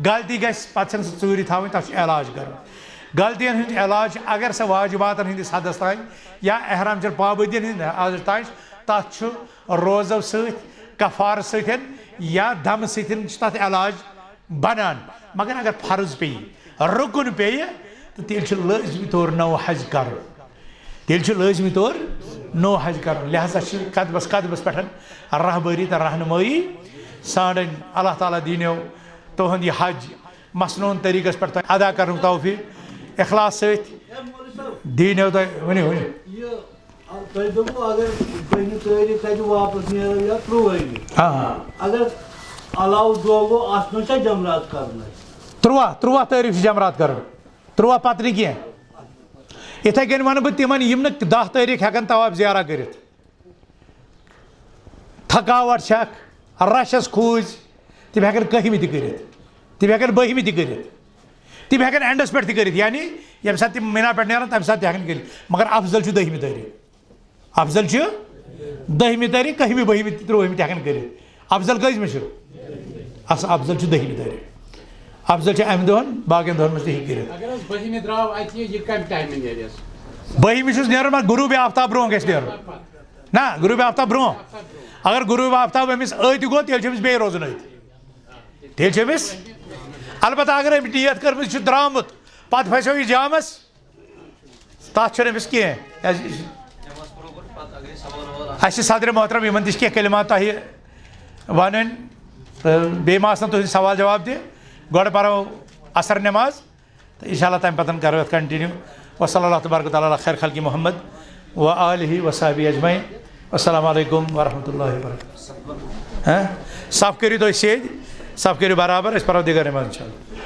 غلطی گژھِ، پتہٕ چھنہٕ سۄ ژوٗرِ تھاوٕنۍ، تتھ چھُ علاج کرُن۔ غلطین ہُنٛد علاج چھُ، اگر سۄ واجباتن ہٕنٛدِس حدس تام یا احرام چٮ۪ن پابندین ہٕنٛدِس حدس تام چھُ، تتھ چھُ روزو سۭتۍ، کفارٕ سۭتۍ یا دمہٕ سۭتۍ چھُ تتھ علاج بنان۔ مگر اگر فرض پیٚیہِ، رُکُن پیٚیہِ، تہٕ تیٚلہِ چھُ لٲزمی طور نوٚو حج کرُن۔ تیٚلہِ چھُ لٲزمی طور نوٚو حج کرُن۔ لہذا چھِ قدمس قدمس پٮ۪ٹھ رہبری تہٕ رہنمٲیی ژھانڈٕنۍ۔ اللہ تعالیٰ دیٖنو تُہُنٛد یہِ حج مسنوٗن طریٖقس پٮ۪ٹھ تۄہہِ ادا کرنُک توفیٖق، اخلاص سۭتۍ دیٖنو تۄہہِ۔ ؤنِو، ؤنِو۔ یہِ، آ، تۄہہِ دوٚپوُ، اگر بٔہمہِ تٲریٖخ تَتہِ واپس نیرو یا ترٛووُہمہِ، آ، آ۔ اگر علاوٕ دۄہ گوٚو، اَتھ منٛز چھا جمرات کرُن اَسہِ؟ ترٛوواہ، ترٛوواہ تٲریٖخ چھِ جمرات کرُن۔ ترٛوواہ پتہٕ نہٕ کینٛہہ۔ یِتھَے کٔنۍ وَنہٕ بہٕ تِمن، یِم نہٕ دَہ تٲریٖخ ہٮ۪کن طواف زیارہ کٔرِتھ۔ تھکاوٹ چھکھ، رشس کھوٗژۍ، تِم ہٮ۪کن کٔہمہِ تہِ کٔرِتھ، تِم ہٮ۪کن بٔہمہِ تہِ کٔرِتھ، تِم ہٮ۪کن اینڈس پٮ۪ٹھ تہِ کٔرِتھ، یعنی ییٚمہِ ساتہٕ تِم مِنا پٮ۪ٹھ نیرن، تَمہِ ساتہٕ تہِ ہٮ۪کن کٔرِتھ۔ مگر افضل چھُ دٔہمہِ تٲریٖخ، افضل چھُ دٔہمہِ تٲریٖخ، کٔہمہِ، بٔہمہِ تہِ، ترٛوہمہِ تہِ ہٮ۪کن کٔرِتھ۔ افضل کٔژمہِ چھُ؟ اصل، افضل چھُ دٔہمہِ تٲریٖخ۔ افضل چھُ امہِ دۄہن، باقین دۄہن منٛز تہِ ہیٚکہِ کٔرِتھ۔ اگر حظ بٔہمہِ درٛاو اَتہِ، یہِ، یہِ کَمہِ ٹایمہِ نیرِ اَسہِ؟ بٔہمہِ چھُس نیرُن، مگر غروٗب آفتاب برونٛہہ گژھِ نیرُن۔ نہ، غروٗب آفتاب برونٛہہ۔ اگر غروٗب آفتاب أمِس أتھۍ گوٚو، تیٚلہِ چھُ أمِس بیٚیہِ روزُن أتھۍ۔ تیٚلہِ چھُ أمِس، البتہ اگر أمۍ نیت کٔرمٕژ چھِ درٛامُت، پتہٕ پھسیو یہِ جامس، تَتھ چھُنہٕ أمِس کینٛہہ۔ اَسہِ، اَسہِ چھِ صدرِ محترم یِمن تہِ چھِ کینٛہہ کلمات تۄہہِ وَنٕنۍ، تہٕ بیٚیہِ ما آسن تُہٕنٛدۍ سوال جواب تہِ۔ گۄڈٕ پَرو عصر نٮ۪ماز، تہٕ انشاءاللہ تَمہِ پَتہٕ کَرو یَتھ continue۔ وصلی اللہ تبارک و تعالیٰ علی خیر خلق محمد و آلہ و صحبہ اجمعین۔ السلام علیکم ورحمۃ اللہ وبرکاتہ۔ ہاں؟ صف کٔرِو تُہۍ سیٚدۍ، صف کٔرِو برابر، أسۍ پَرو دیٖگر نٮ۪ماز انشاءاللہ۔